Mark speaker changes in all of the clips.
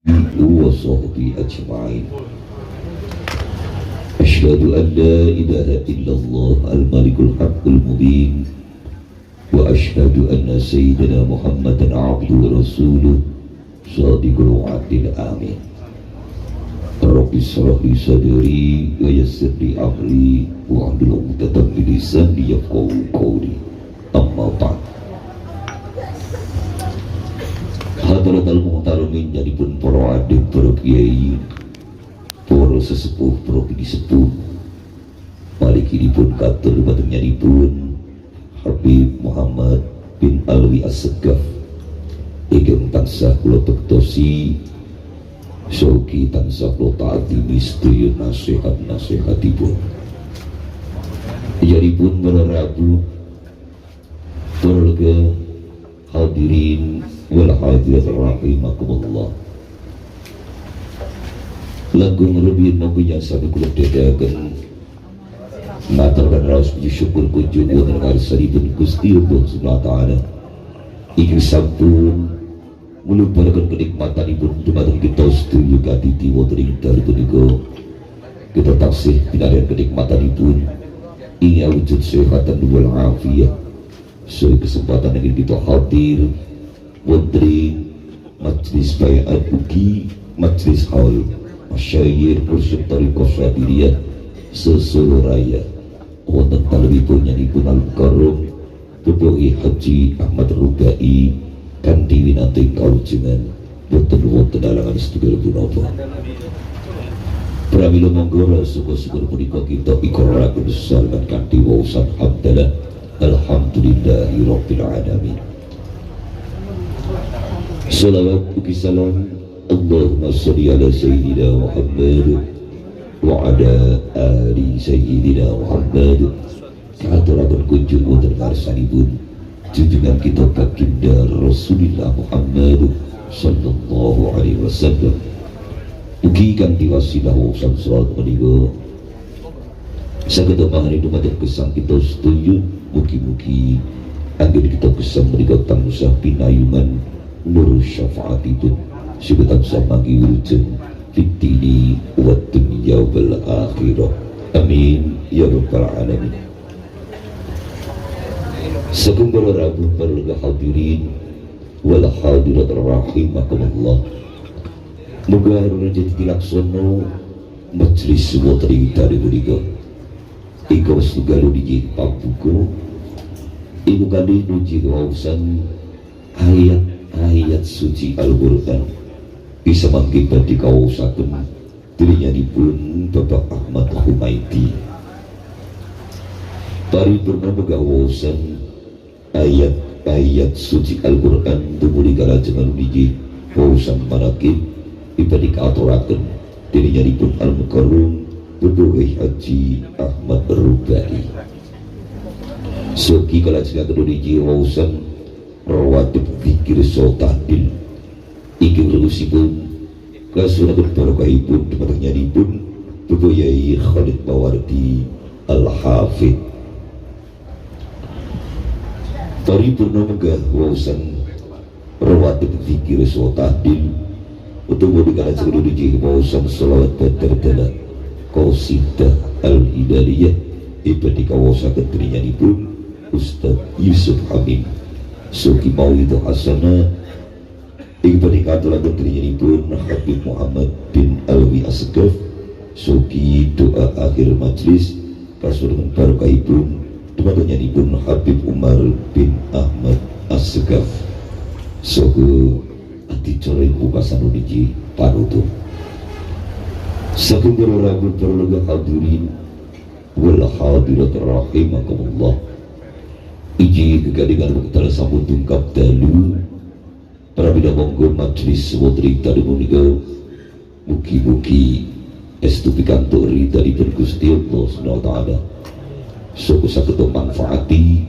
Speaker 1: Wa sahbihi ajma'in. Asyhadu an la ilaha illallah al-malikul haqqul mubin wa asyhadu anna sayyidina Muhammadan abduhu wa rasuluh sadiqul wa'dil amin. Rabbi shrah li sadri wa yassir li amri wa hlul 'uqdatam min lisani yafqahu qawli. Amma ba'd. Hadratal muhtaramin pun para adik, para kiai, para sesepuh, para pinisepuh, pun katur dumateng pun Habib Muhammad bin Alwi Assegaf ingkang tansah kula bektosi sogi tansah kula ta'zimi sedaya nasihat-nasihatipun. Pun para rabu, para hadirin wal hadirat rahimakumullah. Langkung rumiyin monggo sami kula dherekaken ngaturaken raos puji syukur kunjung wonten ngarsanipun Gusti Allah Subhanahu wa taala ingkang sampun mulubaraken kenikmatanipun dumateng kita sedaya katiti wonten ing dalu punika. Kita taksih pinarihan kenikmatanipun ing wujud sehatan wal afiyah, sesuai kesempatan yang kita hadir wonten majlis baiat ugi majlis haul masyayikh mursyid thariqah Syadziliyah se-Solo Raya wonten talebipun nyanipun al-Mukarram Bapak Haji Ahmad Rubai kanthi winanti kawujengan boten wonten alangan setunggal punapa. Pramila monggo syukur-syukur punika kita ikraraken sarengan kanthi waosan hamdalah alhamdulillahi rabbil alamin. Salawat ugi salam Allahumma sholli ala sayyidina Muhammad wa ala ali sayyidina Muhammad. Kaaturaken kunjung wonten ngarsanipun junjungan kita baginda Rasulullah Muhammad sallallahu alaihi wasallam. Ugi kanthi wasilah waosan selawat menika saged mahani dumateng gesang kita sedaya. Mugi-mugi anggen kita gesang menika tansah pinayungan nur syafaatipun sing tansah manggi wilujeng fid-dini wad dunya wal akhirah. Amin ya rabbal alamin. Sagung para rabu, para hadirin wal hadirat rahimakumullah. Muga haruna jadi dilaksono majelis wonten ing dalu punika. Ika setunggal niki pambuka iku kali nuji waosan ayat-ayat suci Al-Qur'an bisa mangke badhe kawaosaken pun Bapak Ahmad Humaidi. Paripurna megawaosan ayat-ayat suci Al-Qur'an tumuli kalajengan niki waosan manakib ibadi kaaturaken pun Al-Mukarram Bapak Haji Ahmad Rubai. Sogi kalajengaken niki waosan rawatib zikir so tahlil ingkang regusipun kasunaken barokahipun dumateng nyanipun Bapak Yai Khalid Mawardi Al-Hafidh. Paripurna menggah waosan rawatib zikir so tahlil utawa dikalajengaken niki waosan selawat badar dalam qasidah al-hilaliyah ibadi kawaosaken pun Ustaz Yusuf Hamim. Suki mauidhah hasanah ibadi katuraken pun Habib Muhammad bin Alwi Assegaf. Suki doa akhir majlis kasuruhan barokahipun dumateng pun Habib Umar bin Ahmad Assegaf. Sogo adicara ing pungkasan niki panutup. Saking para rabu, para hadirin wal hadirat rahimakumullah. Iji kegadingan wekdal sampun tungkap dalu. Pramila monggo majelis wonten ing dalu punika mugi-mugi estu pikantuk ridhanipun Gusti Allah Subhanahu wa taala. Soko saged manfaati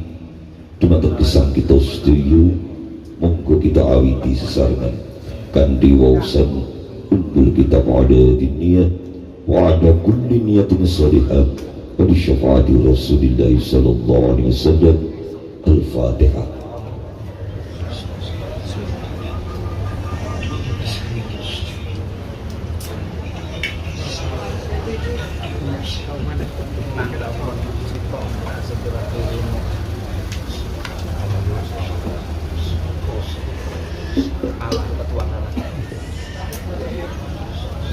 Speaker 1: dumateng gesang kita sedaya. Monggo kita awiti sesarengan kanthi waosan ummul kitab ala diniyah wa ala kulli niyatin salihah wa li syafaati Rasulillah sallallahu alaihi wasallam. Al-Fatihah.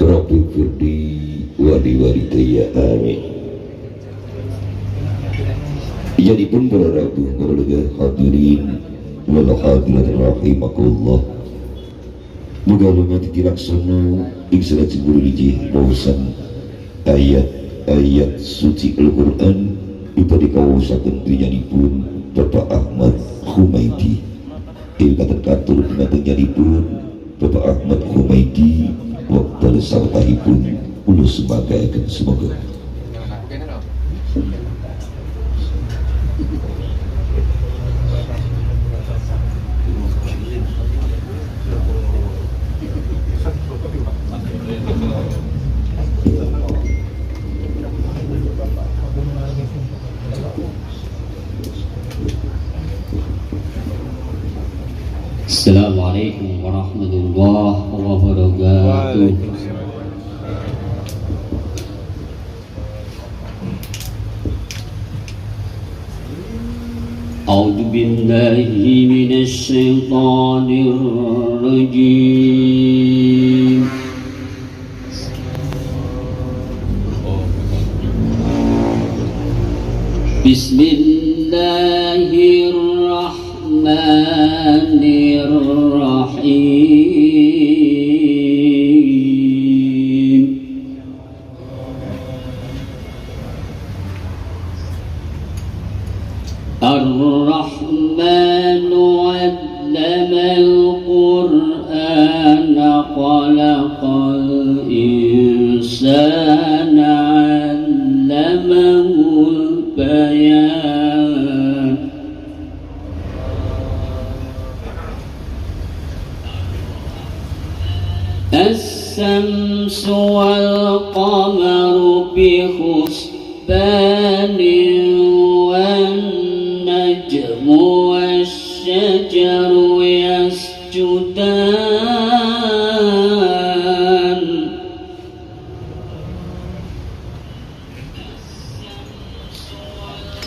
Speaker 1: Rabbi firli wa liwalidayya amin. Jadi pun para rabu para hadirin wal hadirat rahimakumullah. Muga lunga dilaksana ing salajengipun inggih waosan ayat-ayat suci Al-Qur'an dipun kawaosaken pun Bapak Ahmad Humaidi. Ingkang katur dumateng Bapak Ahmad Humaidi wekdal sawetahipun kula sumanggaken semoga.
Speaker 2: Assalamualaikum warahmatullahi wabarakatuh. A'udzu billahi minasy syaithanir rajim. Bismillahirrahmanirrahim. Ar-Rahmanu 'allamal Qur'an khalaqal insana 'allamahul bayan. As-samsu wal-qamaru bi-husbanin wan-najmu wash-shajaru yasjudan.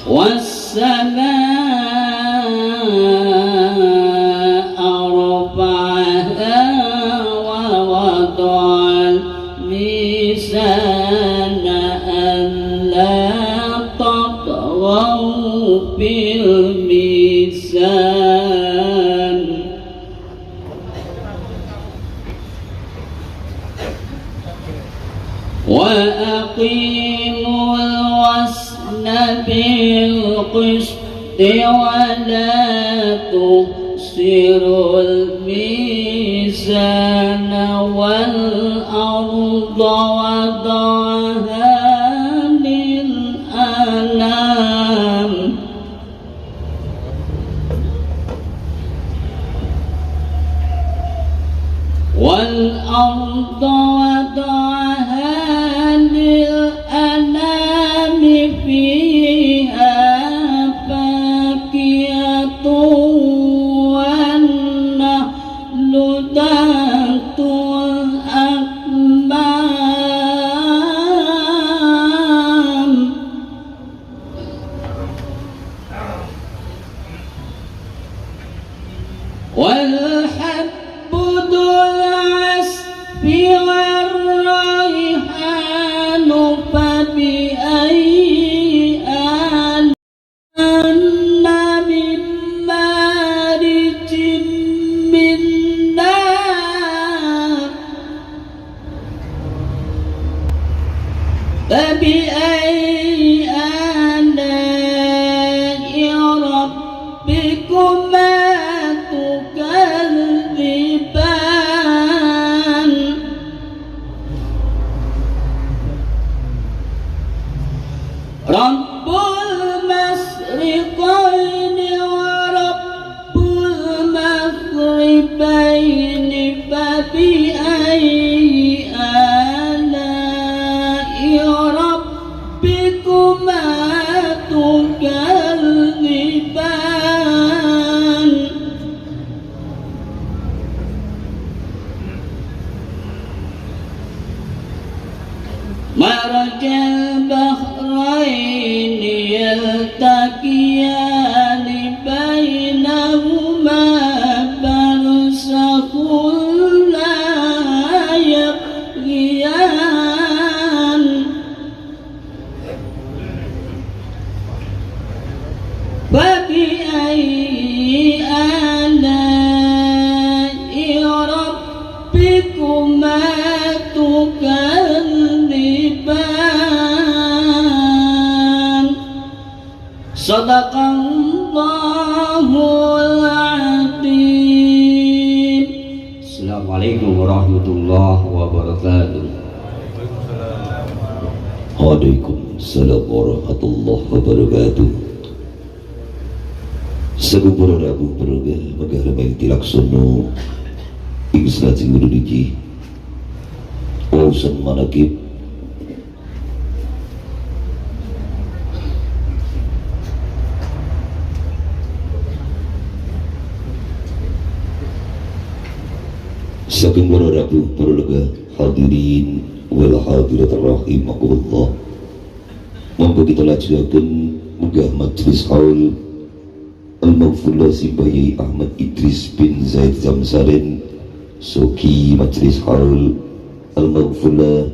Speaker 2: Was-samaa'a rafa'aha wa wada'al mizana alla tatghaw fil mizan. Wa aqimul wazna bil qisti wa la tukhsirul mizana wal arda wada'aha lil anam. Wal arda wada'aha lil anami fiha fakihatun wan nahlu dhatul akmam. Wal habbu dzul 'asfi war raihanu fabi ayyi anna min marijin min nar fabi ayyi ala'i rabbikuma tukadziban. Rabbul masyriqaini wa rabbul maghribaini fabi ayyi ala'i rabbikuma tukadziban. Marajal bahraini yaltaqiyani bainahuma barzakhun la yabghiyan. ربكما تكذبان. صدق الله العظيم.
Speaker 3: Assalamualaikum warahmatullahi wabarakatuh.
Speaker 1: Waalaikumsalam warahmatullahi wabarakatuh. Sagung para rawuh paraga megah ramai tilaksono ing salajeng iki waosan manakib saking para rawuh paraga hadirin wal hadirat rahimakumullah. Monggo kita lajengaken munggah majelis haul Al-Maghfurlah Simbayi Ahmad Idris bin Zaid Zamsaren Soki majelis haul Al-Maghfurlah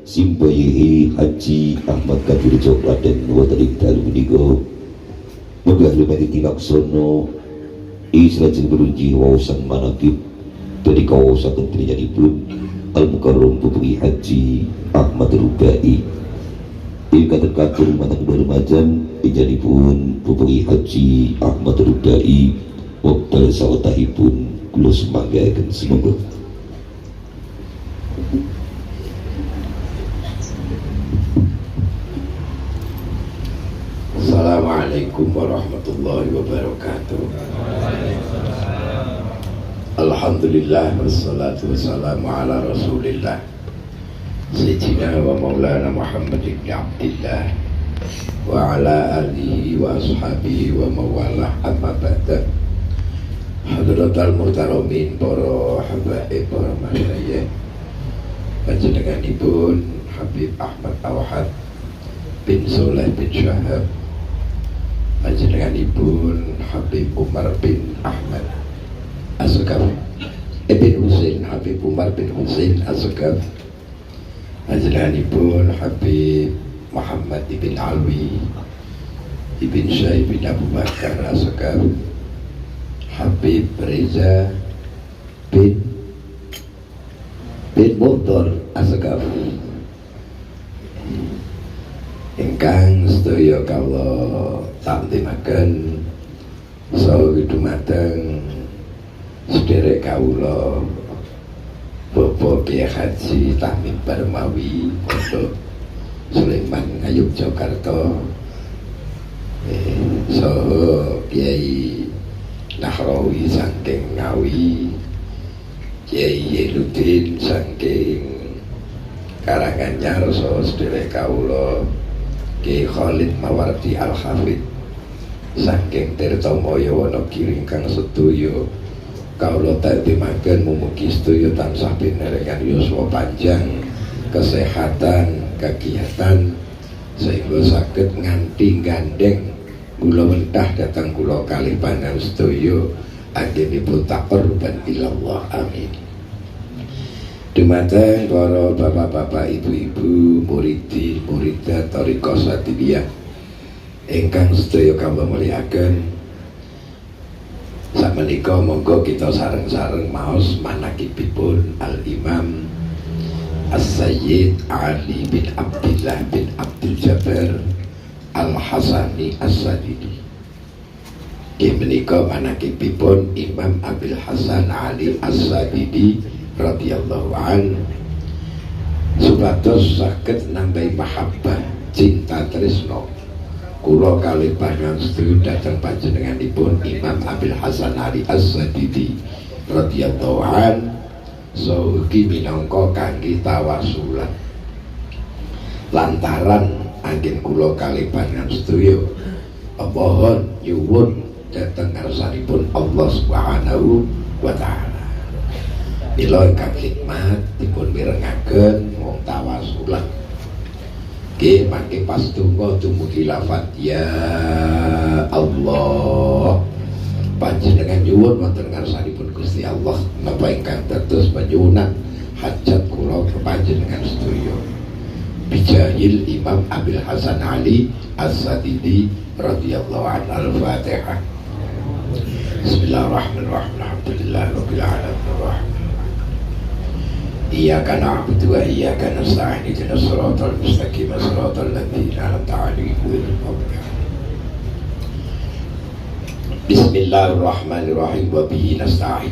Speaker 1: Simbayi Haji Ahmad Kadir Jokladen wonten ing dalu menika munggah lumati tilaksono ing salajeng menuju waosan manakib dari kawasan trinyanipun Al-Mukarram Putri Haji Ahmad Rubai ing katur matang remajan ijanipun Putri Haji Ahmad Rubai wekdal sawetahipun kula sumanggaken semoga.
Speaker 4: Assalamualaikum warahmatullahi wabarakatuh. Alhamdulillah wassalatu wassalamu ala rasulillah Sayyidina wa maulana Muhammad ibn Abdillah wa ala alihi wa ashabihi wa mawalah, amma ba'da. Hadratal muhtaramin, para habaib, para masyayikh, panjenenganipun Habib Ahmad Awhad bin Soleh bin Syahab, panjenenganipun Habib Umar bin Ahmad Asgaf bin Husain, Habib Umar bin Husain Asgaf, panjenenganipun Habib Muhammad ibn Alwi ibn Syekh bin Abu Bakar Asgaf, Habib Reza bin Muhtar Asgaf, ingkang sedaya kawula takdimaken saha dumateng sederek kawula Bapak Kiai Haji Tahmid Barmawi Pondok Sulaiman Ngayogyakarta, saha Kiai Nahrawi saking Ngawi, Kiai Yeludin saking Karanganyar, saha sederek kawula Kiai Khalid Mawardi Al-Hafidh saking Tirtomoyo Wonogiri ingkang sedaya kawula takdimaken mumugi sedaya tansah pinaringan yuswa panjang, kesehatan, kegiatan sehingga saged nganti gandeng kula mentah dhateng kula kalih panjenengan sedaya anggenipun taqarruban ilallah, amin. Dumateng para bapak-bapak, ibu-ibu, muridi, muridah thariqah Sadiliyah ingkang sedaya kawula mulyakaken, sakmenika monggo kita sareng-sareng maos manakibipun Al-Imam As-Sayyid Ali bin Abdillah bin Abdul Jabbar Al-Hasani As-Sadili. Nggih menika manakibipun Imam Abil Hasan Ali As-Sadili radhiyallahu an, supados saged nambahi mahabbah, cinta tresno kula kalih panjenengan sedaya dhateng panjenenganipun Imam Abil Hasan Ali As-Sadili radhiyallahu an, ugi minangka kangge tawasulan lantaran anggen kula kalih panjenengan sedaya mohon nyuwun dhateng ngarsanipun Allah Subhanahu wa taala. Mila ingkang khidmat dipun mirengaken wong tawasulan. Nggih mangke pas donga dumugi lafat ya Allah, panjenengan nyuwun wonten ngarsanipun Gusti Allah napa ingkang dados panyuwunan hajat kula panjenengan sedaya. Bijahil Imam Abil Hasan Ali As-Sadili radhiyallahu anhu. Al-Fatihah. Bismillahirrahmanirrahim. Alhamdulillahirabbil alamin. Iyyaka na'budu wa iyyaka nasta'in ihdinas siratal mustaqim siratal ladzina an'amta 'alaihim ghairil maghdubi 'alaihim. Bismillahirrahmanirrahim wa bihi nasta'in.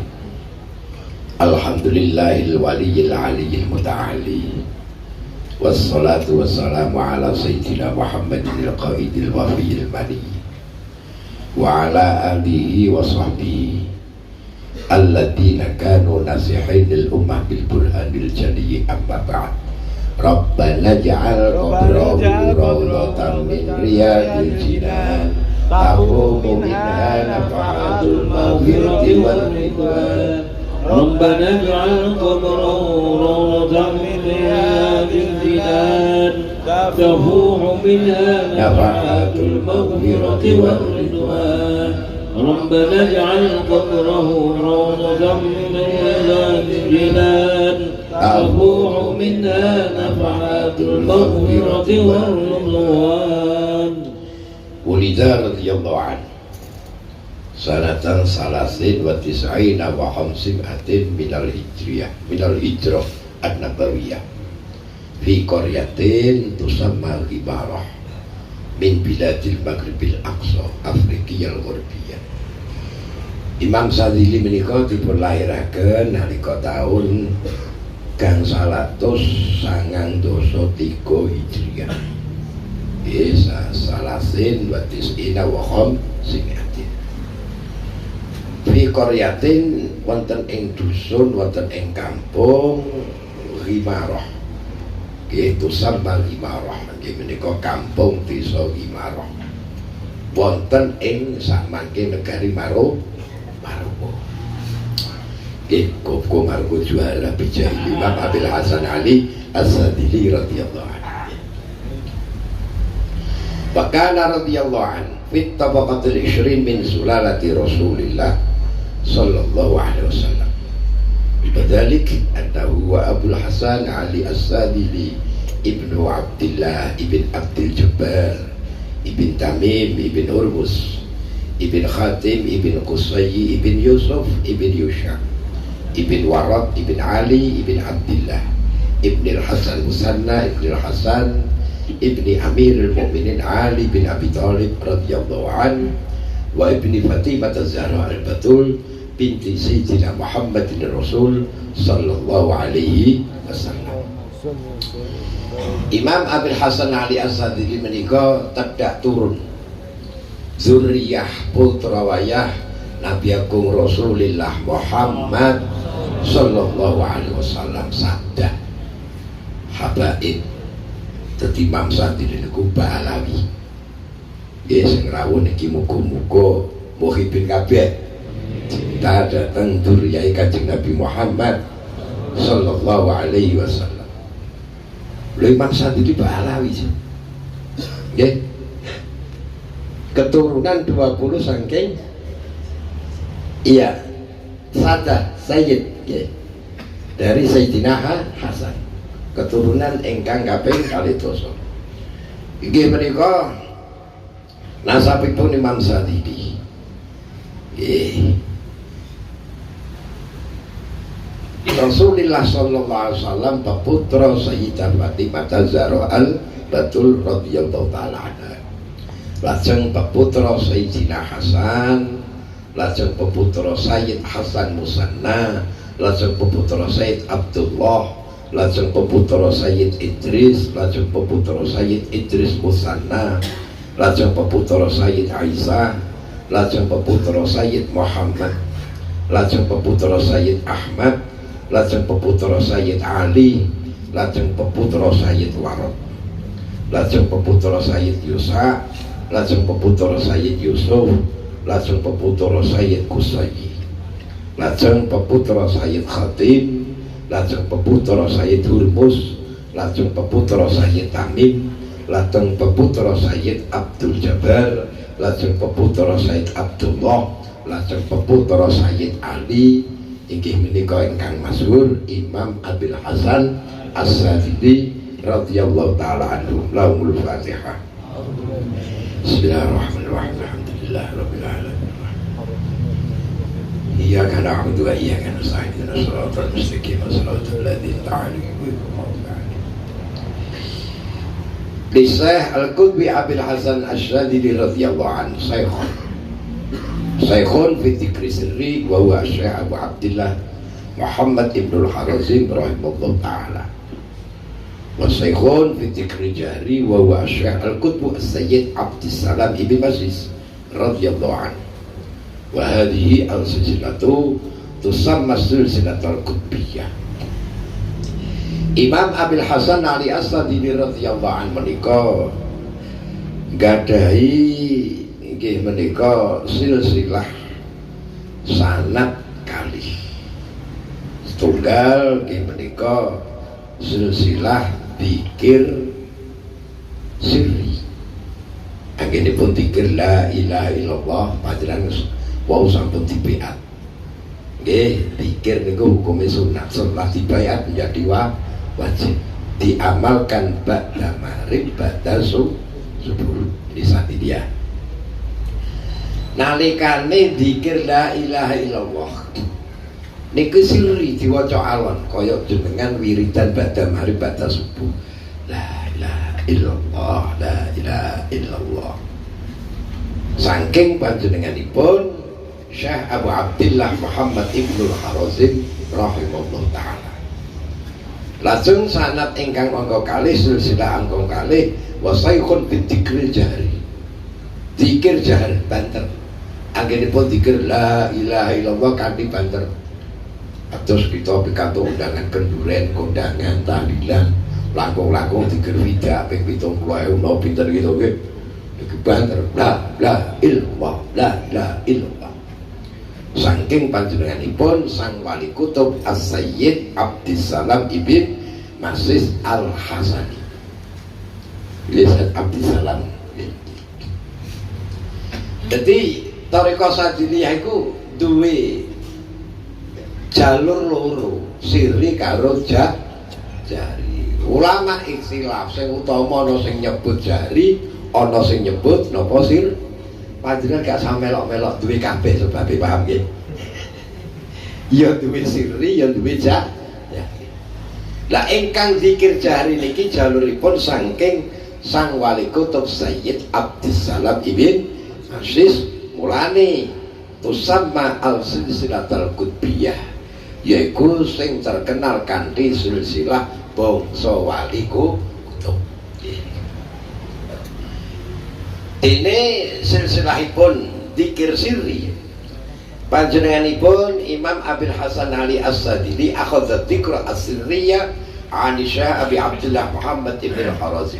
Speaker 4: Alhamdulillahil waliyil aliyyil muta'ali. Wassalatu wassalamu ala sayyidina Muhammadin al-qaidil wafiyil mani wa ala alihi wa sahbihi alladzina kanu nasihin lil ummah bil burhanil jali amma ba'd. Rabbana ja'al qabrahu rawdatan min riyadil jinan taqumu minha nafahatul maghfirati wal ridwan.
Speaker 2: Rabbana ij'al qabrahu rawdatan min riyadil jinan tafuhu minha nafahatul maghfirati wal ridwan. ربنا اجعل قبره روضة من رياض الجنان تفوح منها نفحات المغفرة والرضوان.
Speaker 4: ولد رضي الله عنه سنة 593 من الهجرية من الهجرة النبوية في قرية تسمى غبارة من بلاد المغرب الأقصى أفريقيا الغربية. Imam Syadzili menika dipun lahiraken nalika taun 993 Hijriah. Isa 593. Fi qaryatin wonten ing dusun wonten ing kampung Ghimarah. Nggih tusamma Ghimarah, nggih menika kampung desa Ghimarah. Wonten ing sakmangke negari Maroko. Nggih, koko Maroko juara bijahi Imam Abil Hasan Ali As-Syadzili radhiyallahu anhu. Wa kana radhiyallahu anhu fit tabaqatil 20 min sulalati Rasulillah sallallahu alaihi wasallam. Badzalik annahu wa Abul Hasan Ali As-Syadzili ibnu Abdillah ibn Abdil Jabbar ibn Tamim ibn Hurmuz ibn Khatim ibn Qusay ibn Yusuf ibn Yusha ibn Warad ibn Ali ibn Abdillah ibn Al-Hasan Musanna ibn Al-Hasan ibni Amirul Mukminin Ali bin Abi Thalib radhiyallahu an wa ibni Fatimah Az-Zahra Al-Batul binti Sayyidina Muhammadin Rasul sallallahu alaihi wasallam. Imam Abil Hasan Ali As-Syadzili menika tedhak turun zuriyah putra wayah Nabi Agung Rasulillah Muhammad sallallahu alaihi wasallam sabda habaib. Dadi Imam Syadzili niku Ba'alawi. Nggih sing rawuh niki muga-muga muhibin kabeh cinta dateng dzurriyyah Kanjeng Nabi Muhammad sallallahu alaihi wasallam. Lho Imam Syadzili Ba'alawi sih. Nggih. Keturunan 20 saking iya Sadah Sayyid nggih. Dari Sayyidina Hasan. Keturunan ingkang kaping kalih dasa. Inggih menika nasabipun Imam Syadzili. Nggih. Rasulullah sallallahu alaihi wasallam putra Sayyidah Fatimah Zahra Al-Batul radhiyallahu taala anha. Lajeng peputra Sayyidina Hasan, lajeng peputra Sayyid Hasan Musanna, lajeng peputra Sayyid Abdullah, lajeng peputra Sayyid Idris, lajeng peputra Sayyid Idris Musanna, lajeng peputra Sayyid Aisyah, lajeng peputra Sayyid Muhammad, lajeng peputra Sayyid Ahmad, lajeng peputra Sayyid Ali, lajeng peputra Sayyid Warad, lajeng peputra Sayyid Yusa, lajeng peputra Sayyid Yusuf, lajeng peputra Sayyid Qusay, lajeng peputra Sayyid Khatim, lajeng peputra Sayyid Hurmus, lajeng peputra Sayyid Tamim, lajeng peputra Sayyid Abdul Jabbar, lajeng peputra Sayyid Abdullah, lajeng peputra Sayyid Ali. Inggih menika ingkang masyhur Imam Abil Hasan As-Syadzili radhiyallahu taala anhu. Lahumul Fatihah. Bismillahirrahmanirrahim. Alhamdulillahirabbil alamin. Iyyaka na'budu wa iyyaka nasta'in ihdinas siratal mustaqim siratal ladzina an'amta 'alaihim ghairil maghdubi 'alaihim. Li Syekh Al-Qutbi Abil Hasan Asy-Syadzili radhiyallahu anhu syekhun. Syekhun fi dzikri sirri wa huwa Syekh Abu Abdillah Muhammad Ibnul Harazim rahimahullah taala. Wa syekhun fi dzikri jahri wa huwa Syekh Al-Qutb As-Sayyid Abdissalam Ibn Masis radhiyallahu anhu. Wa hadhihi al-silsilatu tusamma silsilatul qutbiyah. Imam Abil Hasan Ali As-Syadzili radhiyallahu anhu menika gadahi inggih menika silsilah sanad kalih. Setunggal inggih menika silsilah dzikir sirri. Anggenipun dzikir la ilaha illallah panjenengan wau sampun dibaiat. Nggih, dzikir niku hukume sunat, setelah dibaiat menjadi wajib diamalkan ba'da maghrib ba'da subuh. Ini saat dia nalikane dzikir la ilaha illallah niku sirri diwaca alon kaya jenengan wiridan ba'da maghrib ba'da subuh la ilaha illallah la ilaha illallah. Saking panjenenganipun Syekh Abu Abdillah Muhammad Ibnul Harazim rahimahullah taala. Lajeng sanad ingkang angka kalih silsilah angka kalih wa syekhun fi dzikril jahri. Dzikir jahar banter. Anggenipun dzikir la ilaha illallah kanthi banter. Terus kita pikantuk undangan kenduren, kondangan, tahlilan, langkung-langkung dzikir widak ping 70.000 napa pinten gitu nggih. Iki banter la la illallah la la illallah. Saking panjenenganipun Sang Wali Kutub As-Sayyid Abdissalam Ibn Masis Al-Hasani. Sayyid Abdissalam. Jadi Thariqah Syadziliyah iku duwe jalur loro, sirri karo jari. Ulama ikhtilaf, sing utama ana sing nyebut jari, ana sing nyebut napa sir. Panjenengan gak usah melok-melok, duwe kabeh sebabe, paham nggih? Ya duwe sirri, ya duwe jari. Lah ingkang zikir jari niki jaluripun saking Sang Wali Kutub Sayyid Abdissalam Ibn Aziz, mulane tusamma al-silsilatul qutbiyah, yaiku sing terkenal kanthi silsilah bangsa wali kutub. Ini silsilahipun dzikir sirri. Panjenenganipun Imam Abil Hasan Ali As-Syadzili akhadha dzikra as-sirriya an Syekh Abi Abdullah Muhammad Ibn Harazim.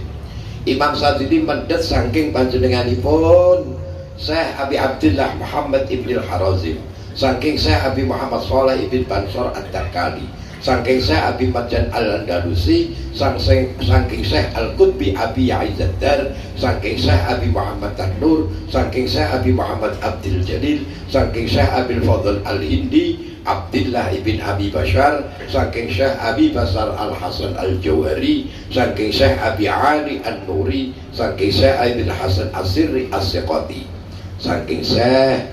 Speaker 4: Imam Syadzili mendhet saking panjenenganipun Syekh Abi Abdullah Muhammad Ibn Harazim, saking Syekh Abi Muhammad Saleh Ibn Bansor Ad-Dakali, saking Syekh Abi Marjan Al-Andalusi, saking Syekh Al-Qutbi Abi Aizaddar, saking Syekh Abi Muhammad An-Nur, saking Syekh Abi Muhammad Abdul Jalil, saking Syekh Abil Fadl Al-Hindi Abdullah ibn Abi Bashar, saking Syekh Abi Basar Al-Hasan Al-Jauhari, saking Syekh Abi Ali An-Nuri, saking Syekh Abil Hasan As-Sirri As-Siqati, saking Syekh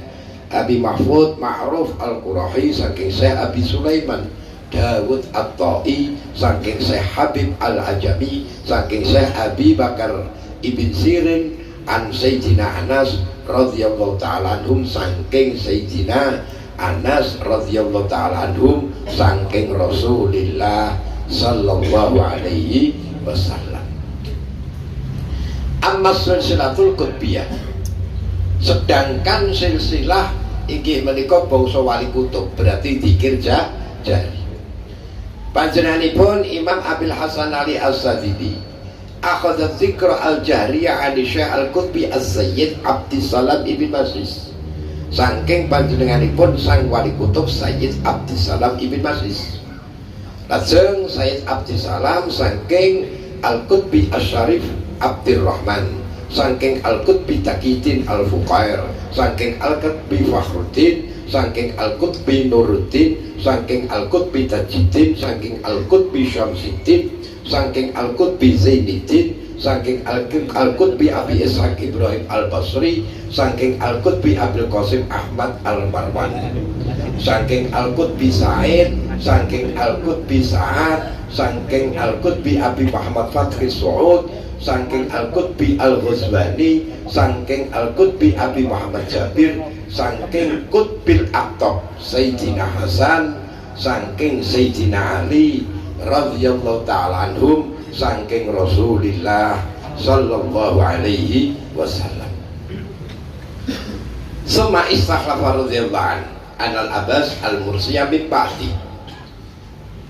Speaker 4: Abi Mahfud Ma'ruf Al-Qurahi, saking Syekh Abi Sulaiman Dawud At-Ta'i, saking Syekh Habib Al-Ajami, saking Syekh Abi Bakar Ibn Sirin an Sayyidina Anas radhiyallahu ta'ala anhum, saking Sayyidina Anas radhiyallahu ta'ala anhum, saking Rasulillah sallallahu alaihi wasallam. Amma silsilatul qutbiyah, sedangkan silsilah inggih menika bangsa wali kutub, berarti dzikir jari. Panjenenganipun Imam Abil Hasan Ali As-Syadzili akhadha dzikra al-jahriyah an Syekh Al-Qutbi As-Sayyid Abdissalam Ibn Masis, saking panjenenganipun Sang Wali Kutub Sayyid Abdissalam Ibn Masis. Lajeng Sayyid Abdissalam saking Al-Qutbi Asy-Syarif Abdurrahman, saking Al-Qutbi Taqiyuddin Al-Fuqair, saking Al-Qutbi Fakhruddin, saking Al-Qutbi Nuruddin, saking Al-Qutbi Tajuddin, saking Al-Qutbi Syamsuddin, saking Al-Qutbi Zainuddin, saking Al-Qutbi Abi Ishaq Ibrahim Al-Basri, saking Al-Qutbi Abil Qasim Ahmad Al-Marwani, saking Al-Qutbi Said, saking Al-Qutbi Sa'ad, saking Al-Qutbi Abi Muhammad Fathi Su'ud, saking Al-Qutbi Al-Ghazwani, saking Al-Qutbi Abi Muhammad Jabir, saking Qutbil Aqtab Sayyidina Hasan, saking Sayyidina Ali radhiyallahu ta'ala anhum, saking Rasulillah sallallahu alaihi wasallam. Summa istakhlafa radhiyallahu an Anal Abbas al-Mursiyah min ba'di.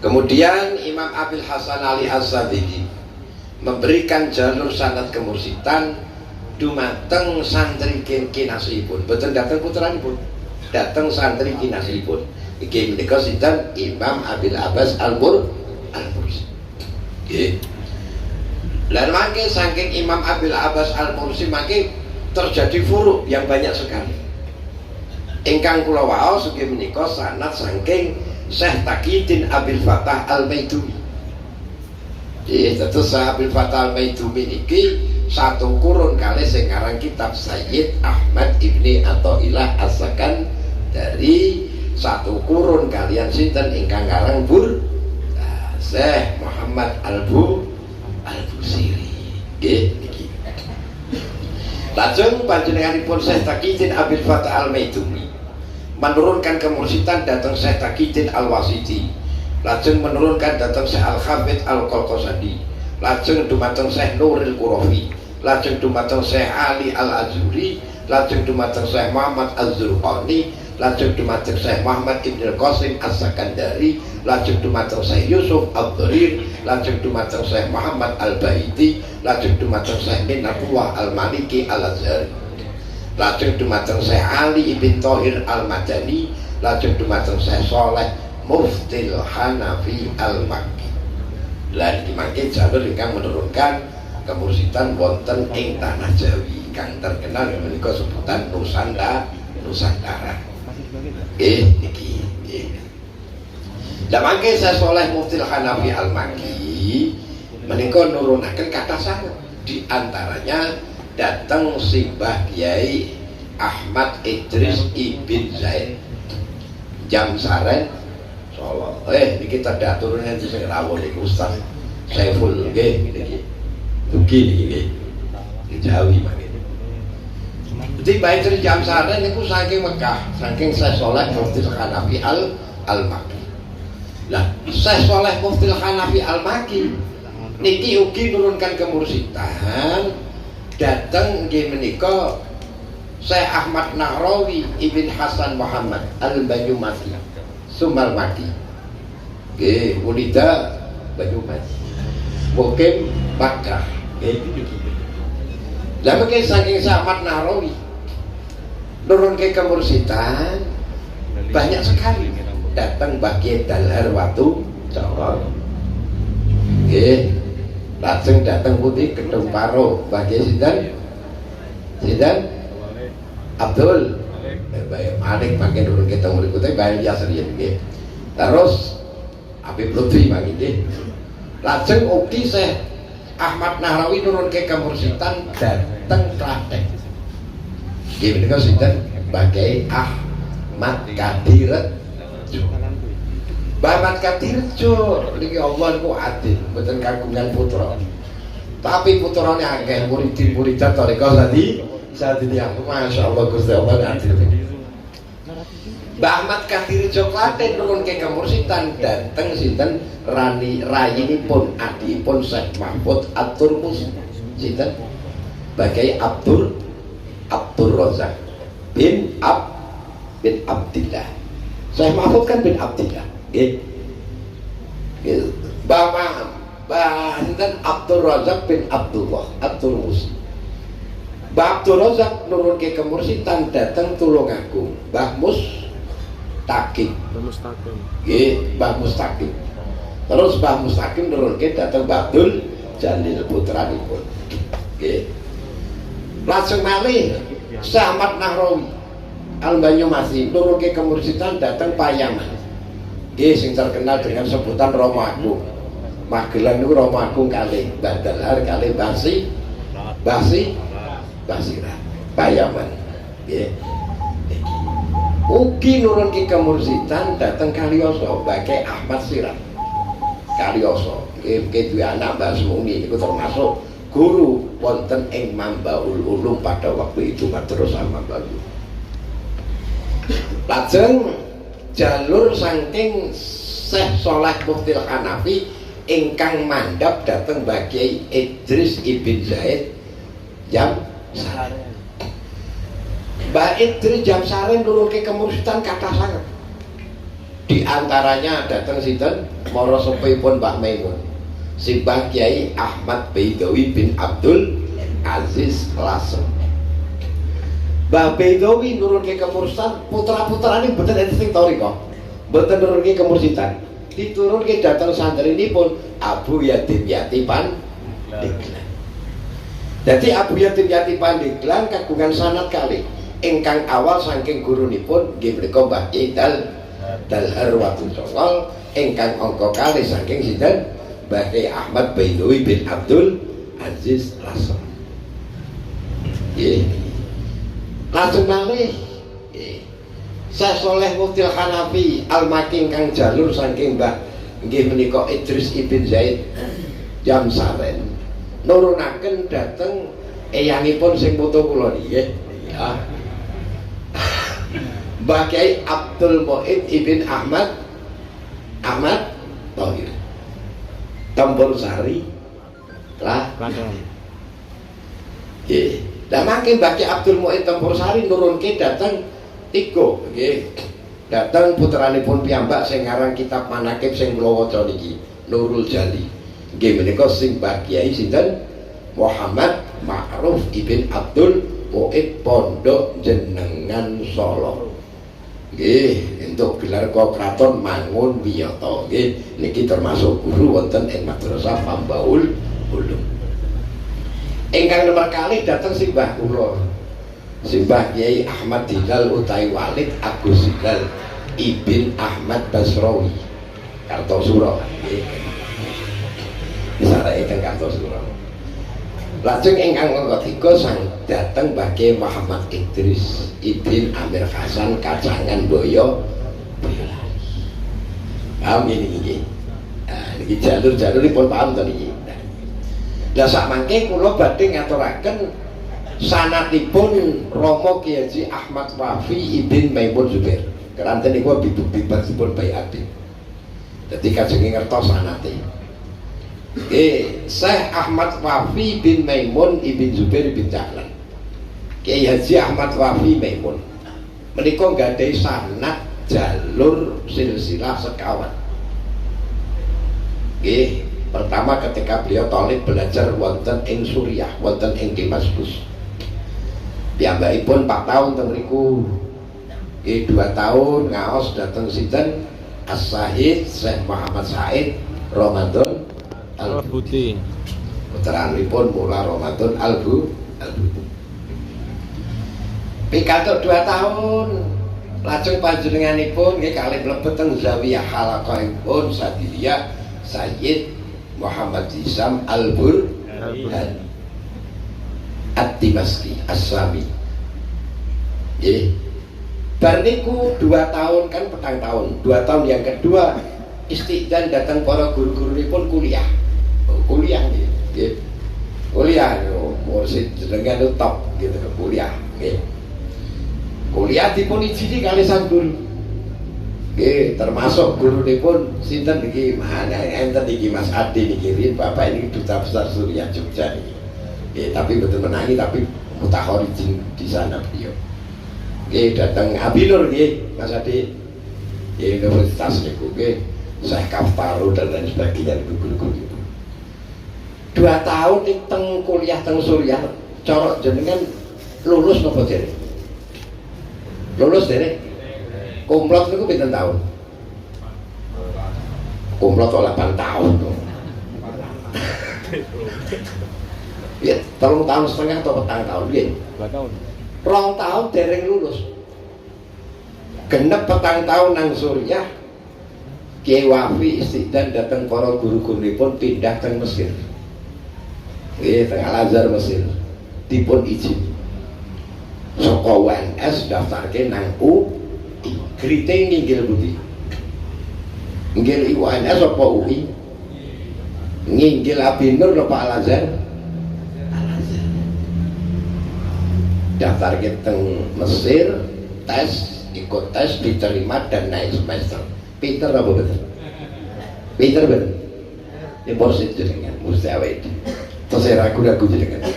Speaker 4: Kemudian Imam Abil Hasan Ali As-Syadzili memberikan jalur sanad kemursitan dumateng santri kinasihipun, boten dateng putranipun, dateng santri kinasihipun. Iki menika sinten? Imam Abil Abbas Al-Mursi. Nggih. Lan mangke saking Imam Abil Abbas Al-Mursi mangke terjadi furu yang banyak sekali. Ingkang kula waos inggih menika sanad saking Syekh Taqiyuddin Abil Fatah Al-Maidumi. Nggih, terus Syekh Abil Fatah Al-Maidumi niki satu kurun kali sing ngarang kitab Sayyid Ahmad Ibni Athaillah As-Sakandari, satu kurun kalian sinten ingkang ngarang Bur Syekh Muhammad Al-Busiri. Nggih niki. Lajeng panjenenganipun Syekh Taqiyuddin Abil Fatah Al-Maidumi menurunkan kemursitan dateng Syekh Taqiyuddin Al-Wasiti, lajeng menurunkan dateng Syekh Al-Hafidh Al-Qalqasandi, lajeng dumateng Syekh Nuril Qurafi, lajeng dumateng Syekh Ali Al-Azuri, lajeng dumateng Syekh Muhammad Az-Zurqani, lajeng dumateng Syekh Muhammad Ibn Qasim As-Sakandari, lajeng dumateng Syekh Yusuf Ad-Dharir, lajeng dumateng Syekh Muhammad Al-Baiti, lajeng dumateng Syekh Minnatullah Al-Maliki Al-Azhari, lajeng dumateng Syekh Ali Ibn Thohir Al-Madani, lajeng dumateng Syekh Soleh Muftil Hanafi Al-Makki. Lan iki mangke jalur ingkang menurunkan kemursidan wonten ing tanah Jawi ingkang terkenal menika sebutan Nusantara. Niki nggih. Lah mangke Syekh Soleh Muftil Hanafi Al-Makki menika nurunaken kathah sanget, di antaranya dateng Simbah Kiai Ahmad Idris Ibn Zaid Jamsaren Solo. Niki tedhak turune sing rawuh niku Ustaz Saiful nggih niki. Dugi niki nggih. Jawi mangke. Jadi Mbah Idris Jamsaren niku saking Mekah, saking Syekh Soleh Mufti Hanafi Al Makki. Lah, Syekh Soleh Mufti Hanafi Al Makki niki ugi nurunkan kemursidan dateng nggih menika Syekh Ahmad Nahrawi Ibn Hasan Muhammad Al Banyumasi Sumal Maki. Nggih, wulida Banyumas. Mukim Makkah. Nggih. Lah mungkin saking Syekh Ahmad Nahrawi nurunke kemursidan banyak sekali, datang Mbah Kiai Dalhar Watu Corong. Nggih. Lajeng datang putih Gedung Paro, Mbah Kiai sinten? Sinten? Abdul Mbah Malik mangke nurunke teng mriku teh Mbah Ilyas riyen nggih. Terus Habib Lutfi mangke nggih. Lajeng ugi Syekh Ahmad Nahrawi nurunke kemursidan dateng Klaten. Nggih menika sinten? Mbah Kiai Ahmad Kadirejo. Mbah Ahmad Kadirejo niki Allah niku adil, mboten kagungan putra. Tapi putrane akeh, muridin muridat thariqah tadi Sadini aku, Masya Allah, Gusti Allah adil. Mbah Ahmad Kadirejo Klaten nurunke kemursidan dateng sinten? Rani rayinipun adipun Syekh Mahfud At-Turmus, sinten? Bagai Abdur Abdur Razak bin Abdillah. Syekh Mahfud kan bin Abdillah, nggih. Mbah Mbah sinten? Abdur Razak bin Abdullah At-Turmus. Mbah Abdur Razak nurunke kemursidan dateng Tulungagung, Mbah Mustaqim.
Speaker 5: Mbah Mustaqim.
Speaker 4: Nggih, Mbah Mustaqim. Terus Mbah Mustaqim nurunke dateng Mbah Abdul Jalil putranipun. Nggih. Langsung malih Syekh Ahmad Nahrawi Al Banyumasi nurunke kemursidan dateng Payaman. Nggih, sing terkenal dengan sebutan Romo Agung. Magelang niku Romo Agung kalih Mbah Dalhar kalih Basi Basi Basirat Payaman nggih. Ugi nurunke kemursidan dhateng Kalioso Mbah Kyai Ahmad Sirat. Kalioso nggih duwe anak Mbah Sumuni niku termasuk guru wonten ing Mambaul Ulum pada waktu itu Madrasah Mambaul. Lajeng jalur saking Syekh Soleh Muftil Hanafi ingkang mandhap dhateng Mbah Kyai Idris Ibn Zaid Jam Saren. Mbah Idris Jam Saren nurunke kemursidan kathah sanget. Di antaranya dateng sinten? Mara sepuhipun Mbah Maimun. Simbah Kiai Ahmad Baidawi bin Abdul Aziz Lasem. Mbah Baidawi nurunke kemursidan, putra-putrane mboten enten sing thoriqoh. Mboten nurunke kemursidan. Diturunke dhateng santrinipun Abu Yatim Yati Pandeglang. Jadi Abu Yatim Yati Pandeglang kagungan sanad kalih. Ingkang awal saking gurunipun nggih menika Mbah Kyai Dalhar Watu Congol, ingkang angka kalih saking sinten? Mbah Kyai Ahmad Baidawi bin Abdul Aziz Lasem. Nggih. Lajeng malih nggih. Syekh Soleh Muftil Hanafi Al-Maki ingkang jalur saking Mbah nggih menika Idris Ibn Zaid Jam Saren nurunaken dhateng eyangipun sing putu kula niki nggih. Ya. Mbah Kyai Abdul Muid Ibn Ahmad Ahmad Thohir Tempur Sari lah. Nggih. Lah mangke Mbah Kyai Abdul Muid Tempur Sari nurunke dhateng tiga nggih. Dhateng putranipun piyambak sing ngarang kitab Manakib sing kula waca niki, Nurul Jali. Nggih menika sing Mbah Kyai sinten? Muhammad Ma'ruf Ibn Abdul Muid Pondok Jenengan Solo. Nggih, entuk gelar kok kraton Mangun Wiyata. Nggih, niki termasuk guru wonten ing Madrasah Mambaul Ulum. Ingkang nomor kalih dhateng simbah kula. Simbah Kiai Ahmad Hilal utawi Walid Agus Hilal Ibn Ahmad Basrawi Kartosuro. Nggih. Disareke teng Kartosuro. Lajeng ingkang angka tiga sang dhateng Mbah Kyai Muhammad Idris Ibn Amir Hasan Kacangan Boyo Boyolali. Paham ini nggih? Nah, niki jalur-jalur pun paham to niki. Lah sak mangke kula badhe ngaturaken sanadipun Romo Kiai Haji Ahmad Wafi Ibn Maimun Zubair. Keranten niku bibar dipun baiat. Dadi kajenge ngertos sanate. Syekh Ahmad Wafi bin Maimun Ibn Zubair bin Jahlan. Kiai Haji Ahmad Wafi Maimun menika nggadahi sanad jalur silsilah sekawan. Nggih, pertama ketika beliau tolib belajar wonten ing Suriah, wonten ing Damaskus. Piyambakipun 4 tahun teng mriku. Nggih, 2 tahun ngaos dhateng sinten? As-Sahid Syekh Muhammad Said Ramadan
Speaker 2: Al-Buti.
Speaker 4: Puteranipun Mula Ramadan Al-Buti. Pikantuk 2 tahun lajeng panjenenganipun nggih kalih mlebet teng Zawiyah Halaqahipun Sadiliyah Sayyid Muhammad Hisam Al-Burhan At-Dimaski As-Sami. Nggih. Bar niku 2 tahun kan petang tahun. 2 tahun yang kedua istidzan datang para guru-gurunipun kuliah. Oh, kuliah nggih. Nggih. Kuliah yo mursid jenengan top gitu kuliah nggih. Kuliah dipun izini kalih sang guru. Nggih, termasuk gurunipun sinten niki? Mana enten niki Mas Adi niki, Bapak ini duta besar Suriah Jogja niki. Nggih, tapi betul menangi tapi mutakharijin di sana beliau. Nggih, datang Abinur nggih, Mas Adi. Nggih, universitas niku nggih, Syekh Kaftaru dan lain sebagainya niku guru-guru itu. 2 tahun ning teng kuliah teng Suriah, cara jenengan lulus napa dereng? Lulus dereng? Cumlaude niku pinten tahun? Cumlaude 8 tahun. Ya, 3 tahun setengah atau petang tahun nggih.
Speaker 2: 2 tahun.
Speaker 4: 2 tahun dereng lulus. Genep petang tahun nang Suriah. Kiai Wafi istidan dateng para guru-gurunipun pindah teng Mesir. Nggih, teng Al Azhar Mesir. Dipun izin. Saka UNS daftarke nang UI. Kriting nginggil pundi? Nginggil UNS apa UI? Nginggil Abi Nur apa Al Azhar? Al Azhar. Daftar teng Mesir, tes, ikut tes, diterima dan naik semester. Pinter apa betul? Pinter betul? Ini mursid jenengan, mursid awake. Terus saya ragu-ragu jenengan.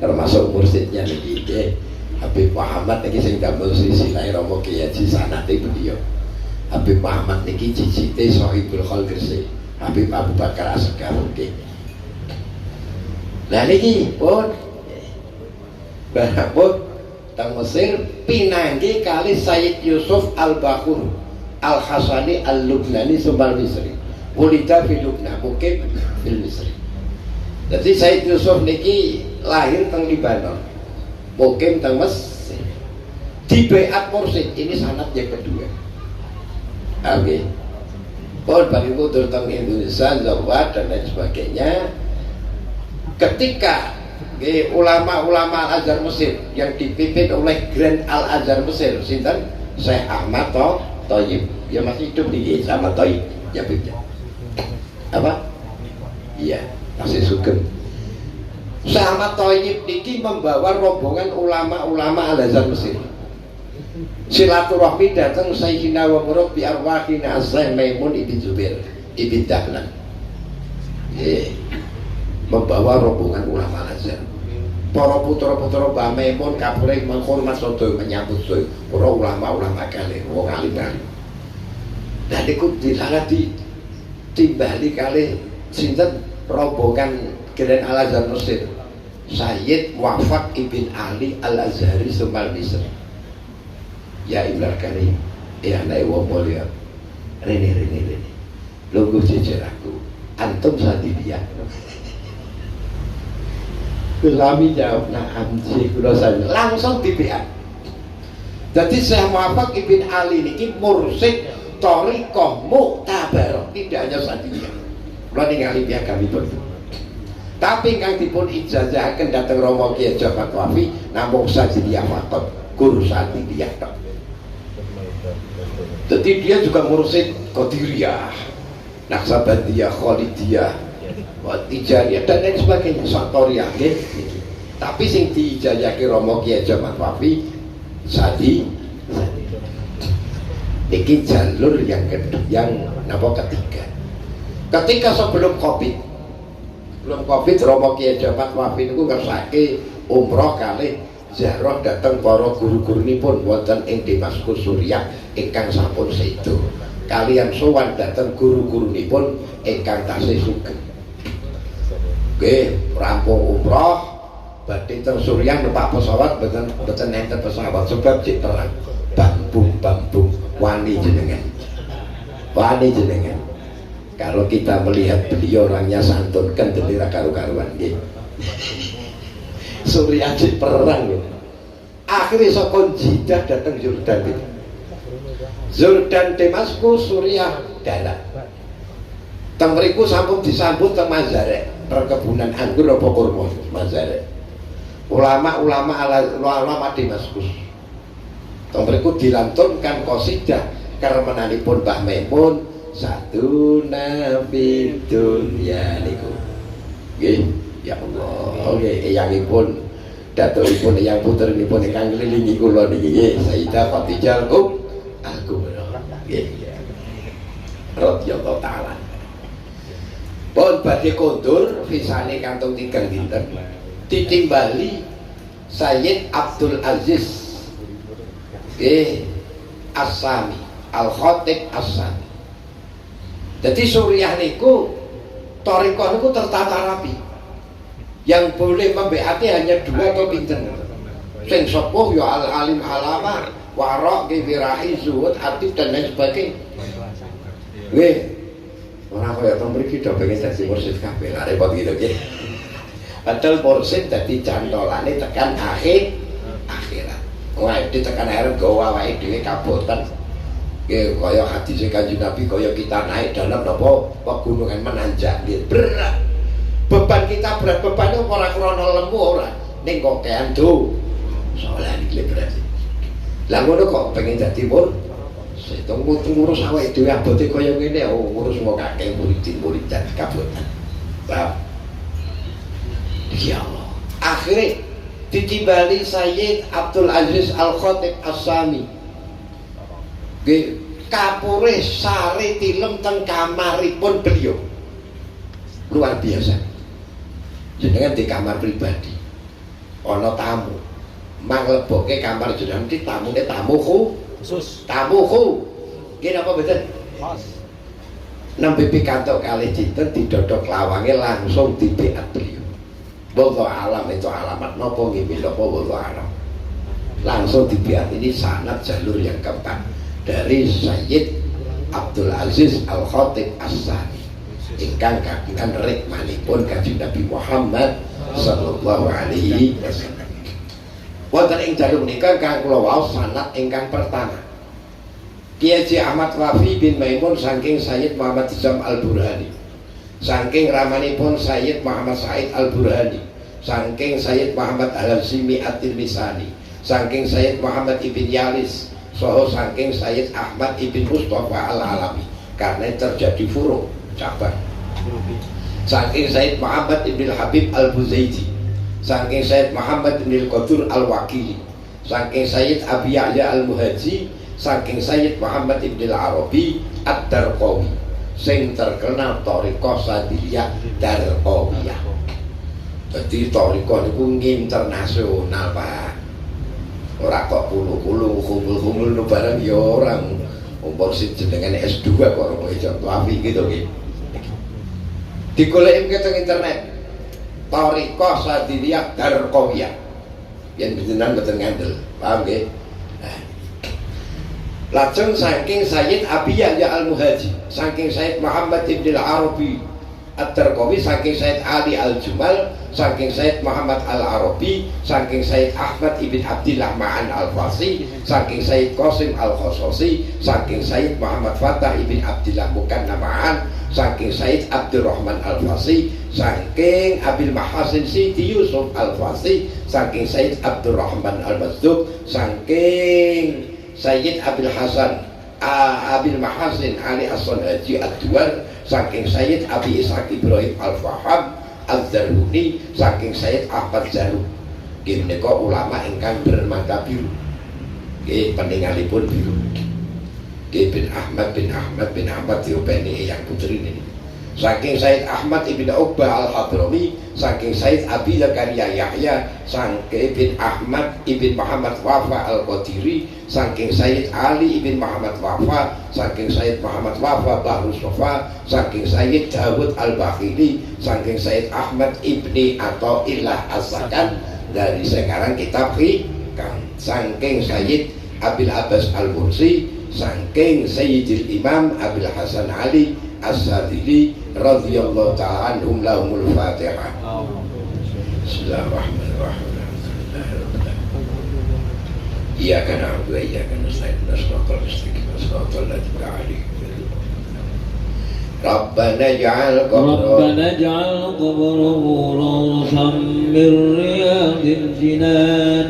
Speaker 4: Termasuk mursidnya niki nggih. Habib Muhammad niki sing damel silsilah Romo Kiai Haji sanate beliau. Habib Muhammad niki cicite Sohibul Khol Gresik. Habib Abu Bakar Assegaf nggih. Lah niki pun barang pun teng Mesir pinanggih kali Sayyid Yusuf Al-Bakhur Al-Hasani Al-Lubnani Sumbal Misri. Wulida fi Lubna, mungkin fil Misri. Jadi Sayyid Yusuf niki lahir teng Libanon. Mukim teng Mesir. Dibaiat mursid, ini sanad yang kedua. Oke. Okay. Pun bagi mundur teng Indonesia, Zawad dan lain sebagainya. Ketika ulama-ulama Al-Azhar Mesir yang dipimpin oleh Grand Al-Azhar Mesir, sinten? Syekh Ahmad Toyib. Ya masih hidup nih sama Toyib. Ya Bib. Apa? Iya, masih sugeng. Syekh Ahmad Toyib niki membawa rombongan ulama-ulama Al-Azhar Mesir. Silaturahmi datang Sayyidina wa murabbi arwahina As-Syekh Maimun Ibn Zubair Ibn Dahlan. Yeah. Membawa rombongan ulama Al-Azhar. Para putra-putra Mbah Maimun kapure menghormat sedaya, menyambut sedaya para ulama-ulama kalih wong alim-alim. Lah niku dilalah di timbali kalih sinten rombongan Grand Al-Azhar Mesir. Sayyid Wafak Ibn Ali Al-Azhari Sumal Misr. Ya Ibnu Karim, ya anak wong mulya. Rene rene rene. Lungguh jejer aku. Antum sadidiyah. Gus jawab, "Na'am sih kula." Langsung dibaiat. Jadi Syekh Muwaffaq Ibn Ali niki mursid thariqah muktabar, tidak hanya sadidiyah. Kula ningali piagamipun. Tapi kang dipun ijazahaken dhateng Rama Kiai Ahmad Wafi namung sadidiyah faqat, guru sadidiyah tok. Jadi dia juga mursid Qadiriyah, Naqsyabandiyah, Khalidiyah, Tijaniyah dan lain sebagainya, Satoriyah nggih. Tapi sing diijazahke Rama Kiai Ahmad Wafi sadi niki jalur yang kedua, yang napa ketiga. Ketika sebelum Covid, sebelum Covid Rama Kiai Ahmad Wafi niku ngersake umroh kalih ziarah dateng para guru-gurunipun wonten ing Damaskus Suriah ingkang sampun sedo. Kalian sowan dateng guru-gurunipun ingkang tasih sugeng. Nggih, rampung umroh badhe teng Suriah numpak pesawat, mboten mboten enten pesawat sebab cek terang. Bambung bambung wani jenengan. Wani jenengan. Kalau kita melihat beliau orangnya santun, kendeli ra karu-karuan nggih. Suriah cek perang gitu. Akhirnya saka Jeddah datang Jordan gitu. Jordan Damaskus Suriah darat. Teng mriku sampun disambut teng Mazarek, perkebunan anggur apa kurma Mazarek. Ulama-ulama ulama Damaskus. Teng mriku dilantunkan qasidah karemenanipun Mbah Maimun satu nabi dunya niku. Nggih, ya Allah. Nggih, eyangipun datukipun eyang putrinipun ingkang ngelilingi kula niki nggih, Sayyidah Khadijah Al-Kubra. Nggih. Radhiyallahu taala. Pun badhe kondur visane kantung 3 dinten. Ditimbali Sayyid Abdul Aziz As-Sami, Al-Khatib As-Sami. Jadi Suriah niku thariqah niku tertata rapi. Yang boleh membaiati hanya dua atau pinten. Sing sepuh ya al alim alama, warok, wirai, zuhud, adib dan lain sebagainya. Nggih. Ora kaya teng mriki do pengen dadi mursid kabeh, lah repot gitu nggih. Padahal mursid dadi cantolane tekan akhir akhirat. Wah, di tekan akhirat gawa awake dhewe kabotan. Nggih kaya hadis Kanjeng Nabi, kaya kita naik dalam napa pegunungan, menanjak nggih berat. Beban kita berat, beban itu ora krana lemu, ora, ning kokean do. Soalnya iki berat. Lah ngono kok pengen dadi pun Setung ngurus awake dhewe abote kaya ngene, oh ngurus wong akeh, murid-murid kabotan. Paham? Ya Allah. Akhirnya ditimbali Sayyid Abdul Aziz Al-Khatib As-Sami. Nggih, kapure sare tilem teng kamaripun beliau. Luar biasa. Jenengan di kamar pribadi. Ana tamu. Mangleboke kamar jenengan iki tamune tamu
Speaker 2: khusus.
Speaker 4: Tamu khu. Nggih napa mboten?
Speaker 2: Khas.
Speaker 4: Nembe pikantuk kalih dinten didodok lawange langsung dibaiat beliau. Wallahu alam itu alamat nopo nggih napa, wallahu alam. Langsung dibaiat. Ini sanad jalur yang keempat dari Sayyid Abdul Aziz Al-Khatib As-Sani ingkang kagungan rikmanipun Kanjeng Nabi Muhammad sallallahu alaihi wasallam. Wonten ing dalu menika kang kula waos sanad ingkang pertama. Kiai Haji Ahmad Wafi bin Maimun saking Sayyid Muhammad Hizam Al-Burhani, saking ramanipun Sayyid Muhammad Said Al-Burhani, saking Sayyid Muhammad Al-Hazimi At-Tilmisani, saking Sayyid Muhammad Ibn Yalis, soho saking Sayyid Ahmad Ibn Mustafa Al-Alami, karena terjadi furu cabang, saking Sayyid Muhammad Ibn Habib Al-Buzaidi, saking Sayyid Muhammad Ibn Qadur Al-Wakili, saking Sayyid Abi Yahya Al-Muhaji, saking Sayyid Muhammad Ibn Arabi Ad-Darqawi sing terkenal thariqah Syadziliyah Darqawiyah. Dadi thariqah niku internasional, Pak. Ora kok kulu-kulu kumpul-kumpul no barang ya ora. Umpur si jenengane S2 kok ora iso api gitu nggih. Digoleki teng internet. Thariqah Syadziliyah Darqawiyah. Yen jenengan mboten ngandel, paham nggih? Nah. Lajeng saking Sayyid Abi Yahya Al-Muhaji, saking Sayyid Muhammad Ibn Al-Arabi Ad-Darqawi, saking Sayyid Ali Al-Jumal, saking Sayyid Muhammad Al-Arabi, saking Sayyid Ahmad Ibn Abdillah Ma'an Al-Fasi, saking Sayyid Qasim Al-Khosasi, saking Sayyid Muhammad Fatah Ibn Abdillah Mukanna Ma'an, saking Sayyid Abdurrahman Al-Fasi, saking Abil Mahasin Siti Yusuf Al-Fasi, saking Sayyid Abdurrahman Al-Mazdub, saking Sayyid Abil Hasan Abil Mahasin Ali As-Sonhaji Ad-Duar, saking Sayyid Abi Ishaq Ibrahim Al-Faham Az-Zarhuni, saking Sayyid Ahmad Zaru. Nggih menika ulama ingkang bermata biru. Nggih peningalipun biru. Nggih bin Ahmad bin Ahmad bin Ahmad diopeni yang putri ini. Saking Sayyid Ahmad Ibn Uqbah Al-Hadrami, saking Sayyid Abi Zakaria Yahya, saking bin Ahmad Ibn Muhammad Wafa Al-Qadiri, saking Sayyid Ali Ibn Muhammad Wafa, saking Sayyid Muhammad Wafa Bahru Sofa, saking Sayyid Dawud Al-Bakhili, saking Sayyid Ahmad Ibni atau Ilah As-Sakan dari sekarang kitab Hikam, saking Sayyid Abil Abbas Al-Mursi, saking Sayyidil Imam Abil Hasan Ali As-Sadili radhiyallahu ta'ala anhum, lahumul Fatihah. Bismillahirrahmanirrahim. Iyyaka na'budu wa iyyaka nasta'in, ihdinas mustaqim, siratal ladzina 'alaihim. Rabbana ij'al qabra
Speaker 2: ربنا اجعل قبره روضة من رياض الجنان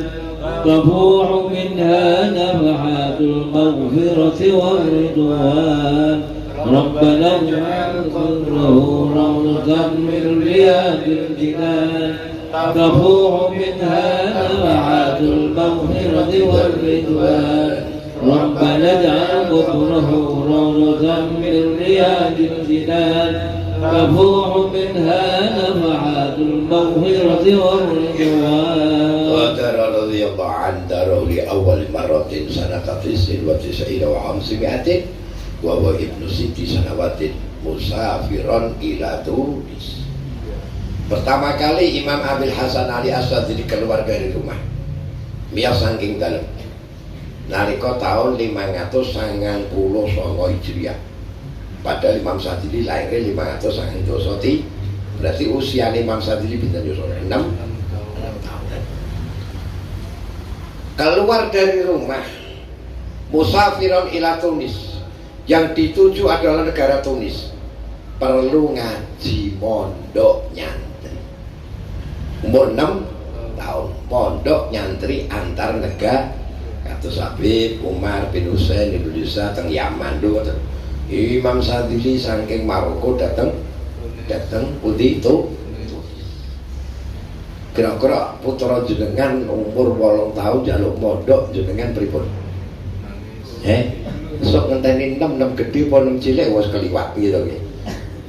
Speaker 2: تفوح منها نفحات المغفرة والرضوان. ربنا اجعل قبره روضة من رياض الجنان تفوح منها نفحات المغفرة والرضوان. ربنا اجعل قبره روضة من رياض الجنان تفوح منها نفحات المغفرة والرضوان.
Speaker 4: وترى رضي الله عنه داره لأول مرة سنة 599 وهو ابن 6 سنوات مسافرا إلى تونس. Pertama kali Imam Abil Hasan Ali As-Syadzili keluar dari rumah, miyos saking dalem nalika tahun 599 Hijriah. Padahal Imam Syadzili lahirnya 593, berarti usia Imam Syadzili pinten yuswa? 6 tahun. Keluar dari rumah, مسافرا إلى تونس. Yang dituju adalah negara Tunis. Perlu ngaji mondok nyantri. Umur 6 tahun mondok nyantri antar negara, kados Habib Umar bin Husain Indonesia teng Yaman do. Imam Syadzili saking Maroko dateng dateng pundi itu. Kira-kira putra jenengan umur 8 tahun jaluk mondok, jenengan pripun? Eh, sok ngenteni 6 6 gede apa 6 cilik wis keliwat gitu nggih.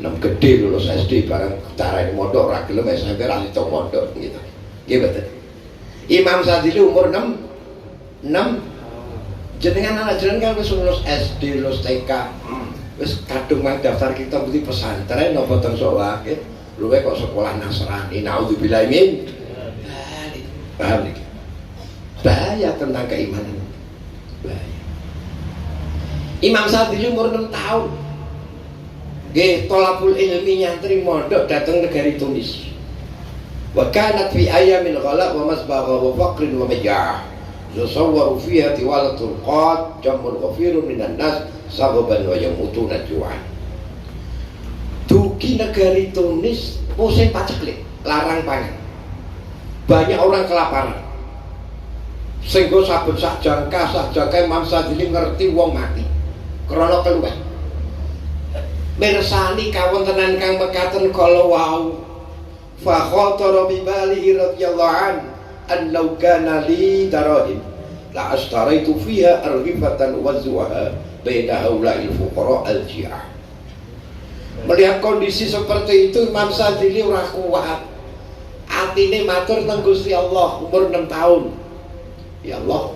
Speaker 4: 6 gede lulus SD bareng carane mondok ora gelem, SMP ra sida mondok gitu. Nggih betul. Imam Syadzili umur 6 6, jenengan anak jenengan kan wis lulus SD, lulus TK. Wis kadung mang daftar kita bukti pesantren napa teng sekolah nggih. Luwe kok sekolah Nasrani, naudzubillah min. Paham niki? Bahaya tentang keimanan. Bahaya. Imam Syadzili umur 6 tahun. Nggih, tolabul ilmi nyantri mondok dateng negari Tunis. Wa kanat fi ayyamin ghala wa masbagha wa faqrin wa majah. Yusawwaru fiha tiwal turqat jamul ghafirun minan nas saghaban wa yamutuna ju'an. Dugi negari Tunis musim paceklik, larang pangan. Banyak orang kelaparan. Sehingga saben sak jangka sak jangka Imam Syadzili ngerti wong mati krana keluwen. Mirsani kawontenan kang mekaten kala wau. Fa khatara bi balihi radhiyallahu an an law kana li darahim la ashtaraitu fiha arghifatan wazwaha baina haula'il fuqara al-ji'ah. Melihat kondisi seperti itu Imam Syadzili ora kuat. Atine matur teng Gusti Allah umur 6 tahun. Ya Allah,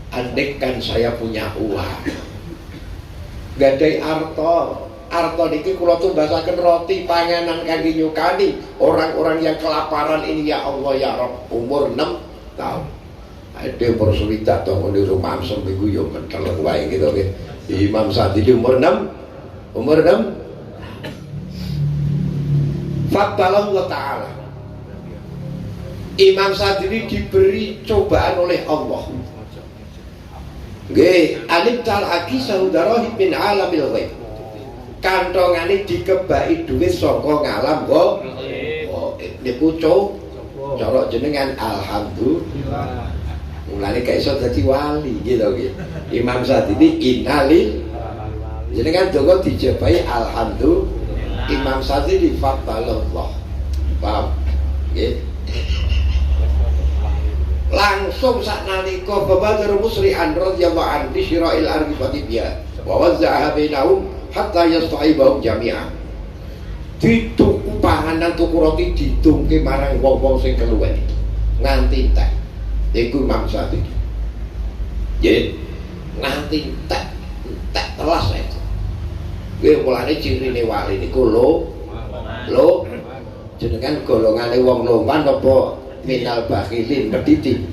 Speaker 4: andaikan saya punya uang, gadai arto, arto niki kula tumbasaken roti panganan kangge nyukani orang-orang yang kelaparan ini, ya Allah ya Rabb. Umur 6 tahun. Ada umur 60 tahun di rumah seminggu yo menteleng wae gitu nggih. Imam Syadzili umur 6, umur 6. Faddalallahu ta'ala. Imam Syadzili diberi cobaan oleh Allah. Nggih, alif tal akisahu darahim min alamil ghaib. Kantongane dikebaki duit saka ngalam kok. Oh, niku cara jenengan alhamdulillah. Mulane gak iso dadi wali gitu nggih. Imam Syadzili innalil jenengan donga dijabahi alhamdulillah. Imam Syadzili faddalallah. Paham? Nggih. Langsung sak nalika babadar musri'an radhiyallahu an bi syira'il arghifati biha wa wazza'aha bainahum hatta yasta'ibahum jami'a. Dituku panganan, tuku roti, didungke marang wong-wong sing keluwen nganti entek. Iku Imam Syadzili. Nggih, nganti entek, entek telas itu. Nggih, mulane cirine wali niku lho lho, jenengan golongane wong loman apa minal bakhilin, mediti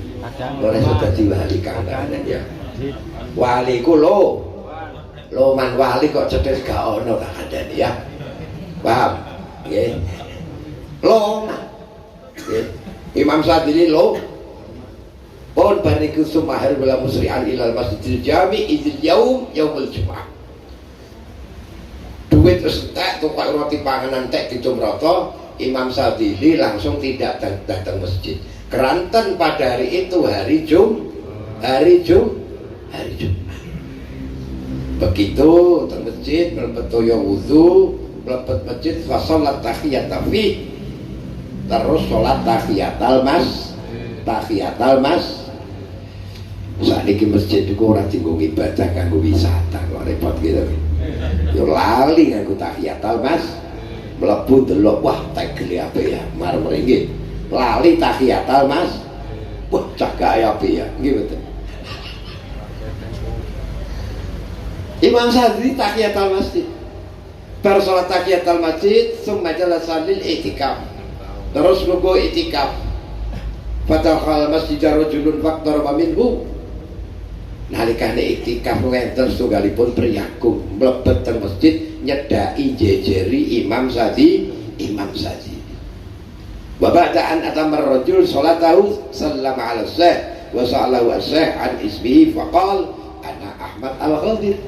Speaker 4: oleh sudah dadi wali kang ya. Wali ku lho loman, wali kok cedhes gak ono tak kandhani ya. Paham nggih? Loman nggih. Imam Syadzili lho pun bar niku sumahir wala musri'an ilal masjidil jami idil yaum yaumul jum'ah. Duit wis entek, tuku roti panganan entek didum rata, Imam Syadzili langsung tidak datang masjid. Keranten pada hari itu hari Jum, hari Jum, hari Jumat. Begitu teng masjid mlebet toya wudu, mlebet masjid fa shalat tahiyat fi, terus salat tahiyatal mas, tahiyatal mas. Sakniki masjid iku ora dienggo ibadah, kanggo wisata kok repot gitu. Yo lali nganggo tahiyatal mas. Mlebu delok, wah, tegele apik ya, marmer nggih. Lali tahiyatal mas. Wah, cagake apik ya. Nggih betul. Imam Syadzili tahiyatal masjid. Bar salat tahiyatal masjid, summa jalasa lil i'tikaf. Terus lungguh i'tikaf. Fadakhal masjid rajulun faqtaraba minhu. Nalikane i'tikaf wonten setunggalipun priyagung mlebet teng masjid nyedhaki jejeri Imam Syadzili, Imam Syadzili. Wa ba'da an atamma ar-rajul salatahu sallama 'ala syekh wa sa'alahu asy-syekh an ismihi faqal ana Ahmad al-Ghadir.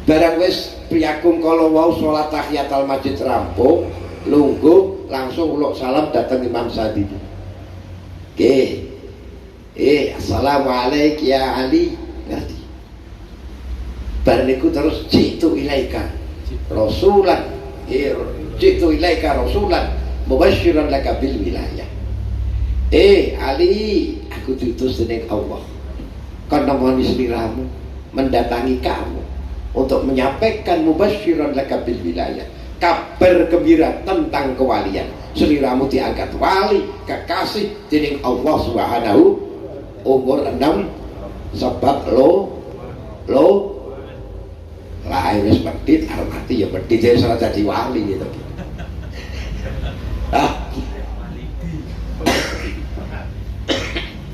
Speaker 4: Barang wis priyakung kala wau salat tahiyatul masjid rampung, lungguh langsung uluk salam dateng Imam Sadili. Nggih. Assalamualaikum ya Ali. Ngerti. Bar niku terus jitu ilaika rasulan, jitu ilaika rasulan mubasysyiran laka bil wilayah. Ali, aku diutus dening Allah. Kon nemoni sliramu, mendatangi kamu untuk menyampaikan mubasysyiran laka bil wilayah, kabar gembira tentang kewalian. Sliramu diangkat wali, kekasih dening Allah Subhanahu, umur 6 sebab lo lo lah wis medhit arep mati ya medhit ya ora dadi wali gitu. Ah.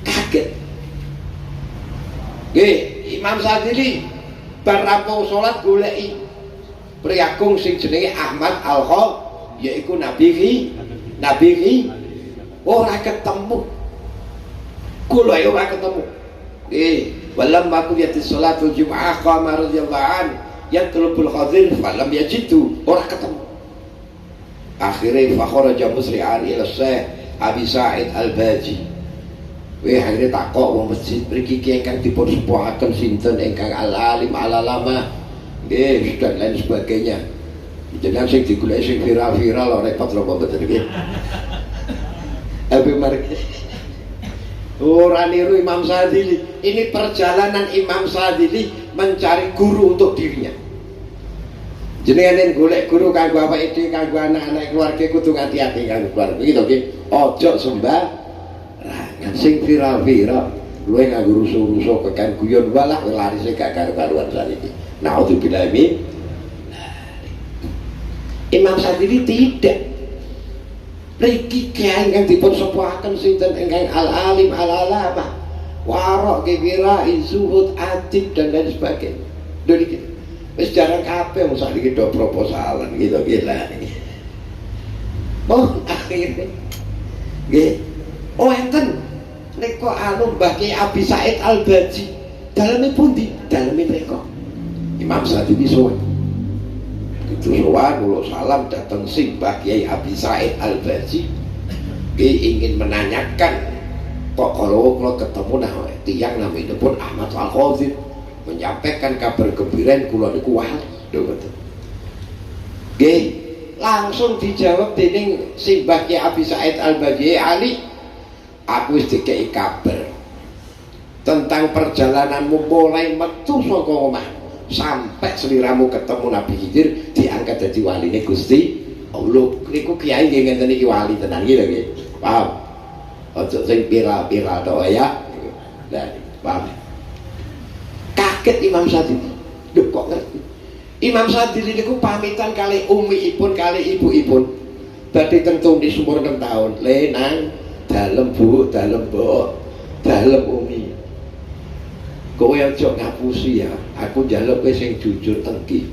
Speaker 4: Kaget. Nggih, Imam Sadili bar rampung salat goleki priyagung sing jenenge Ahmad Al-Kha, yaiku Nabi Nabi ora ketemu. Kula ora ketemu. Nggih, walamma qudiyat sholatul jumu'ah qama radhiyallahu an yatlubul khadir falam yajidu, ora ketemu. Akhirnya fa kharaja musri'an ila Syekh Abi Sa'id Al-Baji. Weh akhirnya takok wong masjid mriki ki ingkang dipun sepuhaken sinten ingkang al-alim al-alama, nggih, dan lain sebagainya. Jenengan sing digoleki sing viral-viral ora repot lho mboten nggih. Tapi mari ora niru Imam Sadili. Ini perjalanan Imam Sadili mencari guru untuk dirinya. Jenengan yen golek guru kanggo awake dhewe, kanggo anak-anak keluarga kudu ngati-ati kanggo keluarga gitu nggih. Aja sembarangan sing viral-viral luwe nganggo rusuh-rusuh kekan guyon walah larise gak karu-karuan saniki. Naudzubillah min. Imam Sadili tidak. Riki kiai ingkang dipun sepuhaken sinten ingkang al-alim al-alamah, warok kira zuhud adib dan lain sebagainya. Lho niki wis jarang kabeh wong sakniki do proposalan gitu gila. Oh akhirnya nggih. Oh enten nika anu Mbah Ki Abi Said Al-Baji. Daleme pundi? Daleme mriko. Imam Sadili sowan. Itu sowan uluk salam dateng sing Mbah Kiai Abi Said Al-Baji. Ki ingin menanyakan kok kalau kula ketemu nah tiyang naminipun Ahmad Al-Khadir menyampaikan kabar gembira kula niku wali. Lho ngoten. Nggih, langsung dijawab dening Simbah Kiai Abi Said Al-Baji, Ali, aku wis dikei kabar tentang perjalananmu mulai metu saka omah sampai seliramu ketemu Nabi Khidir diangkat dadi waline Gusti Allah. Niku kiai nggih ngenten iki wali tenan iki lho nggih. Paham? Aja sing viral-viral tok ya. Lah, paham? Kaget Imam Sadili. Lho kok ngerti? Imam Sadili niku pamitan kali umiipun kali ibuipun. Badhe teng Tunis umur 6 tahun. Le nang dalem Bu, dalem Mbok, dalem Umi. Kowe aja ngapusi ya, aku njaluk kowe sing jujur tengki.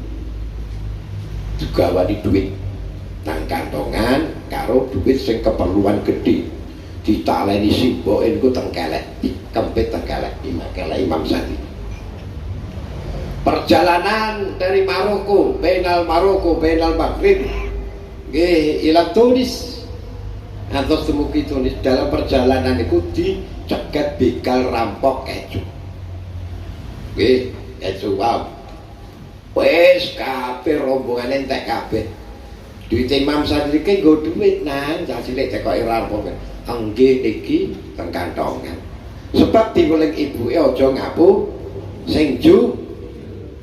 Speaker 4: Digawani duit nang kantongan karo duit sing keperluan gedhe. Ditaleni simboke niku tengkelek, dikempit tengkelek, dimakelek Imam Sadili. Perjalanan dari Maroko, Bainal Maroko, Bainal Maghrib, nggih ila Tunis. Ngantos dumugi Tunis, dalam perjalanan itu dicegat begal rampok keju. Nggih, keju wae. Wis kabeh rombongane entek kabeh. Duit Imam Sadili ki nggo duit nang cah cilik tekoke rampok. Nggih niki teng kantongan. Sebab diweling ibuke aja ngapu sing ju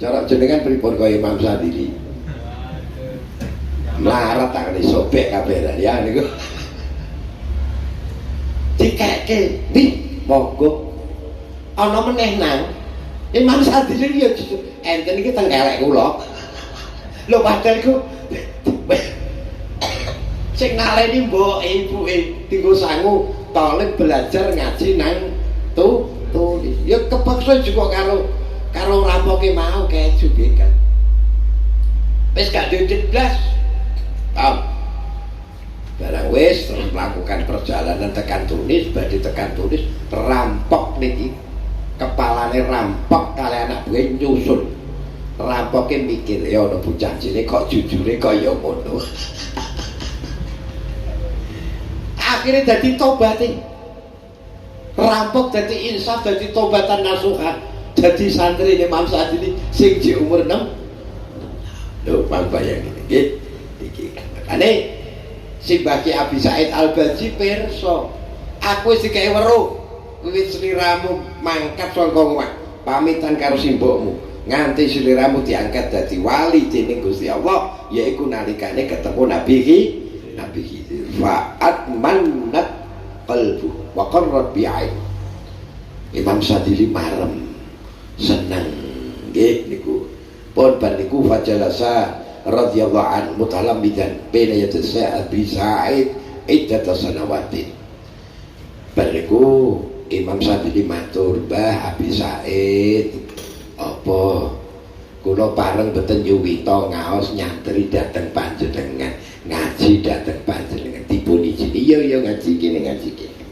Speaker 4: cara jenengan pripun kaya Imam Sadili. Melarat tangane sobek kabeh ya niku. Dikeke ndi monggo. Ana meneh nang Imam Sadili ya justru enten iki teng kelek kula. Lho padahal iku sing naleni mbok ibuke dienggo sangu toleh belajar ngaji nang tulis. Ya kepaksa juga karo karo rampoke mau keju kan. Wis gak duit blas. Paham? Barang wis terus melakukan perjalanan tekan Tunis, badhe tekan Tunis, rampok niki. Kepalane rampok kali anak buah nyusul. Rampoke mikir ya ana bocah cilik kok jujure kaya ngono. Akhirnya dadi tobaté. Rampok dadi insaf, dadi tobatan nasuha, dadi santri Imam Sadili sing di umur 6. Lho, paham bayang nggih. Iki makane Simbah Ki Abi Said Al-Baji pirsa, aku wis dikeki weruh wiwit sliramu mangkat saka omah, pamitan karo simbokmu nganti sliramu diangkat dadi wali dening Gusti Allah, yaiku nalikane ketemu Nabi Khidir. Fa'at mannat qalbu wa qarrat bi'ain. Imam Sadili marem seneng nggih niku. Pun bar niku fajalasa radhiyallahu an mutalammidan baina yadi Abi Sa'id iddata sanawatin. Bar niku Imam Sadili matur, Mbah Abi Sa'id, apa kula pareng beten nyuwita ngaos nyantri dhateng panjenengan, ngaji dhateng panjenengan, dipun izini? Iya iya ngaji kene, ngaji kene.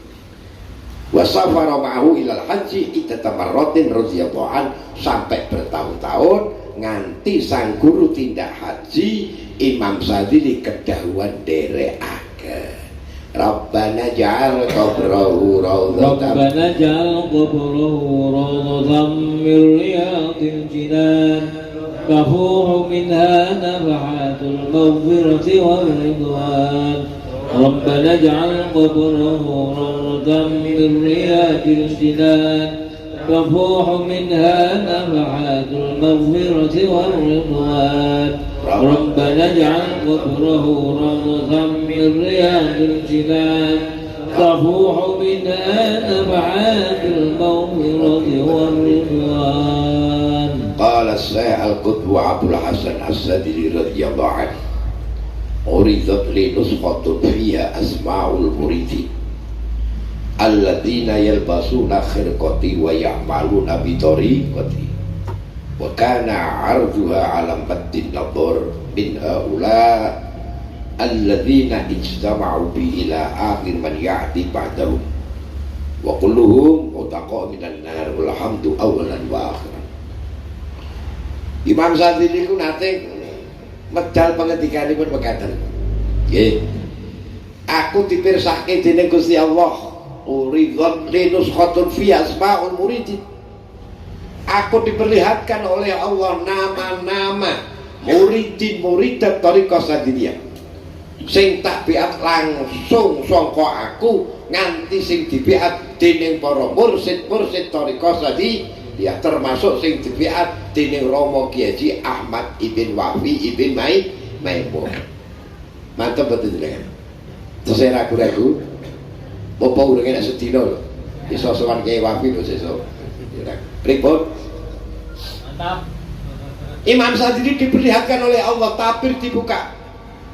Speaker 4: Wa safara ma'ahu ilal haji iddata marratin radhiyallahu an, sampai bertahun-tahun nganti sang guru tindak haji, Imam Sadili kedahuan nderekaken. Rabbana ja'al qabrahu rawdatan.
Speaker 2: Rabbana ja'al qabrahu rawdatan min riyadil jinan tafuhu minha nafhatul maghfirati wal ridwan. Rabbana ja'al qabrahu rawdatan min riyadil jinan tafuhu minha nafhatul maghfirati wal ridwan. Rabbana ja'al qabrahu rawdatan min riyadil jinan tafuhu minha nafhatul maghfirati wal ridwan.
Speaker 4: Qala Syekh Al-Qutb Abdul Hasan As-Sadili radhiyallahu anhu, uridat li nuskhatun fiha asma'ul muridin alladzina yalbasuna khirqati wa ya'maluna bi tariqati wa kana 'arduha 'ala maddin nadhar min haula alladzina ijtama'u bi ila akhir man ya'ti ba'dahum wa kulluhum utaqa minan nar walhamdu awalan wa akhiran. Imam Sadili ku nate medal pengendikanipun mekaten. Nggih. Aku dipirsake dening Gusti Allah, uridzat li nuskhatun fi asma'ul muridin. Aku diperlihatkan oleh Allah nama-nama muridin muridat thariqah Sadiliyah. Sing tak biat langsung sangka aku nganti sing dibiat dening para mursid-mursid thariqah Sadiliyah, termasuk sing dibiat dening Romo Kiai Ahmad Ibn Wafi Ibn Maimun. Mantep betul jenengan. Terus saya ragu-ragu, apa urung enak sedina lho. Iso sowan Kiai Wafi lho sesuk. Pripun?
Speaker 2: Mantap.
Speaker 4: Imam Sadili diperlihatkan oleh Allah, tabir dibuka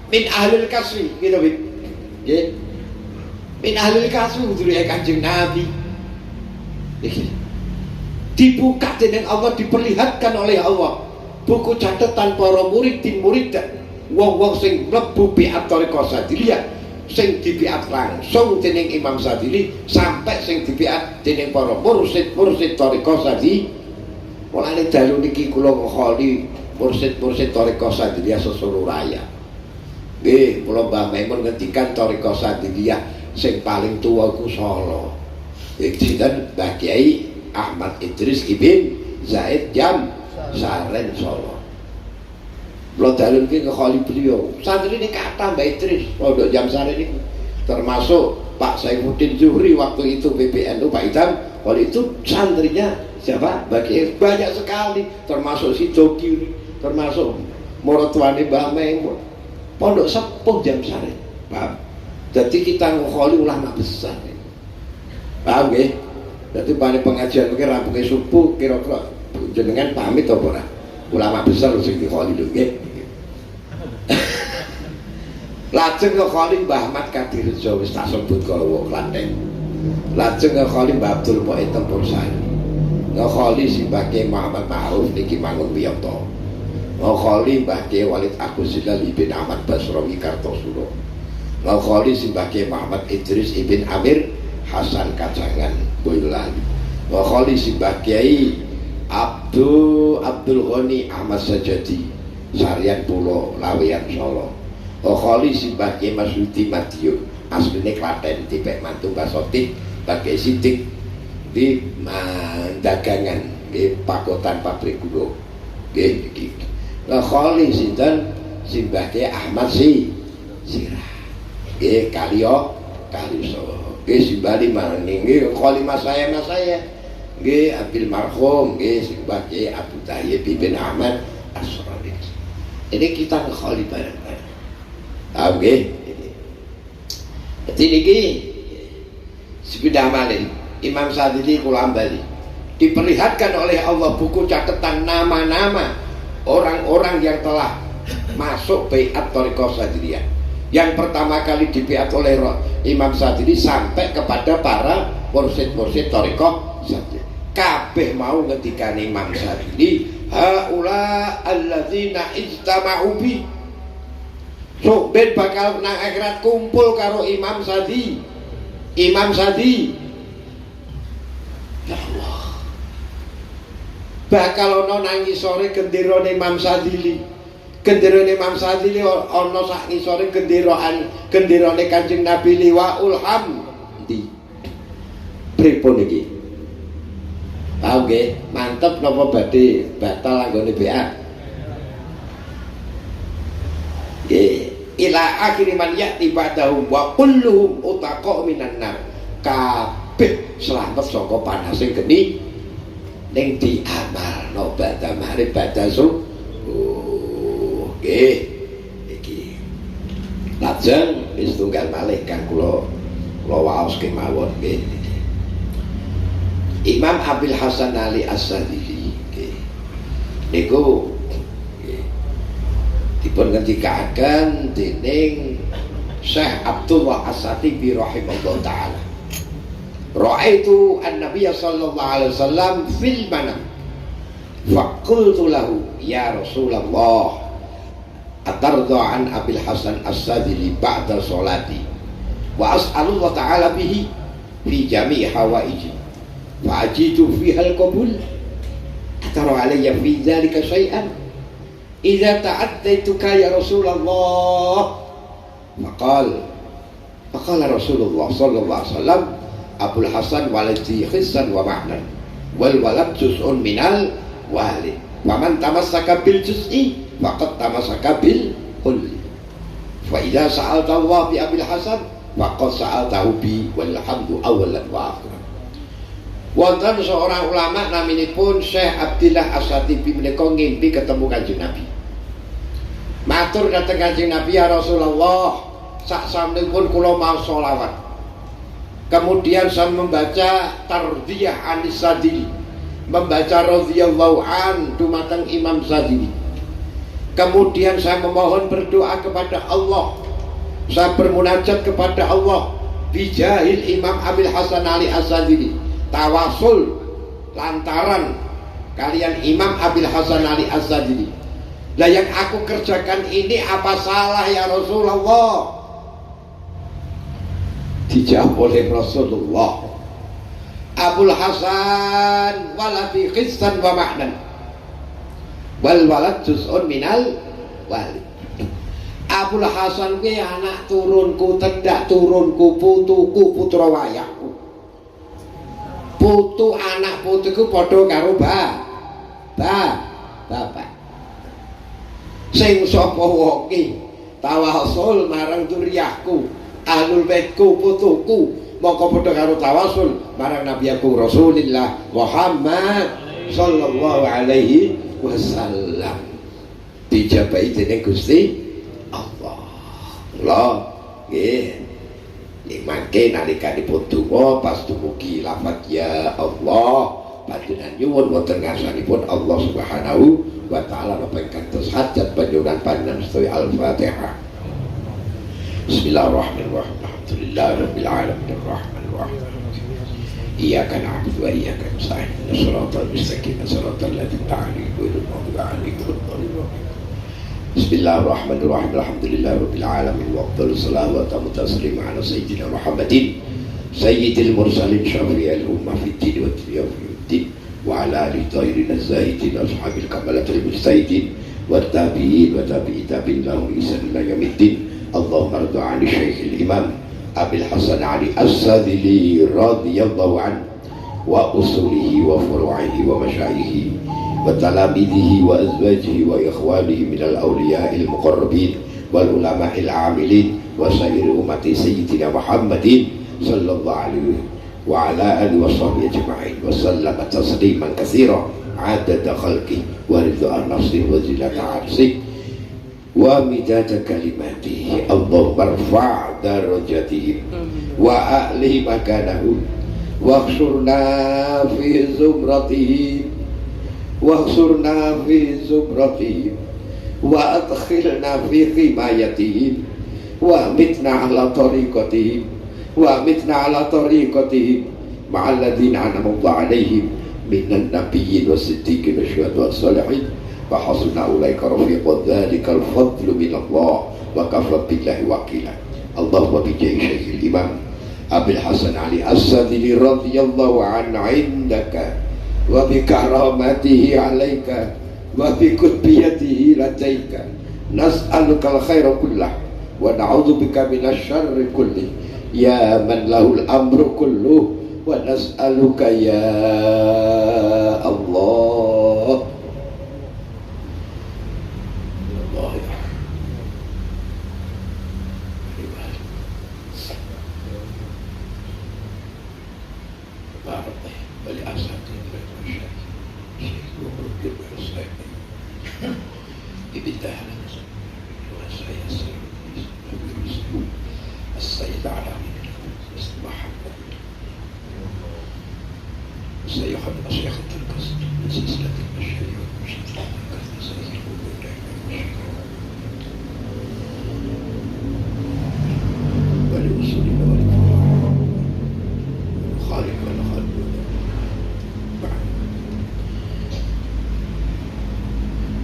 Speaker 4: min ahlil kaswi gitu Bib. Nggih. Min ahlil kaswi durune Kanjeng Nabi. Iki. Dibuka dening Allah, diperlihatkan oleh Allah buku catatan para muridin muridat, wong-wong sing mlebu biat thariqah Sadiliyah, sing dibiat langsung dening Imam Sadili sampai sing dibiat dening para mursid-mursid thariqah Sadiliyah. Mulane dalu niki kula ngekholi mursid-mursid thariqah Sadiliyah sesolo raya. Nggih, kula Mbah Maimun ngendikan thariqah Sadiliyah sing paling tuwa ku Solo. Nggih sinten? Mbah Kiai Ahmad Idris Ibn Zaid Jam Saren Solo. Kula dalu niki ngekholi beliau. Santri ini kata Mbah Idris pondok Jam Saren niku. Termasuk Pak Saifuddin Zuhri waktu itu PBNU Pak Idam, kalau itu santrinya siapa? Mbah Kiai banyak sekali, termasuk si Jogi, termasuk maratuane Mbah Maimun. Pondok sepuh Jam Saren. Paham? Jadi kita ngekholi ulama besar. Paham nggih? Jadi pada pengajian mungkin rampungnya subuh kira-kira jenengan pamit apa ora? Ulama besar sing dikholi lho nggih. Lajeng ngekholi Mbah Ahmad Kadirejo wis tak sebut kala wau Klaten. Lajeng ngekholi Mbah Abdul Mu'id Tempur Sari. Ngekholi Simbah Kiai Muhammad Ma'ruf niki Mangun Wiyoto. Ngekholi Mbah Kiai Walid Agus Zilal Ibn Ahmad Basrawi Kartosuro. Ngekholi Simbah Kiai Muhammad Idris Ibn Amir Hasan Kacangan Boyolali. Ngekholi Simbah Kiai Abdul Ghani Ahmad Sajadi Sarian Pulo Laweyan Solo. Kholi simbah Ki Masudi Madiun, asline Klaten, dipek mantu Mbah Sotik, Mbah Sidik di dagangan nggih pakotan pabrik gula. Nggih iki. Lah kholi sinten simbah Ki Ahmad Si Sirah. Nggih kaliyo kaliso. Nggih simbah maning nggih kholi mas saya. Nggih Abil marhum nggih simbah Ki Abu Thayyib bin Ahmad As-Siraj. Ini kita ngekholi bareng-bareng. Paham nggih? Dadi niki sepindah malih Imam Syadzili kula ambali diperlihatkan oleh Allah buku catatan nama-nama orang-orang yang telah masuk baiat thariqah Syadziliyah. Yang pertama kali dibaiat oleh Imam Syadzili sampai kepada para mursyid-mursyid thariqah Syadziliyah. Kabeh mau ngendikane Imam Syadzili, haula alladzina ijtama'u bi. Sok ben bakal nang akhirat kumpul karo Imam Sadi. Imam Sadi. Ya Allah. Bakal ana nang ngisore genderane Imam Syadzili. Genderane Imam Syadzili ana sak ngisore genderaan genderane Kanjeng Nabi Liwaul Hamdi. Pripun iki? Paham nggih? Mantep napa badhe batal anggone baiat? Nggih. Ila akhir man ya'ti ba'dahu wa kulluhum utaqa minan nar. Kabeh selamat saka panase geni ning diamalno ba'da maghrib ba'da subuh. Nggih. Iki. Lajeng wis tunggal malih kang kula waos kemawon nggih. Imam Abil Hasan Ali As-Syadzili nggih. Niku dipun ngendikaken dening Syekh Abdullah As-Satibi rahimahullah taala. Ra'aitu an-nabiy sallallahu alaihi wasallam fil manam. Faqultu lahu ya Rasulullah atardha an Abil Hasan As-Syadzili ba'da salati wa as'alullah ta'ala bihi fi jami' hawaiji fa ajidu fiha al-qabul atara alayya fi dzalika syai'an idza ta'attaituka ya Rasulullah. Faqala Rasulullah sallallahu alaihi wasallam Abul Hasan waladi khissan wa ma'nan wal walad juz'un minal walid faman tamassaka bil juz'i faqad tamassaka bil kulli fa idza sa'alta Allah bi Abil Hasan faqad sa'altahu bi walhamdu awalan wa akhiran. Wonten seorang ulama naminipun Syekh Abdillah As-Satibi menika ngimpi ketemu Kanjeng Nabi. Matur dhateng Kanjeng Nabi, ya Rasulullah, sak sampunipun kula mau sholawat. Kemudian saya membaca Tardiyah Anis Syadzili, membaca radhiyallahu an dumateng Imam Syadzili. Kemudian saya memohon berdoa kepada Allah. Saya bermunajat kepada Allah bijahil Imam Abil Hasan Ali As-Syadzili. Tawasul lantaran kalian Imam Abil Hasan Ali As-Syadzili. Lah yang aku kerjakan ini apa salah ya Rasulullah? Dijawab oleh Rasulullah, Abul Hasan waladi khissan wa ma'nan wal walad juz'un minal walid. Abul Hasan kuwi anak turunku, tendak turunku, putuku, putra wayahku. Putu anak putuku padha karo bapak. Sing sapa wonge tawasul marang dzurriyyahku, ahlul baitku, putuku, mongko padha karo tawasul marang Nabi Agung Rasulillah Muhammad sallallahu alaihi wasallam. Dijabahi dening Gusti Allah. Mula nggih mangke nalikanipun donga pas dumugi lafaz ya Allah panjenengan nyuwun wonten ngarsanipun Allah Subhanahu wa taala napa ingkang kados hajat panjenengan panjenengan sedaya. Al-Fatihah. Bismillahirrahmanirrahim. Alhamdulillahirabbil alamin arrahmanir rahim. Iyyaka na'budu wa iyyaka nasta'in. Ihdinas siratal mustaqim, siratal ladzina an'amta 'alaihim ghairil maghdubi 'alaihim waladdallin. Bismillahirrahmanirrahim. Alhamdulillahirabbil alamin wa afdhalus salatu wa atammu taslim ala sayyidina Muhammadin sayyidil mursalin syafi'il ummah fid din wa dunya wa din Wa ala alihi tahirin az-zahidin ashabil kamalatil mujtahidin wa tabi'in wa tabi'i tabi'in lahum ihsan ila yaumiddin. Allahumma radu 'ani syekhil imam Abil Hasan Ali As-Sadili radhiyallahu anhu wa usulihi wa furu'ihi wa masyayikhi wa talamidihi wa azwajihi wa ikhwanihi minal awliya'il muqarrabin wal ulama'il 'amilin wa sairi ummati sayyidina Muhammadin sallallahu alaihi wa ala alihi wa sahbihi ajma'in wa sallama tasliman katsira adada khalqi wa ridha nafsi wa zinata 'arsy wa midada kalimatihi. Allahumma rfa' darajatihim wa a'li makanahum wahsurna fi zumratihim wahsurna fi zumratihim wa adkhilna fi himayatihim wa mitna ala tariqatihim wa mitna ala tariqatihim ma'al ladzina an'ama Allahu alaihim minan nabiyyin was-siddiqin wasyuhada'i was-salihin wa hasuna ulaika rafiqa dzalikal fadlu minallah wa kafa billahi wakila. Allahumma bi jahi syekhil imam Abil Hasan Ali As-Sadili radhiyallahu anhu indaka wa bi karamatihi alaika wa bi kutbiyatihi ladaika nas'alukal khaira kullah wa na'udzubika minasyarri kulli ya man lahul amru kulluh wa nas'aluka ya Allah. Allah ya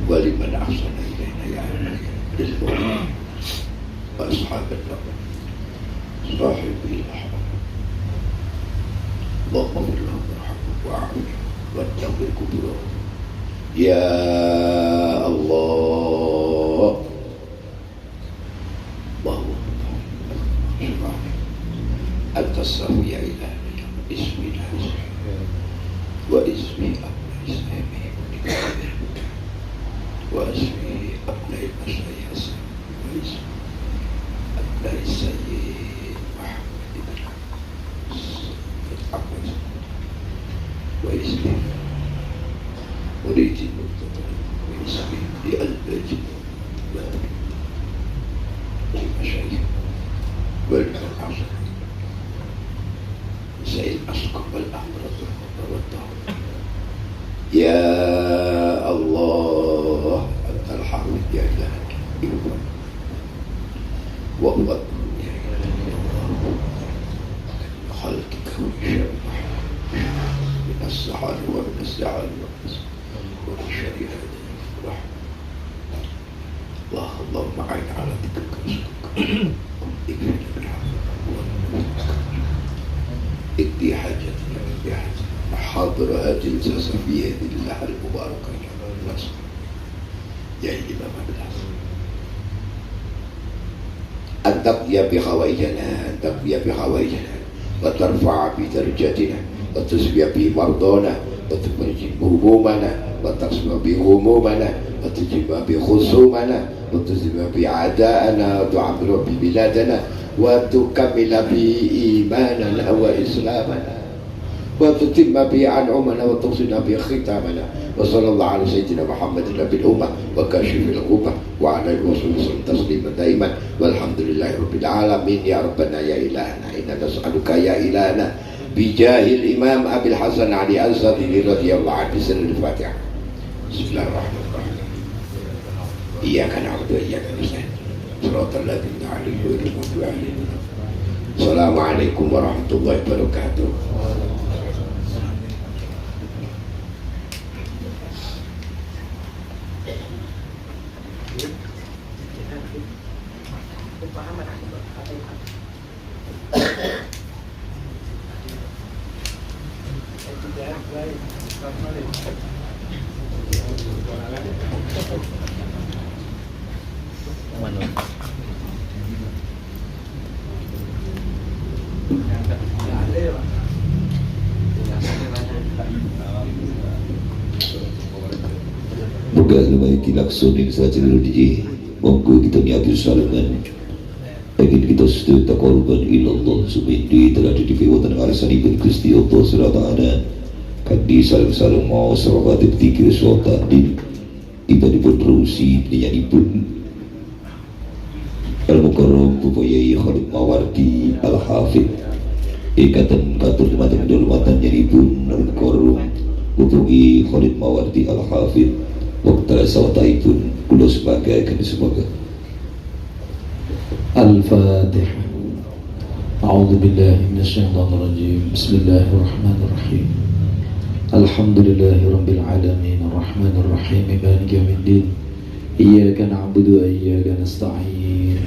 Speaker 4: ولمن أحسن إلينا يا للمؤمنين وأصحاب النار صاحبي الأحرار. اللهم اغفر لهم وارحمهم وأعافهم وانتظر قبورهم يا الله. اللهم أنت الصافي يا إلهي اسمي واسمي أبناء واسمي أبناء المشايخ واسمي أبناء السيد محمد بن عبد واسمي مريد المرتضى واسمي لأزواج والمشايخ والعصر سيد الأسقم والأمراض والطهر يا الله أنت الحافظ يا إلهي وهو يا إلهي خلقك وشر من السحر ومن السعر ومن شر هذه الرحمة. اللهم أعن على ذكرك وشكرك اكفنا من عذابك اقضي حاجتنا اقضي حاجتنا حاضر هذه الجلسة في هذه الله المباركة يا إمام أبي الحسن أن تقضي بحوائجنا أن تقضي بحوائجنا وترفع بدرجاتنا وتشفي بمرضانا وتفرج همومنا وتقسم بهمومنا وتجيب بخصومنا وتزم بعداءنا وتعمر ببلادنا وتكمل بإيماننا وإسلامنا وتتم به أنعمنا وتوصلنا به ختامنا. وصلى الله على سيدنا محمد نبي الأمة وكاشف الغمة وعلى آله وصحبه وسلم تسليما دائما والحمد لله رب العالمين. يا ربنا يا إلهنا إنا نسألك يا إلهنا بجاه الإمام أبي الحسن علي الصديق رضي الله عنه بسر الفاتحة. بسم الله الرحمن الرحيم. إياك نعبد وإياك نستعين صراط الذين أنعمت عليهم غير المغضوب عليهم. السلام عليكم ورحمة الله وبركاته.
Speaker 5: Baik.
Speaker 1: Moga lumayan dilaksonin saja dulu di monggo kita niati salengan ingin kita sedaya taqarruban ila Allah sumindi telah didipi wonten ngarsanipun Gusti Allah Subhanahu wa taala kandi sareng-sareng mau selawat dzikir selawat tahlil dipun terusi penyanipun Al-Mukarram Bapak Yai Khalid Mawardi Al-Hafidh ikatan katur dumateng dulmatan nyanipun Al-Mukarram Bapak Khalid Mawardi Al-Hafidh wekdal sawetahipun kula sebagai semoga.
Speaker 2: Al-Fatihah. A'udzu billahi minasyaitonir rajim. Bismillahirrahmanirrahim. Alhamdulillahirabbil alamin arrahmanir rahim maliki yaumiddin. Iyyaka na'budu wa iyyaka nasta'in.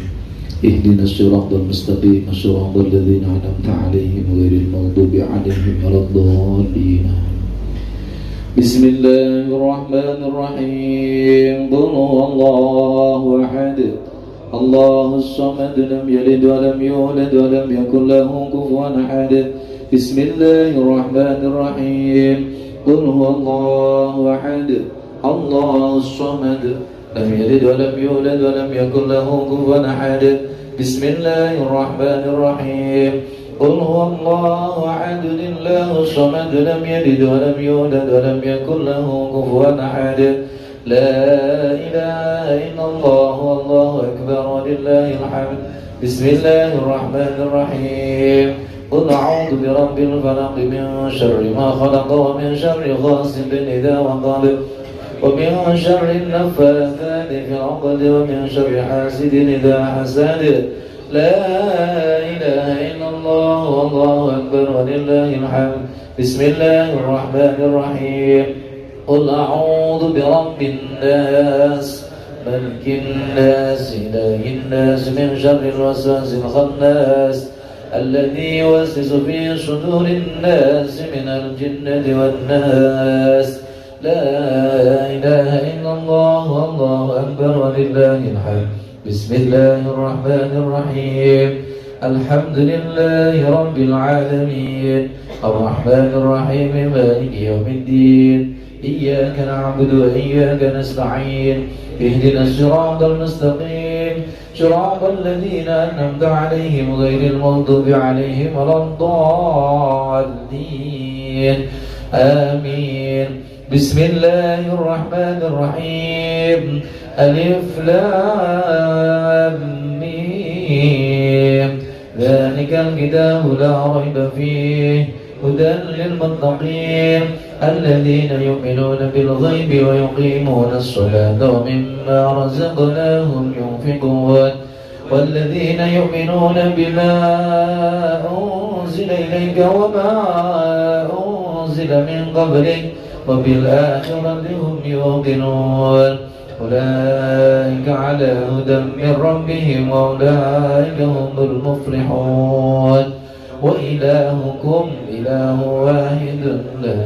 Speaker 2: Ihdinas siratal mustaqim siratal ladzina an'amta 'alaihim ghairil maghdubi 'alaihim waladdallin. Bismillahirrahmanirrahim. Qul huwallahu ahad. Allahus samad lam yalid wa lam yulad wa lam yakul lahu kufuwan ahad. Bismillahirrahmanirrahim. Qul huwallahu ahad. Allahus samad lam yalid wa lam yulad wa lam yakul lahu kufuwan ahad. Bismillahirrahmanirrahim. Qul huwallahu ahad Allahus samad lam yalid wa lam yulad wa lam yakul lahu kufuwan ahad. La ilaha illallah wallahu akbar walillahil hamd. Bismillahirrahmanirrahim. Qul a'udzu birabbil falaq min syarri ma khalaq wa min syarri ghasiqin idza waqab wa min syarri naffatsati fil 'uqad wa min syarri hasidin idza hasad. La ilaha illallah wallahu akbar walillahil hamd. Bismillahirrahmanirrahim. Qul a'udzu birabbin nas malikin nas ilahin nas min syarril waswasil khannas alladzi yuwaswisu fi sudurin nas minal jinnati wan nas. La ilaha illallah wallahu akbar walillahil hamd. Bismillahirrahmanirrahim. Alhamdulillahi rabbil alamin arrahmanir rahim maliki yaumiddin. Iyyaka na'budu wa iyyaka nasta'in. Ihdinas siratal mustaqim siratal ladzina an'amta 'alaihim ghairil maghdubi 'alaihim waladdallin. Amin. Bismillahirrahmanirrahim. Alif Lam Mim. Dzalikal kitabu la raiba fihi hudan lil muttaqin alladzina yu'minuna bil ghaibi wa yuqimuna as-salata wa mimma razaqnahum yunfiqun walladzina yu'minuna bima unzila ilayka wa ma unzila min qablik wa bil akhirati hum yuqinun. Ulaika ala hudan min rabbihim wa ulaika humul muflihun. Wa ilahukum ilahu wahidun la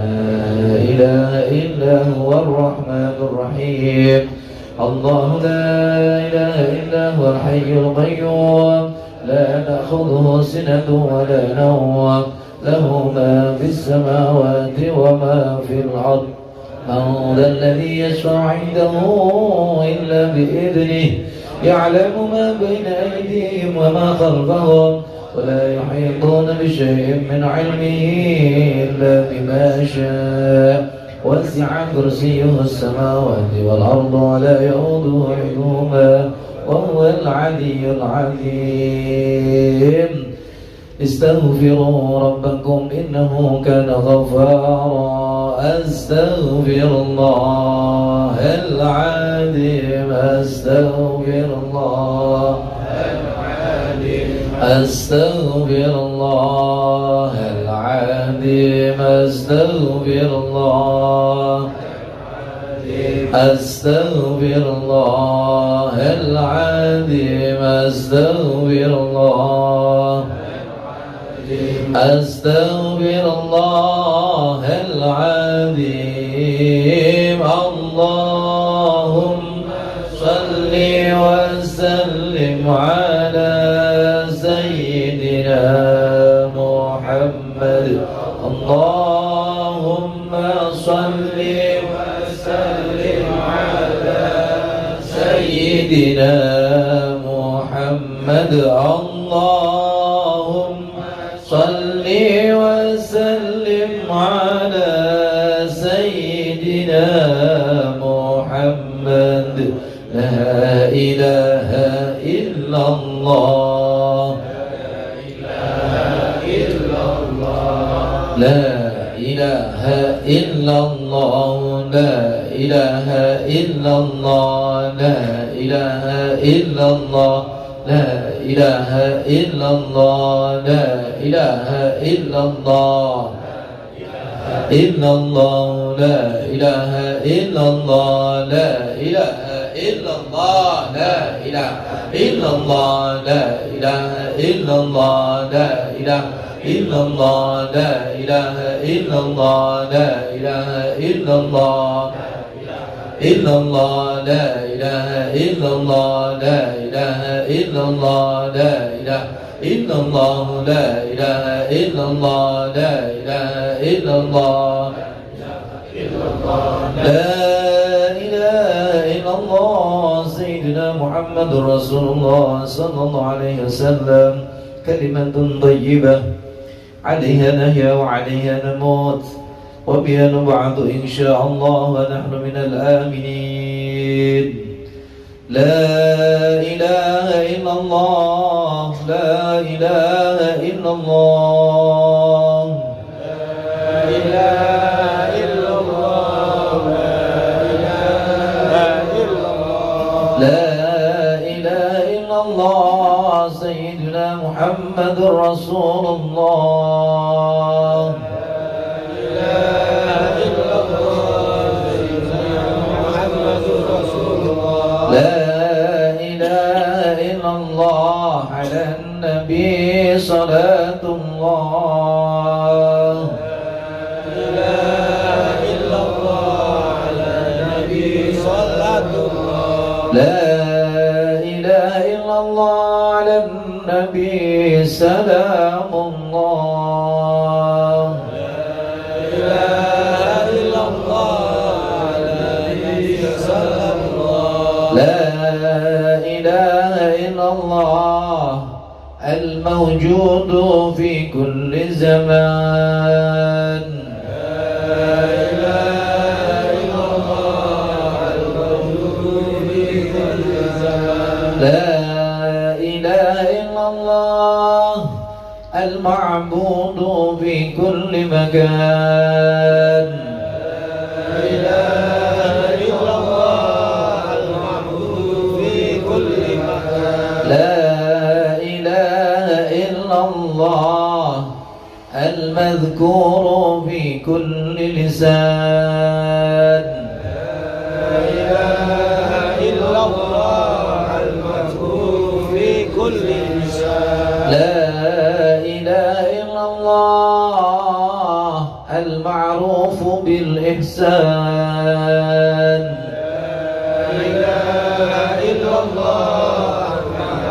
Speaker 2: ilaha illa huwa ar-rahmanur rahim. Allahu la ilaha illa huwa al-hayyul qayyum la ta'khudhuhu sinatun wa la nawm lahu ma fis samawati wa ma fil ard. Man dhal ladhi yashfa'u 'indahu illa bi'idhnihi ya'lamu ma bayna aydihim wa ma khalfahum wa la yuhituna bi shay'in min 'ilmihi illa bima sha'a. Wasi'a kursiyyuhu as-samawati wal arda wa la ya'uduhu hifdhuhuma wa huwa al-'aliyyul 'azim. Istaghfiru rabbakum innahu kana ghaffara. Astaghfirullahal 'azim. Astaghfirullah Astaghfirullahal 'azim. Astaghfirullah Astaghfirullahal 'azim. Astaghfirullah Astaghfirullahal 'azim. Allahumma shalli wa sallim ala sayyidina Muhammad. سيدنا محمد. اللهم صل وسلم على سيدنا محمد. لا إله إلا الله، لا إله إلا الله، لا إله إلا الله، لا إله إلا الله، لا إله إلا الله، لا إله إلا الله، إلا الله، لا إله إلا الله، لا إله إلا الله، لا إله إلا الله، لا إله إلا الله، لا إله إلا الله، لا إله إلا الله، لا إله إلا الله، إلا الله، لا إله إلا الله، لا إله إلا الله، لا إله إلا الله، لا إله إلا الله، لا إله إلا الله، لا إله إلا الله. سيدنا محمد رسول الله صلى الله عليه وسلم. كلمة طيبة عليها نحيا وعليها نموت وبها نبعث إن شاء الله ونحن من الآمنين. لا إله إلا الله، لا إله إلا الله،
Speaker 5: لا إله إلا الله، لا إله إلا الله،
Speaker 2: لا إله إلا الله. سيدنا محمد رسول الله.
Speaker 5: لا إله إلا الله، سيدنا محمد رسول الله.
Speaker 2: لا إله إلا الله، على النبي صلاة الله.
Speaker 5: لا إله إلا الله، على النبي صلاة الله.
Speaker 2: لا إله إلا الله، على النبي سلام الله.
Speaker 5: لا إله إلا الله، على النبي سلام الله.
Speaker 2: لا إله إلا الله، الموجود في كل زمان.
Speaker 5: لا إله إلا الله، الموجود في كل زمان.
Speaker 2: لا إله إلا الله، المعبود في كل مكان.
Speaker 5: لا إله إلا الله، المعبود في كل مكان.
Speaker 2: لا إله إلا الله، المذكور في كل لسان.
Speaker 5: لا إله إلا الله، المذكور في كل لسان.
Speaker 2: لا إله إلا الله، المعروف بالإحسان.
Speaker 5: لا إله إلا الله،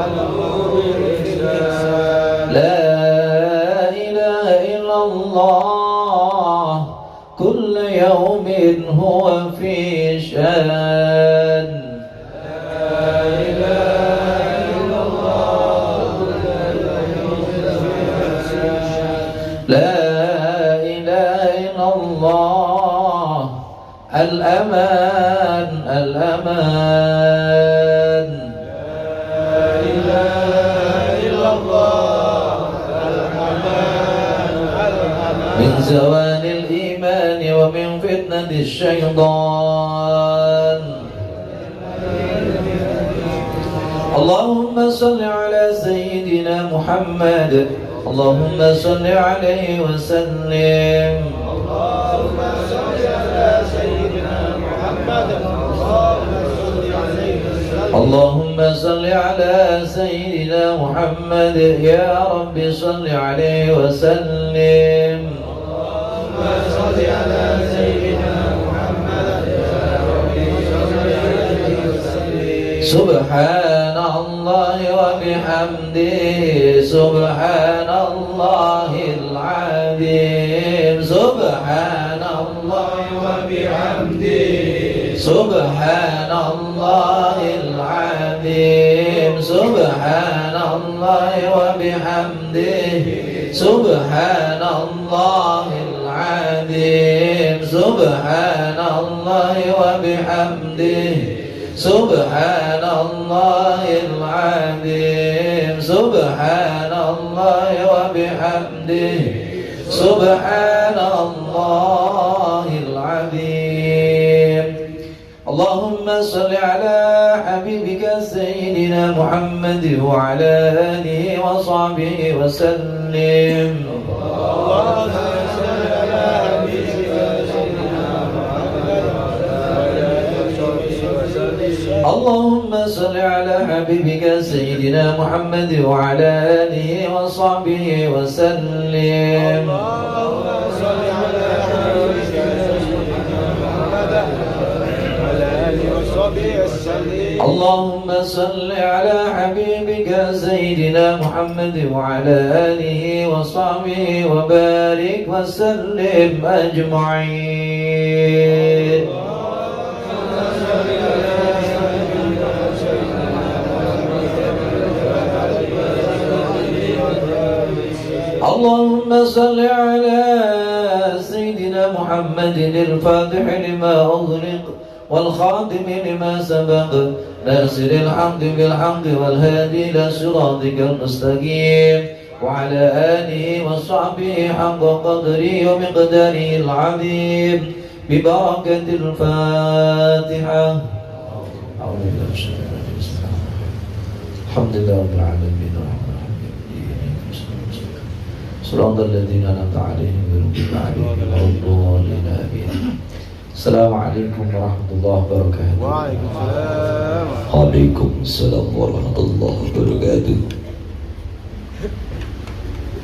Speaker 5: المعروف بالإحسان.
Speaker 2: لا إله إلا الله، كل يوم هو في شأن.
Speaker 5: لا إله إلا الله، كل يوم في شأن.
Speaker 2: لا إله إلا الله، الأمان الأمان.
Speaker 5: لا إله إلا الله، الأمان الأمان.
Speaker 2: من زوال الإيمان ومن فتنة الشيطان. اللهم صل على سيدنا محمد، اللهم صل عليه وسلم.
Speaker 5: اللهم صل على سيدنا محمد، اللهم صل عليه وسلم.
Speaker 2: اللهم صل على سيدنا محمد، يا رب صل عليه وسلم.
Speaker 5: اللهم صل على سيدنا محمد، يا رب صل عليه وسلم.
Speaker 2: سبحان الله وبحمده، سبحان الله العظيم، سبحان الله
Speaker 5: وبحمده،
Speaker 2: سبحان الله العظيم. العظيم. سبحان الله وبحمده سبحان الله العظيم. سبحان الله وبحمده سبحان الله العظيم. سبحان الله وبحمده سبحان الله العظيم. اللهم صل على حبيبك سيدنا محمد وعلى آله وصحبه وسلم.
Speaker 5: اللهم صل على حبيبك سيدنا محمد وعلى آله وصحبه وسلم.
Speaker 2: اللهم صل على حبيبك سيدنا محمد وعلى آله وصحبه وسلم.
Speaker 5: اللهم صل على حبيبك سيدنا محمد وعلى آله وصحبه وسلم.
Speaker 2: اللهم صل على حبيبك سيدنا محمد وعلى آله وصحبه وبارك وسلم أجمعين. اللهم صل على سيدنا محمد الفاتح لما أغلق والخاتم لما سبق ناصر الحق بالحق والهادي إلى صراطك المستقيم وعلى آله وصحبه حق قدره ومقداره العظيم ببركة الفاتحة. أعوذ بالله من الشيطان الرجيم. بسم الله الرحمن الرحيم. الحمد لله رب العالمين الرحمن الرحيم صراط الذين أنعمت عليهم غير المغضوب عليهم ولا الضالين. آمين. السلام عليكم ورحمة الله وبركاته.
Speaker 5: وعليكم السلام.
Speaker 1: Waalaikumsalam warahmatullahi wabarakatuh.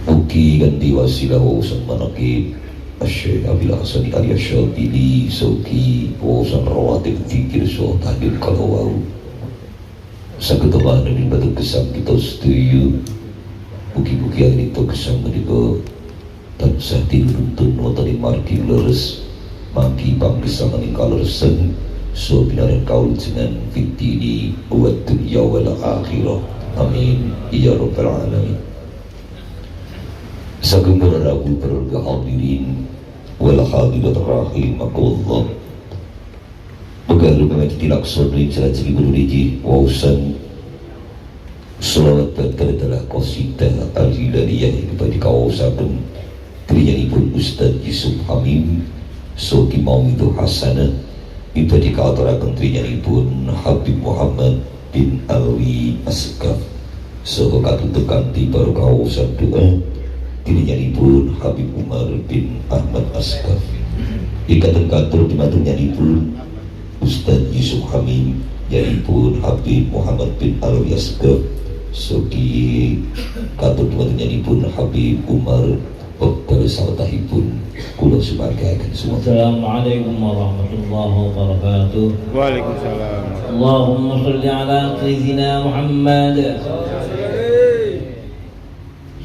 Speaker 1: Mugi ganti wasilah wawasan manaqib Asy-Syaikh Abil Hasan Ali Asy-Syadzili sauki wawasan rawatib dzikir so tahlil kalau wau saged ing batu gesang kita setuju. Mugi-mugi anito gesang menika tansah tinuntun wonten ing margi leres mangki panggesangan ing kaleresen so pinaring kawujudan fid dini wad dunya wal akhirah. Amin ya rabbal alamin. Sagung para rawuh para hadirin wal hadirat rahimakumullah. Begalu kami dilaksanakan ing salajengipun niki waosan selawat adalah qasidah al-hilaliyah kepada kawasaken kriyanipun Ustaz Yusuf Hamim soki mauidhoh hasanah ibadi kaaturaken kriyanipun Habib Muhammad bin Alwi Asgaf saha katutup kanthi barokah waosan doa kriyanipun Habib Umar bin Ahmad Asgaf. Ikatan katur dimaturipun Ustaz Yusuf Hamim yanipun Habib Muhammad bin Alwi Asgaf soki katur pun Habib Umar wekdal sawetahipun kula sumargaken semua.
Speaker 2: Assalamualaikum warahmatullahi wabarakatuh.
Speaker 5: Waalaikumsalam.
Speaker 2: Allahumma shalli ala sayyidina Muhammad.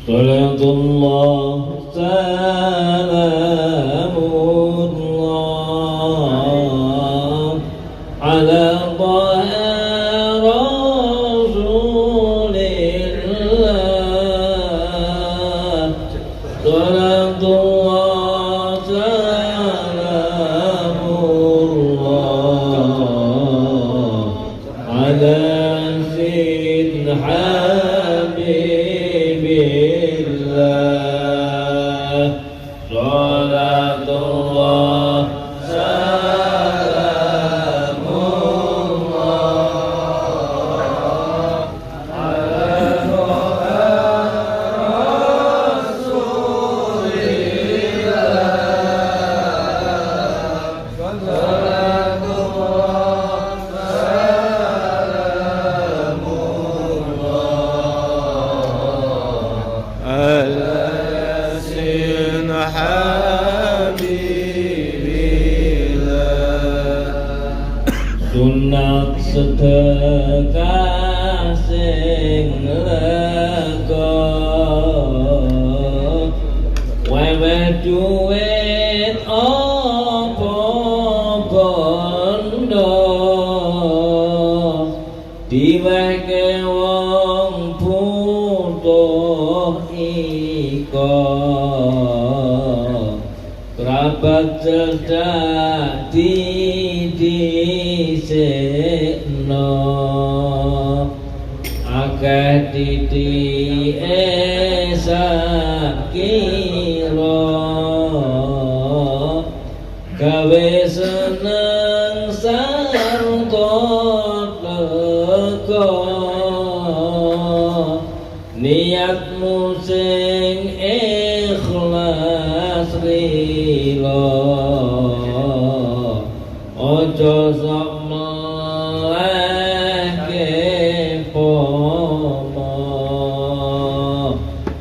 Speaker 2: Salatullah salamullah ala taha Rasulillah. Salatullah salamullah ala sayyidina Habibillah. Salatullah salamullah ala Rasulillah. Salatullah salamullah
Speaker 5: ala yasin habibillah.
Speaker 2: Sunat sedekah sing lega wewe duit apa bondo diwehi iko kerabat cedhak didhisikno akeh titike sakira gawe seneng sarta lega niatmu sing ikhlas rila aja sok melehke pomo.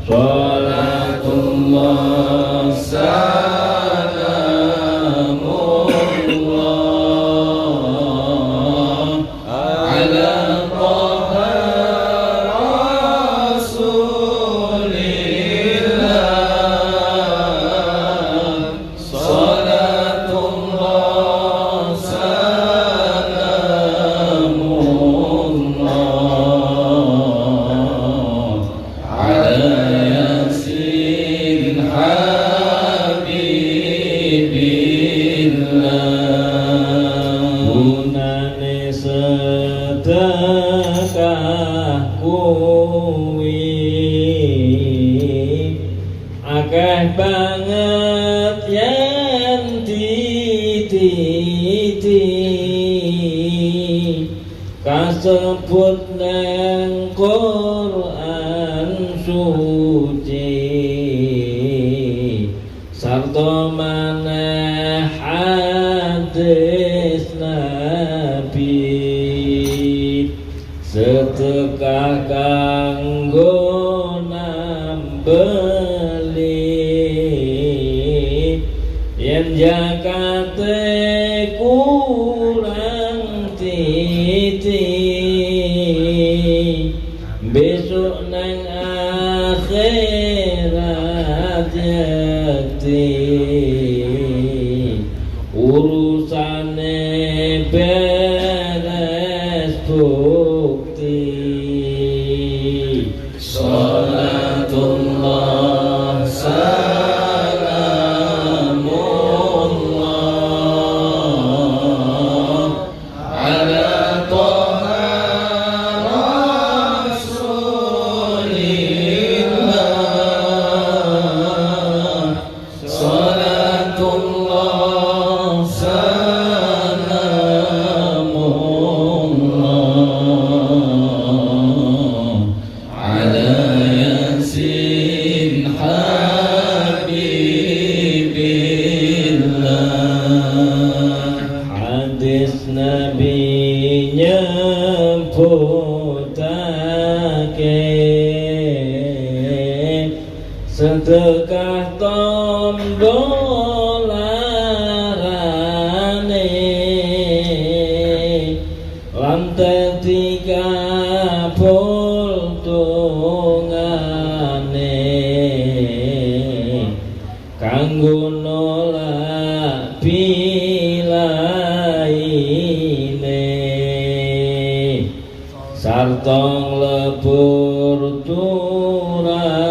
Speaker 2: Salatullah salamullah ala Taha Rasulillah. Salatullah salamullah ala Yasin Habibillah. Gunane sedekah kuwi akeh banget yen dititi kasebut nang Quran suci sarta maneh hadis Nabi. Sedekah kanggo nambeli yen zakate kurang titik besok nang akhirat yakti urusane beres bukti. Salatullah salamullah ala Taha Rasulillah. Salatullah salamullah ala Yasin Habibillah. Hadis Nabi nyebutake sedekah tombo larane lan dadi kabul dongane kanggo nolak bilaine sarta nglebur turakane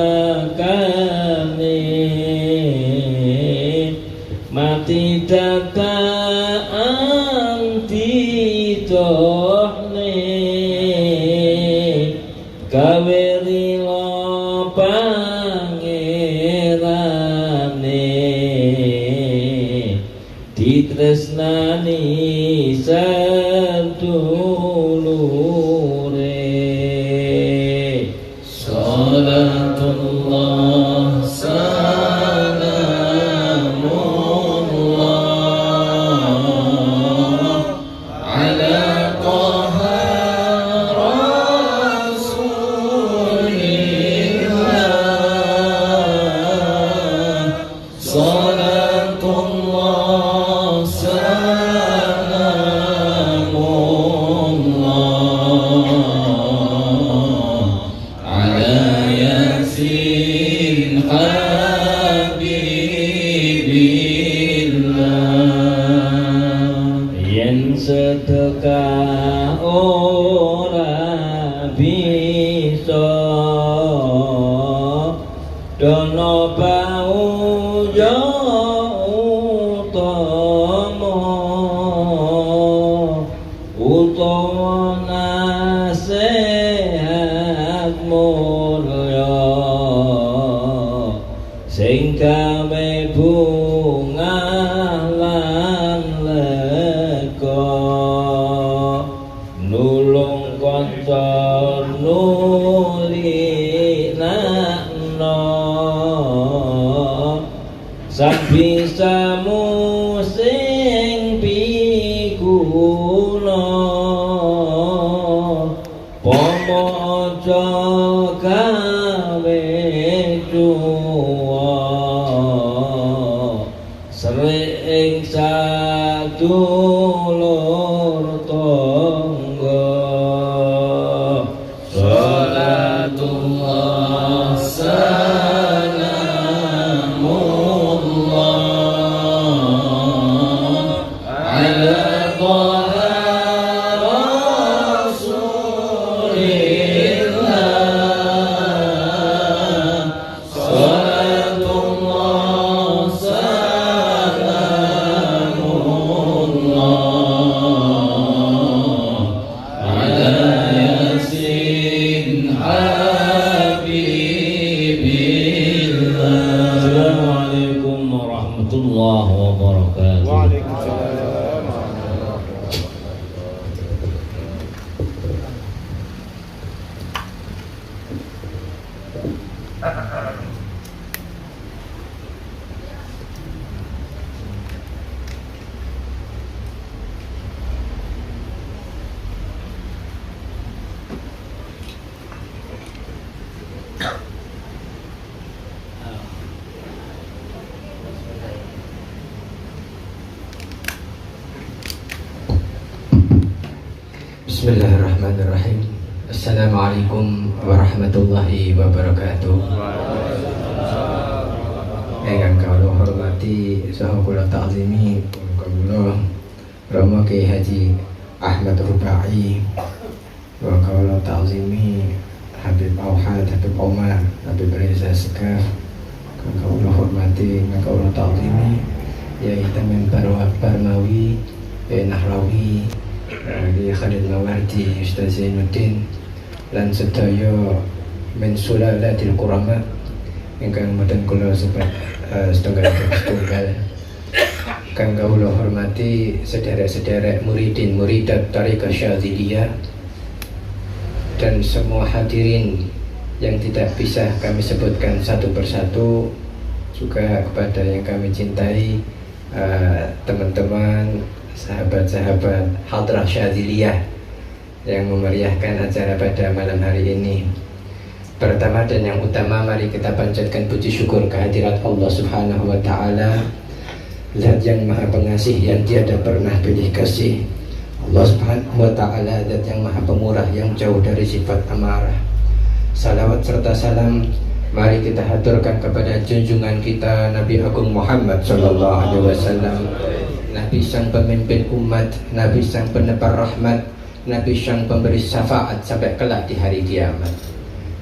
Speaker 2: mati dadakan didohne gawe lila pangerane ditresnani sedulure. Salatullah salamullah ala Taha Rasulillah. Salatullah salamullah ala Yasin Habibillah. Yen sedekah ora bisa Dono bau ya utama utawa nasihat mulya sing gawe bunga lan lega nulung kanca nuli nakno sabisamu sing piguna pomo aja gawe cuwa sering ing sadulur tangga. Salatullah salamullah ala Taha Rasulillah. Salatullah salamullah ala Yasin Habibillah. Assalamualaikum warahmatullahi wabarakatuh.
Speaker 5: Waalaikumsalam.
Speaker 6: Bismillahirrahmanirrahim. Assalamualaikum warahmatullahi wabarakatuh. Ingkang kawula hormati saha kula ta'zimi kawula Rama Kiai Haji Ahmad Rubai, wa kawula ta'zimi Habib Auhad, Habib Omar, Habib Reza Sekaf. Kang kawula hormati, kang kawula ta'zimi Yai Tamim Barmawi, Yai Nahrawi, Kiai Khalid Mawardi, Ustaz Zainuddin, lan sedaya min sulalatil qurama ingkang boten kula sebat setunggal setunggal. Kang kawula hormati sederek-sederek muridin muridat Thariqah Syadziliyah dan semua hadirin yang tidak bisa kami sebutkan satu persatu, juga kepada yang kami cintai teman-teman sahabat-sahabat Hadrah Syadziliyah yang memeriahkan acara pada malam hari ini. Pertama dan yang utama, mari kita panjatkan puji syukur kehadirat Allah Subhanahu wa Ta'ala, Zat yang Maha Pengasih yang tiada pernah pilih kasih. Allah Subhanahu wa Ta'ala, Zat yang Maha Pemurah yang jauh dari sifat amarah. Salawat serta salam mari kita haturkan kepada junjungan kita Nabi Agung Muhammad Sallallahu Alaihi Wasallam, Nabi sang pemimpin umat, Nabi sang penebar rahmat, Nabi sang pemberi syafaat sampai kelak di hari kiamat.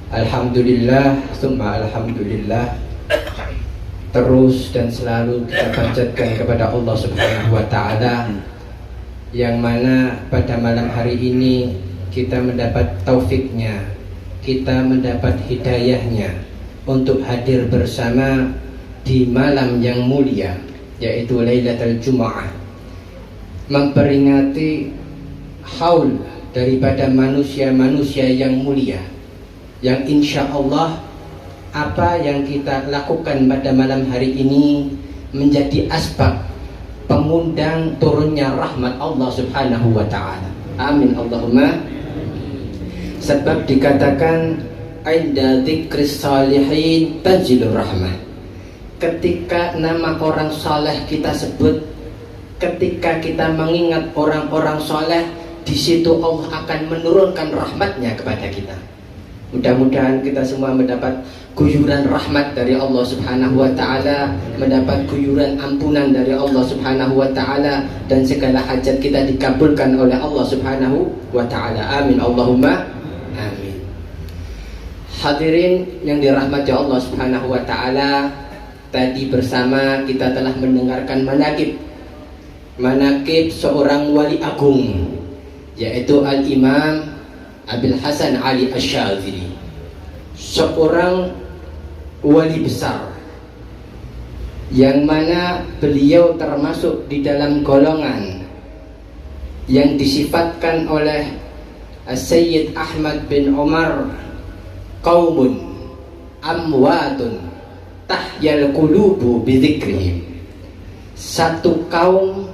Speaker 6: Alhamdulillah, summa alhamdulillah. Terus dan selalu kita panjatkan kepada Allah Subhanahu wa Ta'ala, yang mana pada malam hari ini kita mendapat taufiknya, kita mendapat hidayahnya untuk hadir bersama di malam yang mulia, yaitu Lailatul Jumu'ah, memperingati haul daripada manusia-manusia yang mulia, yang insya Allah apa yang kita lakukan pada malam hari ini menjadi asbab pengundang turunnya rahmat Allah Subhanahu wa Ta'ala. Amin Allahumma. Sebab dikatakan inda dzikris salihin tanzilur rahmah. Ketika nama orang saleh kita sebut, ketika kita mengingat orang-orang soleh, di situ Allah akan menurunkan rahmatnya kepada kita. Mudah-mudahan kita semua mendapat guyuran rahmat dari Allah Subhanahu wa Ta'ala, mendapat guyuran ampunan dari Allah Subhanahu wa Ta'ala, dan segala hajat kita dikabulkan oleh Allah Subhanahu wa Ta'ala. Amin Allahumma amin. Hadirin yang dirahmati Allah Subhanahu wa taala, tadi bersama kita telah mendengarkan manakib manakib seorang wali agung, yaitu Al-Imam Abil Hasan Ali Asy-Syadzili. Seorang wali besar yang mana beliau termasuk di dalam golongan yang disifatkan oleh Sayyid Ahmad bin Umar, qaumun amwatun tahyal qulubu bidzikrihim. Satu kaum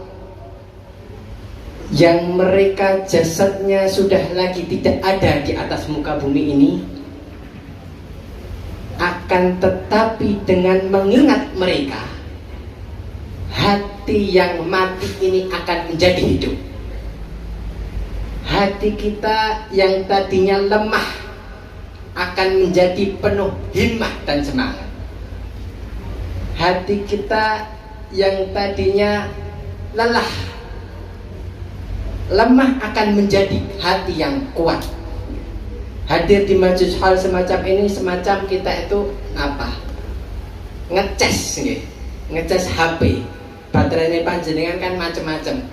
Speaker 6: yang mereka jasadnya sudah lagi tidak ada di atas muka bumi ini, akan tetapi dengan mengingat mereka, hati yang mati ini akan menjadi hidup. Hati kita yang tadinya lemah akan menjadi penuh himmah dan semangat. Hati kita yang tadinya lelah, lemah akan menjadi hati yang kuat. Hadir di majelis haul semacam ini, semacam kita itu apa? Ngecas nggih. Ngecas HP. Baterainya panjenengan kan macam-macam.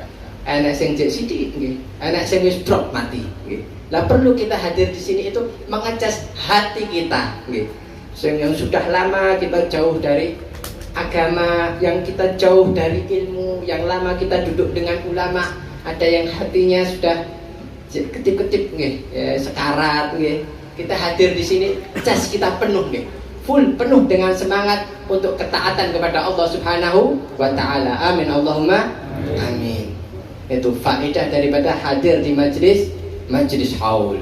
Speaker 6: Enek sing jek sithik nggih, enek sing wis drop mati nggih. Lah, perlu kita hadir di sini itu mengecas hati kita nggih. Sing yang sudah lama kita jauh dari agama, yang kita jauh dari ilmu, yang lama kita duduk dengan ulama, ada yang hatinya sudah ketip-ketip nggih, ya, sekarat nggih. Kita hadir di sini, cas kita penuh nggih. Full, penuh dengan semangat untuk ketaatan kepada Allah Subhanahu wa taala. Amin Allahumma amin. Itu faedah daripada hadir di majelis majelis haul.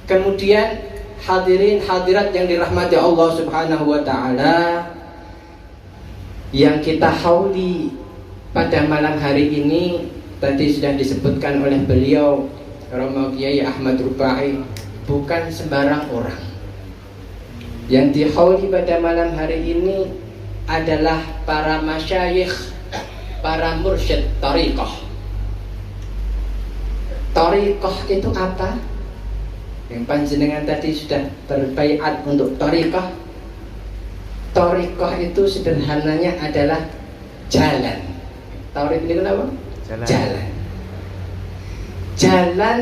Speaker 6: Kemudian, hadirin hadirat yang dirahmati Allah Subhanahu wa taala, yang kita hauli pada malam hari ini tadi sudah disebutkan oleh beliau Romo Kiai Ahmad Rubai, bukan sembarang orang. Yang dihauli pada malam hari ini adalah para masyayikh, para mursyid tariqah. Tariqah itu apa? Yang panjenengan tadi sudah berbaiat untuk tariqah. Tariqah itu sederhananya adalah jalan. Tariq ini kenapa?
Speaker 5: Jalan.
Speaker 6: Jalan. Jalan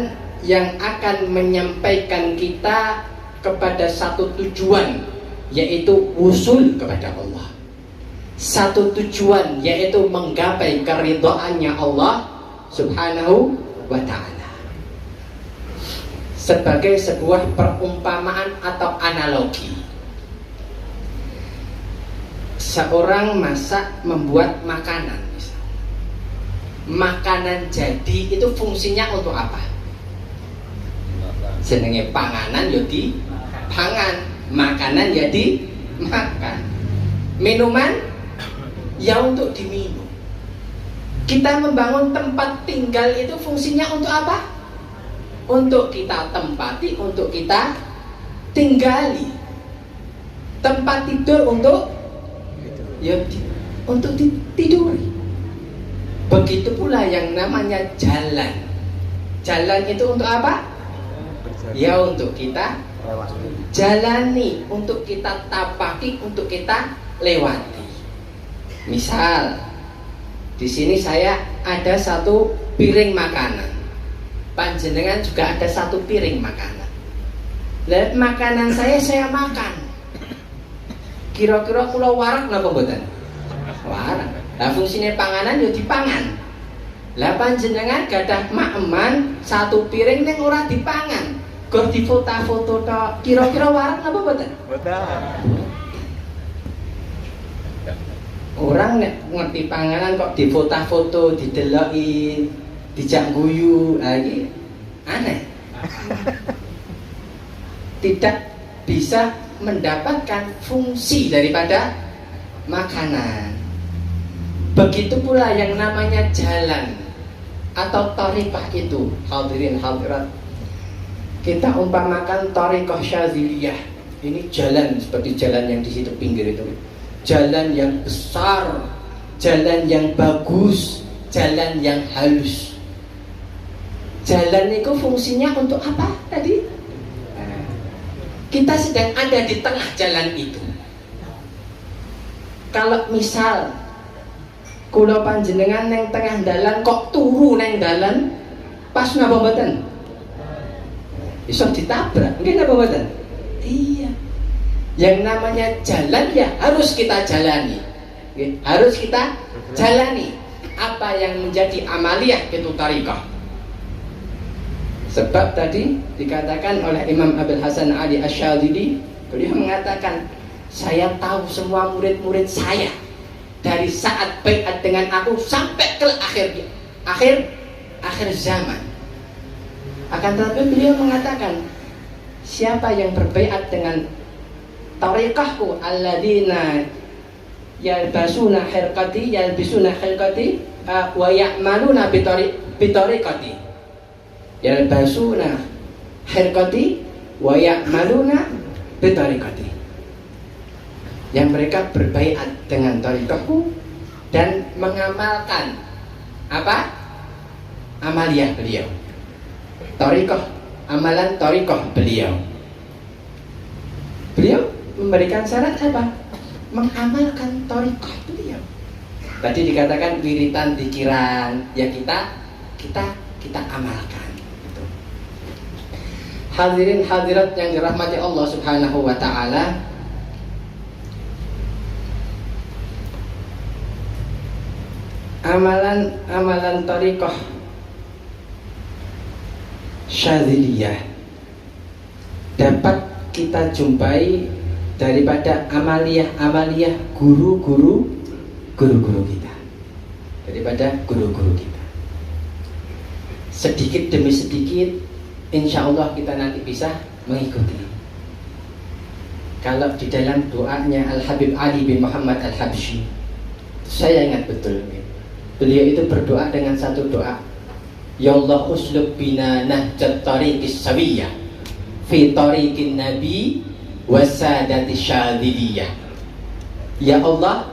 Speaker 6: yang akan menyampaikan kita kepada satu tujuan, yaitu wusul kepada Allah. Satu tujuan, yaitu menggapai keridhaannya Allah Subhanahu wa taala. Sebagai sebuah perumpamaan atau analogi, seorang masak, membuat makanan misalnya. Makanan jadi itu fungsinya untuk apa? Jenenge panganan ya di pangan, makanan ya di makan. Minuman ya untuk diminum. Kita membangun tempat tinggal itu fungsinya untuk apa? Untuk kita tempati, untuk kita tinggali. Tempat tidur untuk ya untuk ditiduri. Begitu pula yang namanya jalan. Jalan itu untuk apa? Ya untuk kita jalani, untuk kita tapaki, untuk kita lewati. Misal di sini saya ada satu piring makanan. Panjenengan juga ada satu piring makanan. Lihat makanan saya makan. Kira-kira kula wareg napa mboten? Wareg. Lah, fungsinya panganan ya dipangan. Lah, panjenengan gadah maeman satu piring ning ora dipangan. Gor difoto-foto tok. Kira-kira wareg napa mboten?
Speaker 5: Mboten.
Speaker 6: Orang nek ngerti panganan kok difoto-foto, dideloki, dijak guyu, lagi aneh. Tidak bisa mendapatkan fungsi daripada makanan. Begitu pula yang namanya jalan atau tariqah itu, hadirin hadirat. Kita umpamakan tariqah Syadziliyah. Ini jalan seperti jalan yang di situ pinggir itu. Jalan yang besar, jalan yang bagus, jalan yang halus. Jalan itu fungsinya untuk apa tadi? Nah, Kita sedang ada di tengah jalan itu. Kalau misal kula panjenengan neng tengah dalan kok turu neng dalan, pas napa mboten? Iso ditabrak, nggih napa mboten? Iya. Yang namanya jalan ya harus kita jalani. Nggih, harus kita jalani apa yang menjadi amaliyah itu tariqah. Sebab tadi dikatakan oleh Imam Abul Hasan Ali Asy-Syadzili, beliau mengatakan, saya tahu semua murid-murid saya dari saat baiat dengan aku sampai ke akhir akhir akhir zaman. Akan tetapi beliau mengatakan, siapa yang berbaiat dengan tariqahku, alladzina yalbasuna khirqati yalbisuna khirqati wa ya'maluna bitariqati, yalbasuna khirqati wa ya'maluna bitariqati, yang mereka berbaiat dengan tariqahku dan mengamalkan apa? Amaliyah beliau, tariqah, amalan tariqah beliau. Beliau memberikan syarat apa? Mengamalkan tariqah beliau. Tadi dikatakan wiritan dikiran, ya kita kita kita amalkan. Gitu. Hadirin hadirat yang dirahmati Allah Subhanahu wa taala, amalan-amalan tariqah Syadziliyah dapat kita jumpai daripada amaliyah-amaliyah guru-guru kita, daripada guru-guru kita. Sedikit demi sedikit, insya Allah kita nanti bisa mengikuti. Kalau di dalam doanya Al-Habib Ali bin Muhammad Al-Habsyi, saya ingat betul, beliau itu berdoa dengan satu doa, Ya Allah uslub bina nahjat tariqis sawiyah fi tariqin nabi wasadati syadziliyah. Ya Allah,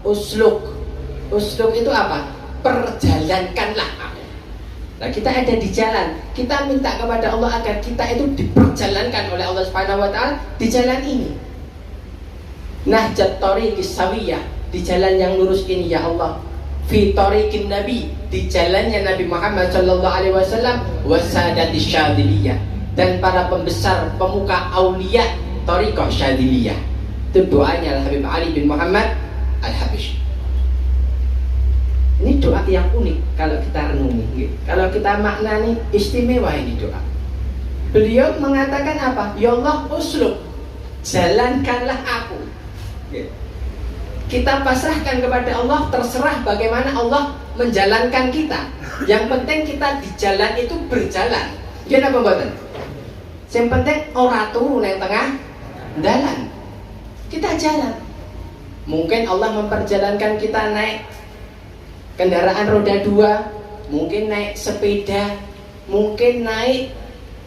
Speaker 6: usluk. Usluk itu apa? Perjalankanlah aku. Nah, kita ada di jalan, kita minta kepada Allah agar kita itu diperjalankan oleh Allah Subhanahu wa taala di jalan ini. Nahjat tariqis sawiyah, di jalan yang lurus ini ya Allah. Fi tariqin nabi, di jalannya Nabi Muhammad sallallahu alaihi wasallam, wasadati syadziliyah, dan para pembesar pemuka aulia tariqah syadziliyah. Itu doanya Al-Habib Ali bin Muhammad Al-Habsyi. Ini doa yang unik kalau kita renungi, kalau kita maknani, istimewa ini doa. Beliau mengatakan apa? Ya Allah uslub, jalankanlah aku. Kita pasrahkan kepada Allah, terserah bagaimana Allah menjalankan kita. Yang penting kita di jalan itu berjalan. Gimana pembuatan? Yang penting ora turu nang tengah dalan. Kita jalan. Mungkin Allah memperjalankan kita naik kendaraan roda dua, mungkin naik sepeda, mungkin naik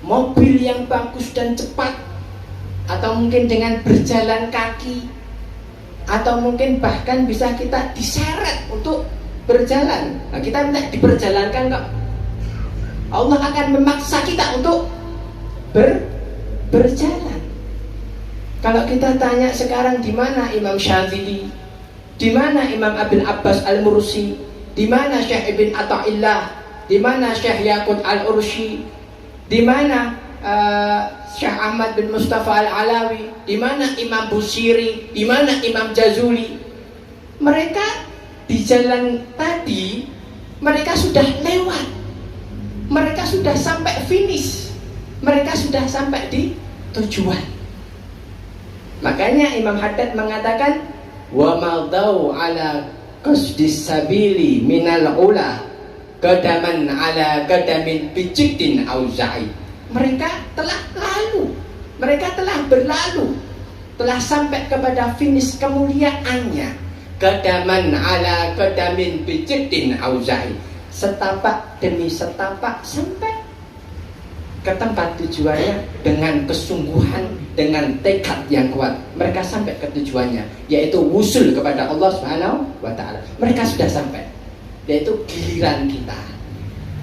Speaker 6: mobil yang bagus dan cepat, atau mungkin dengan berjalan kaki, atau mungkin bahkan bisa kita diseret untuk berjalan. Nah, kita minta diperjalankan kok. Allah akan memaksa kita untuk berjalan. Kalau kita tanya sekarang di mana Imam Syadzili, di mana Imam Abil Abbas Al-Mursi, di mana Syekh Ibn Athaillah, di mana Syekh Yaqut Al-Urshi, di mana Syekh Ahmad bin Mustafa Al-Alawi, di mana Imam Busiri, di mana Imam Jazuli. Mereka di jalan tadi, mereka sudah lewat, mereka sudah sampai finish, mereka sudah sampai di tujuan. Makanya Imam Haddad mengatakan, wa madau ala qasdis sabili minal ula qadaman ala qadamin bijiddin auza'i. Mereka telah lalu, mereka telah berlalu, telah sampai kepada finish kemuliaannya. Qadaman ala qadamin bijiddin auza'i, setapak demi setapak sampai ke tempat tujuannya dengan kesungguhan, dengan tekad yang kuat. Mereka sampai ke tujuannya, yaitu wusul kepada Allah Subhanahu wa taala. Mereka sudah sampai, yaitu giliran kita.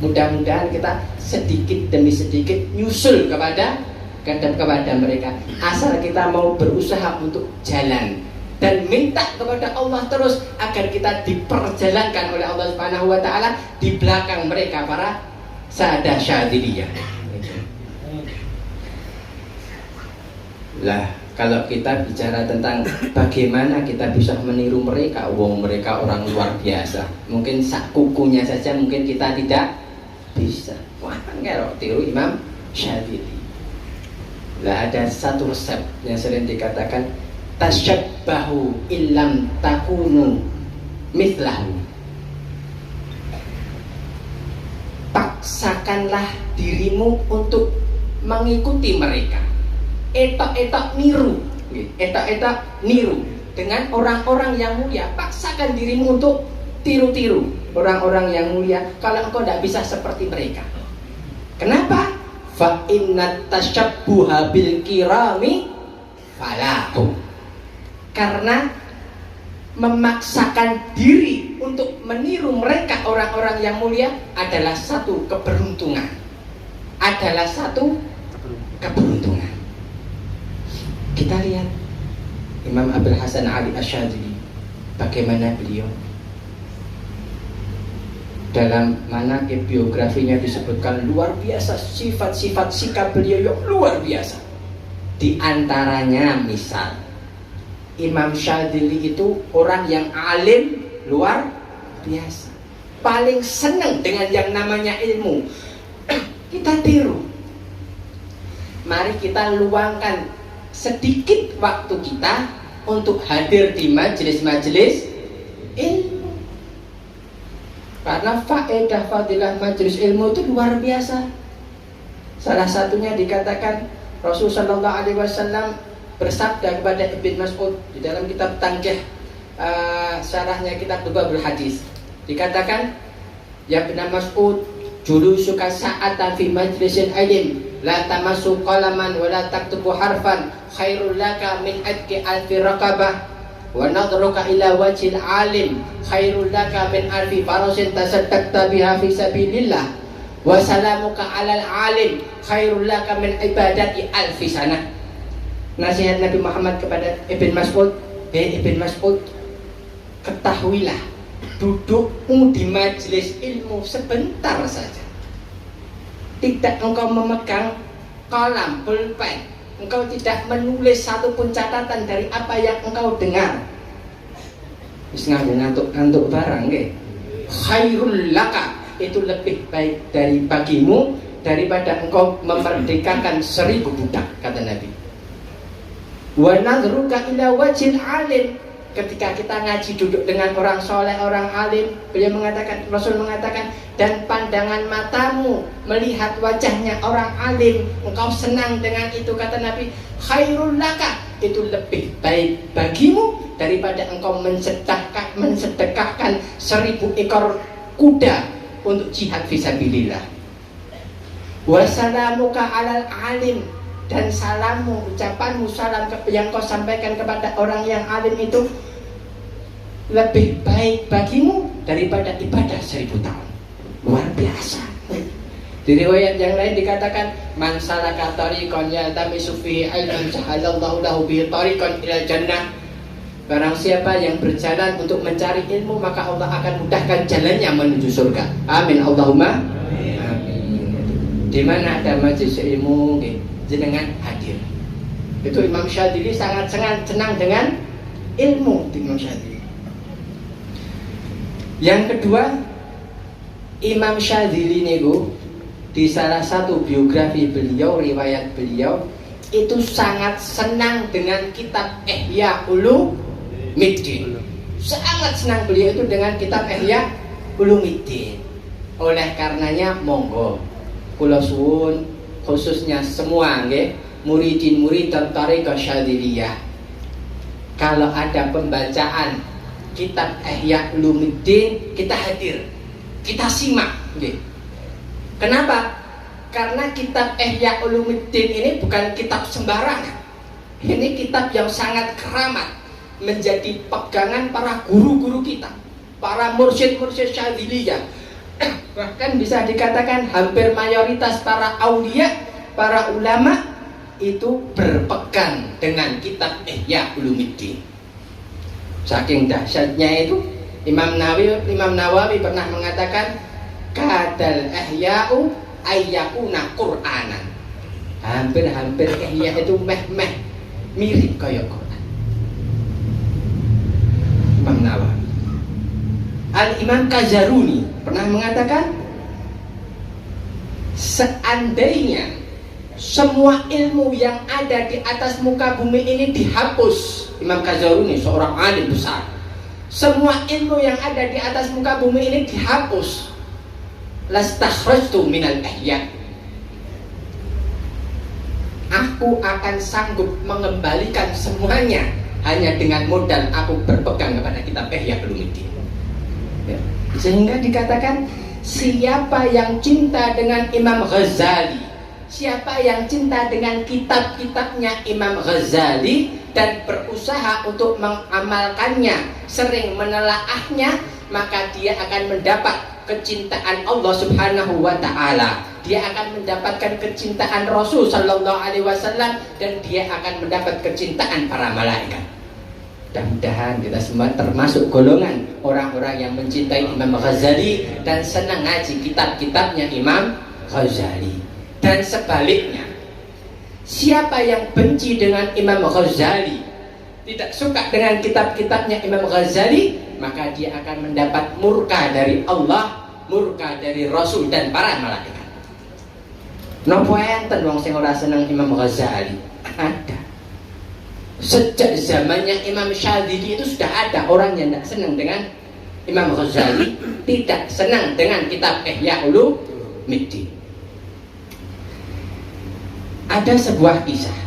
Speaker 6: Mudah-mudahan kita sedikit demi sedikit nyusul kepada kepada mereka, asal kita mau berusaha untuk jalan dan minta kepada Allah terus agar kita diperjalankan oleh Allah Subhanahu wa taala di belakang mereka para sadah Syadziliyah. Lah, kalau kita bicara tentang bagaimana kita bisa meniru mereka, wong mereka orang luar biasa. Mungkin sak kukunya saja mungkin kita tidak bisa. Wah, ngerok tiru Imam Syadzili. Lah, ada satu resep yang sering dikatakan, tasyabbahu illam takunu mithlahu. Paksakanlah dirimu untuk mengikuti mereka. Etok-etok niru, etok-etok niru dengan orang-orang yang mulia. Paksakan dirimu untuk tiru-tiru orang-orang yang mulia kalau engkau tidak bisa seperti mereka. Kenapa? Fa inna tasyabbuha bil kirami falahu. Karena memaksakan diri untuk meniru mereka orang-orang yang mulia adalah satu keberuntungan. Adalah satu keberuntungan. Kita lihat Imam Abul Hasan Ali Asy-Syadzili, bagaimana beliau dalam manaqib biografinya disebutkan luar biasa sifat-sifat sikap beliau yang luar biasa. Di antaranya misal Imam Syadzili itu orang yang alim luar biasa, paling senang dengan yang namanya ilmu. Kita tiru. Mari kita luangkan sedikit waktu kita untuk hadir di majelis-majelis ilmu. Karena faedah fadilah majelis ilmu itu luar biasa. Salah satunya dikatakan Rasul sallallahu alaihi wasallam bersabda kepada Ibn Mas'ud di dalam kitab Tangkih, syarahnya kitab Lubabul Hadis. Dikatakan, ya Ibn Mas'ud, julusuka sa'atan fi majlisin ilm la tamassu qalaman wa la taktubu harfan khairul laka min adki alfi raqabah wa nadruka ila wajhil alim khairul laka min alfi farasin tasaddaqta biha fi sabilillah wa salamuka alal alim khairul laka min ibadati alfi sanah. Nasihat Nabi Muhammad kepada Ibn Mas'ud, hei Ibn Mas'ud, ketahuilah dudukmu di majelis ilmu sebentar saja, tidak engkau memegang kolam, pulpen, engkau tidak menulis satu pun catatan dari apa yang engkau dengar. Wis nganggo ngantuk-ngantuk barang nggih. Khairul laka, itu lebih baik dari bagimu daripada engkau memerdekakan 1000 budak, kata Nabi. Wa nadhruka ila wajhil alim. Ketika kita ngaji duduk dengan orang soleh, orang alim, beliau mengatakan, Rasul mengatakan, dan pandangan matamu melihat wajahnya orang alim, engkau senang dengan itu, kata Nabi, khairul laka, itu lebih baik bagimu daripada engkau mensedekahkan 1000 ekor kuda untuk jihad fisabilillah. Wassalamuka alal alim, dan salammu, ucapanmu, salam yang kau sampaikan kepada orang yang alim itu lebih baik bagimu daripada ibadah 1000 tahun. Luar biasa. Di riwayat yang lain dikatakan, man salaka tariqan yaltamisu fihi ilman sahalallahu lahu bihi tariqan ilal jannah. Barang siapa yang berjalan untuk mencari ilmu, maka Allah akan mudahkan jalannya menuju surga. Amin Allahumma amin. Di mana ada majelis ilmu, jenengan hadir. Itu Imam Syadzili sangat senang dengan ilmu Imam Syadzili. Yang kedua, Imam Syadzili niku di salah satu biografi beliau, riwayat beliau itu sangat senang dengan kitab Ihya Ulumuddin. Sangat senang beliau itu dengan kitab Ihya Ulumuddin. Oleh karenanya monggo kula suwun khususnya semua nggih muridin murid thariqah Syadziliyah, kalau ada pembacaan kitab Ihya Ulumuddin kita hadir, kita simak nggih. Kenapa? Karena kitab Ihya Ulumuddin ini bukan kitab sembarangan. Ini kitab yang sangat keramat, menjadi pegangan para guru-guru kita, para mursyid-mursyid Syadziliyah. Bahkan bisa dikatakan hampir mayoritas para aulia, para ulama itu berpegang dengan kitab Ihya Ulumuddin. Saking dahsyatnya itu, Imam Nawawi pernah mengatakan kadal ihya'u ayyakuna Qur'anan. Hampir-hampir Ihya itu meh-meh mirip kayak Quran. Imam Nawawi. Al Imam Kazaruni pernah mengatakan, seandainya semua ilmu yang ada di atas muka bumi ini dihapus, Imam Kazaruni seorang alim besar, semua ilmu yang ada di atas muka bumi ini dihapus, lastakhrajtu minal ihya, aku akan sanggup mengembalikan semuanya hanya dengan modal aku berpegang kepada kitab Ihya Ulumuddin, ya. Sehingga dikatakan, siapa yang cinta dengan Imam Ghazali, siapa yang cinta dengan kitab-kitabnya Imam Ghazali dan berusaha untuk mengamalkannya, sering menelaahnya, maka dia akan mendapat kecintaan Allah Subhanahu wa taala. Dia akan mendapatkan kecintaan Rasul Sallallahu Alaihi Wasallam dan dia akan mendapat kecintaan para malaikat. Mudah-mudahan kita semua termasuk golongan orang-orang yang mencintai Imam Ghazali dan senang ngaji kitab-kitabnya Imam Ghazali. Dan sebaliknya, siapa yang benci dengan Imam Ghazali, tidak suka dengan kitab-kitabnya Imam Ghazali, maka dia akan mendapat murka dari Allah, murka dari Rasul dan para malaikat. Nopo enten wong sing ora seneng Imam Ghazali? Ada. Sejak zamannya Imam Syadzili itu sudah ada orang yang tidak senang dengan Imam Ghazali, tidak senang dengan kitab Ihya Ulumuddin. Ada sebuah kisah.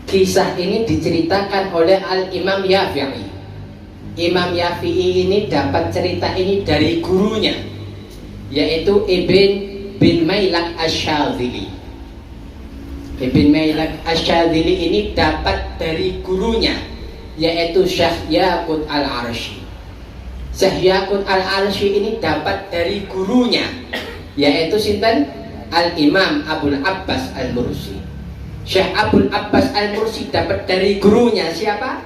Speaker 6: Kisah ini diceritakan oleh Al-Imam Yafi'i. Imam Yafi'i ini dapat cerita ini dari gurunya, yaitu Ibn bin Mailak Asyadzili. Ibn Mailak Asyadzili ini dapat dari gurunya, yaitu Syekh Yaqut Al-Arsy. Syekh Yaqut Al-Arsy ini dapat dari gurunya, yaitu sinten? Al-Imam Abul Abbas Al-Mursi. Syekh Abul Abbas Al-Mursi dapat dari gurunya siapa?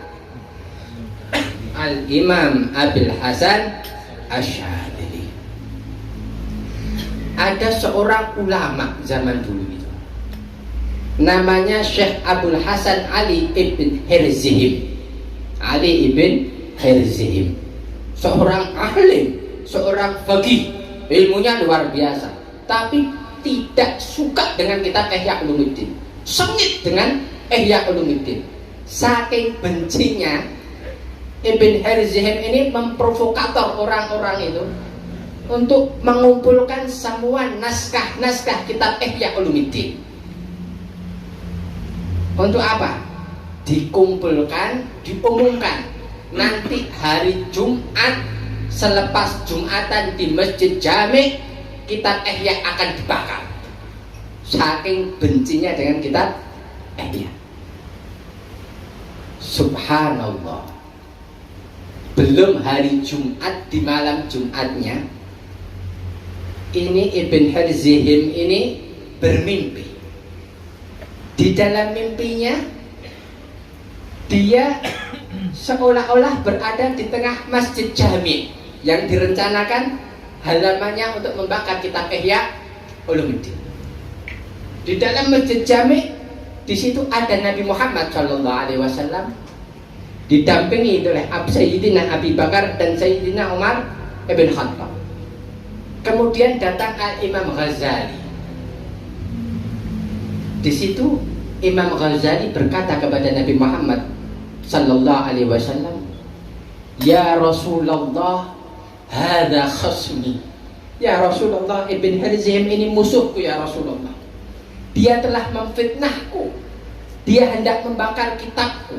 Speaker 6: Al-Imam Abil Hasan Asyadzili. Ada seorang ulama zaman dulu itu, namanya Syekh Abul Hasan Ali ibn Hirzihim. Ali ibn Hirzihim. Seorang ahli, seorang faqih, ilmunya luar biasa. Tapi tidak suka dengan kitab Ihya Ulumuddin. Sengit dengan Ihya Ulumuddin. Saking bencinya, Ibn Hirzihim ini memprovokator orang-orang itu untuk mengumpulkan semua naskah-naskah kitab Ihya Ulumuddin. Untuk apa? Dikumpulkan, diumumkan. Nanti hari Jumat selepas Jumatan di Masjid Jami, kitab Ihya akan dibakar. Saking bencinya dengan kitab Ihya. Subhanallah. Belum hari Jumat, di malam Jumatnya ini Ibn Hirzihim ini bermimpi. Di dalam mimpinya dia seolah-olah berada di tengah Masjid Jami yang direncanakan halamannya untuk membakar kitab Ihya Ulumuddin. Di dalam Masjid Jami di situ ada Nabi Muhammad Shallallahu Alaihi Wasallam didampingi oleh Sayyidina Abi Bakar dan Sayyidina Umar Ibn Khattab. Kemudian datang Al Imam Ghazali. Di situ Imam Ghazali berkata kepada Nabi Muhammad Sallallahu Alaihi Wasallam, "Ya Rasulullah, hadza khasmi." Ya Rasulullah, Ibn Hirzihim ini musuhku, ya Rasulullah. Dia telah memfitnahku. Dia hendak membakar kitabku.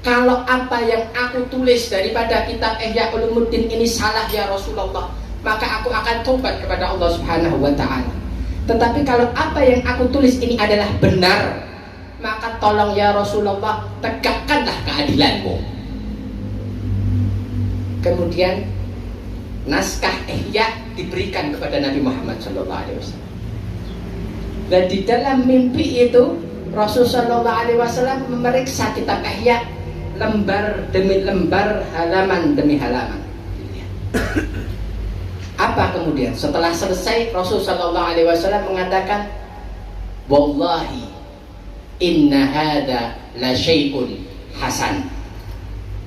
Speaker 6: Kalau apa yang aku tulis daripada kitab Ihya Ulumuddin ini salah, ya Rasulullah, maka aku akan tobat kepada Allah Subhanahu wa taala. Tetapi kalau apa yang aku tulis ini adalah benar, maka tolong ya Rasulullah, tegakkanlah keadilanmu. Kemudian naskah Ihya diberikan kepada Nabi Muhammad SAW. Dan di dalam mimpi itu Rasul Shallallahu Alaihi Wasallam memeriksa kitab Ihya lembar demi lembar, halaman demi halaman. Apa kemudian? Setelah selesai, Rasul Shallallahu Alaihi Wasallam mengatakan, "Wallahi inna hada la syai'un hasan."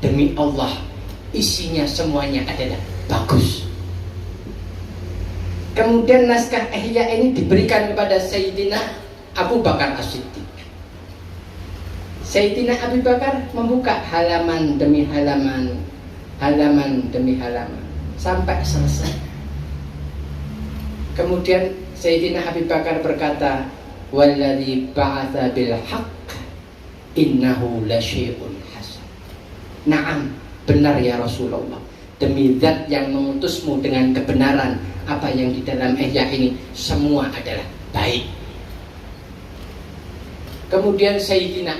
Speaker 6: Demi Allah, isinya semuanya adalah bagus. Kemudian naskah Ihya ini diberikan kepada Sayyidina Abu Bakar As-Siddiq. Sayyidina Abu Bakar membuka halaman demi halaman, halaman demi halaman, sampai selesai. Kemudian Sayyidina Abu Bakar berkata, "Walladzi ba'atha bil haqq innahu lasyai'un hasan." Naam, benar ya Rasulullah. Demi zat yang mengutusmu dengan kebenaran, apa yang di dalam Ihya ini semua adalah baik. Kemudian Sayyidina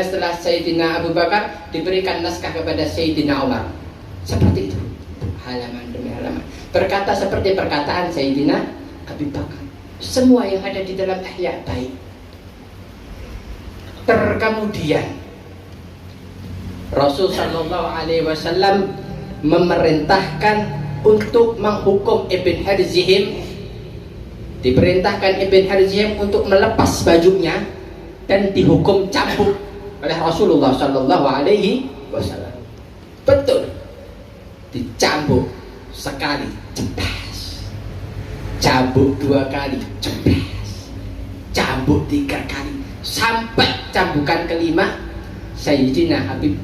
Speaker 6: setelah Sayyidina Abu Bakar diberikan naskah kepada Sayyidina Umar. Seperti itu, halaman demi halaman. Berkata seperti perkataan Sayyidina Abu Bakar. Semua yang ada di dalam Ihya baik. Terkemudian Rasul Shallallahu Alaihi Wasallam memerintahkan untuk menghukum Ibn Harzihim. Diperintahkan Ibn Harzihim untuk melepas bajunya dan dihukum cambuk oleh Rasulullah Shallallahu Alaihi Wasallam. Betul, dicambuk sekali, cepes. Cambuk dua kali, cepes. Cambuk tiga kali, sampai cambukan kelima Sayyidina Abi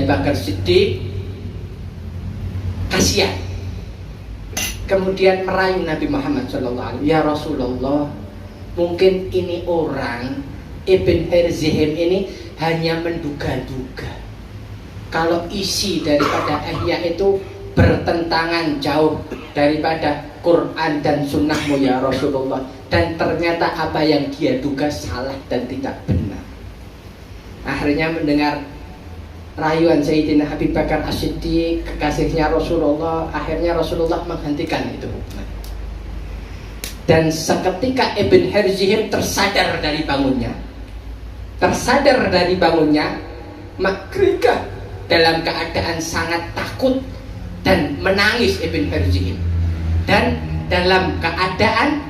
Speaker 6: Bakar Siddiq kasihan. Kemudian merayu Nabi Muhammad SAW, "Ya Rasulullah, mungkin ini orang Ibn Hirzihim ini hanya menduga-duga kalau isi daripada Ihya itu bertentangan jauh daripada Quran dan sunnahmu ya Rasulullah, dan ternyata apa yang dia duga salah dan tidak benar." Akhirnya mendengar rayuan Sayyidina Habib Bakar As-Siddiq, kekasihnya Rasulullah, akhirnya Rasulullah menghentikan itu hukuman. Dan seketika Ibn Hirzihim tersadar dari bangunnya, makrika dalam keadaan sangat takut dan menangis Ibn Hirzihim. Dan dalam keadaan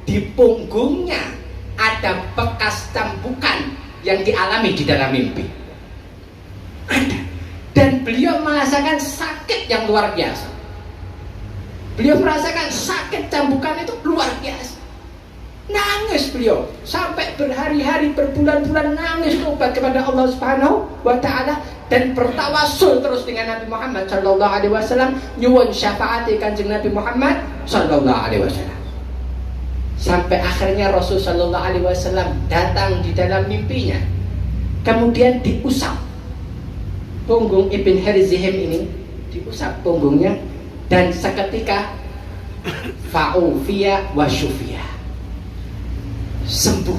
Speaker 6: di punggungnya ada bekas cambukan yang dialami di dalam mimpi. Ada. Dan beliau merasakan sakit yang luar biasa. Beliau merasakan sakit cambukan itu luar biasa. Nangis beliau sampai berhari-hari, berbulan-bulan nangis tobat kepada Allah Subhanahu wa taala dan bertawasul terus dengan Nabi Muhammad sallallahu alaihi wasallam, nyuwun syafaat Kanjeng Nabi Muhammad sallallahu alaihi wasallam. Sampai akhirnya Rasul sallallahu alaihi wasallam datang di dalam mimpinya. Kemudian diusap punggung Ibn Hirzihim ini, diusap punggungnya, dan seketika fa'ufiya wa syufiya, sembuh,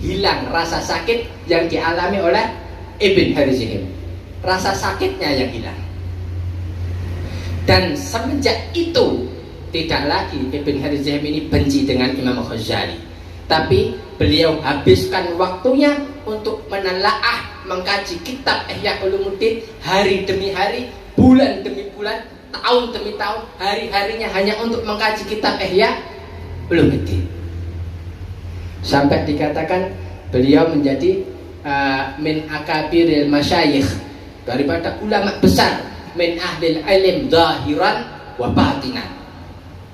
Speaker 6: hilang rasa sakit yang dialami oleh Ibn Hirzihim, rasa sakitnya yang hilang. Dan semenjak itu tidak lagi Ibn Hirzihim ini benci dengan Imam Ghazali, tapi beliau habiskan waktunya untuk menelaah, mengkaji kitab Ihya Ulumuddin hari demi hari, bulan demi bulan, tahun demi tahun, hari-harinya hanya untuk mengkaji kitab Ihya Ulumuddin. Sampai dikatakan beliau menjadi min akabiril masyayikh, daripada ulama besar, min ahlil ilm zahiran wa batinan,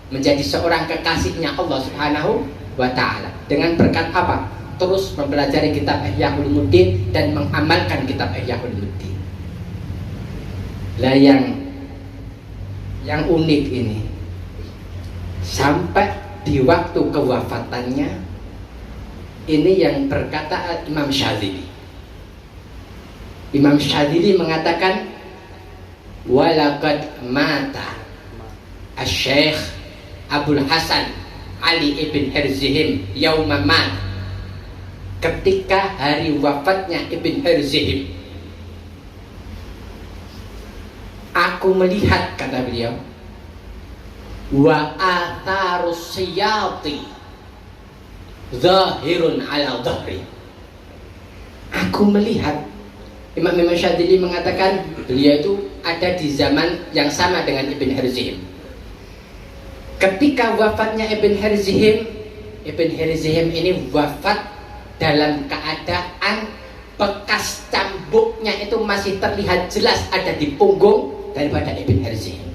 Speaker 6: menjadi seorang kekasihnya Allah Subhanahu wa taala. Dengan berkat apa? Terus mempelajari kitab Ihya Ulumuddin dan mengamalkan kitab Ihya Ulumuddin. Lah yang unik ini, sampai di waktu kewafatannya ini yang berkata Imam Syadzili. Imam Syadzili mengatakan, walaqad mata Asy-Syaikh Abul Hasan Ali ibn Hirzihim yauma mat. Ketika hari wafatnya Ibn Hirzihim, aku melihat, kata beliau, wa atharus siyati ظاهر على ظهري. Aku melihat, Imam Imam Syadili mengatakan beliau itu ada di zaman yang sama dengan Ibn Hirzihim. Ketika wafatnya Ibn Hirzihim, Ibn Hirzihim ini wafat dalam keadaan bekas cambuknya itu masih terlihat jelas ada di punggung daripada Ibn Hirzihim.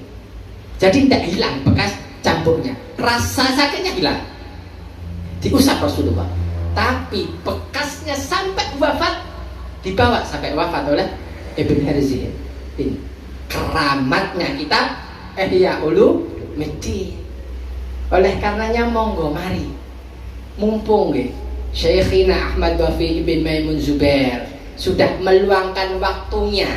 Speaker 6: Jadi tidak hilang bekas cambuknya, rasa sakitnya hilang. Diusap Rasulullah, tapi bekasnya sampai wafat dibawa sampai wafat oleh Ibn Hirzihim. Ini keramatnya kitab Ihya Ulumuddin. Oleh karenanya monggo mari, mumpung nggih Syekhina Ahmad Wafi bin Maimun Zubair sudah meluangkan waktunya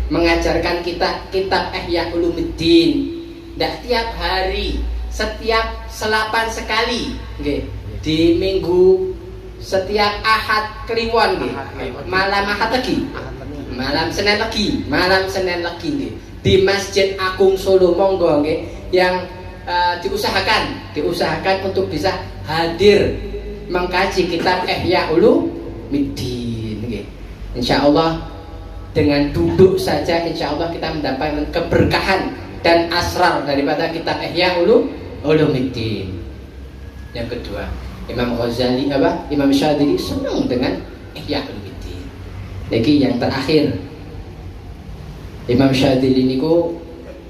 Speaker 6: mengajarkan kita kitab Ihya Ulumuddin. Tidak tiap hari, setiap selapan sekali nggih. Di minggu setiap Ahad Kliwon nggih. Malam Ahad lagi. Malam Senin lagi, malam Senin lagi nggih. Di Masjid Agung Solo, monggo nggih yang diusahakan, diusahakan untuk bisa hadir mengkaji kitab Ihya Ulumuddin nggih. Insya Allah dengan duduk saja insya Allah kita mendapatkan keberkahan dan asrar daripada kitab Ihya Ulumuddin. Yang kedua, Imam Ghazali apa? Imam Syadili senang dengan Ihya Ulumuddin. Lagi yang terakhir, Imam Syadili niku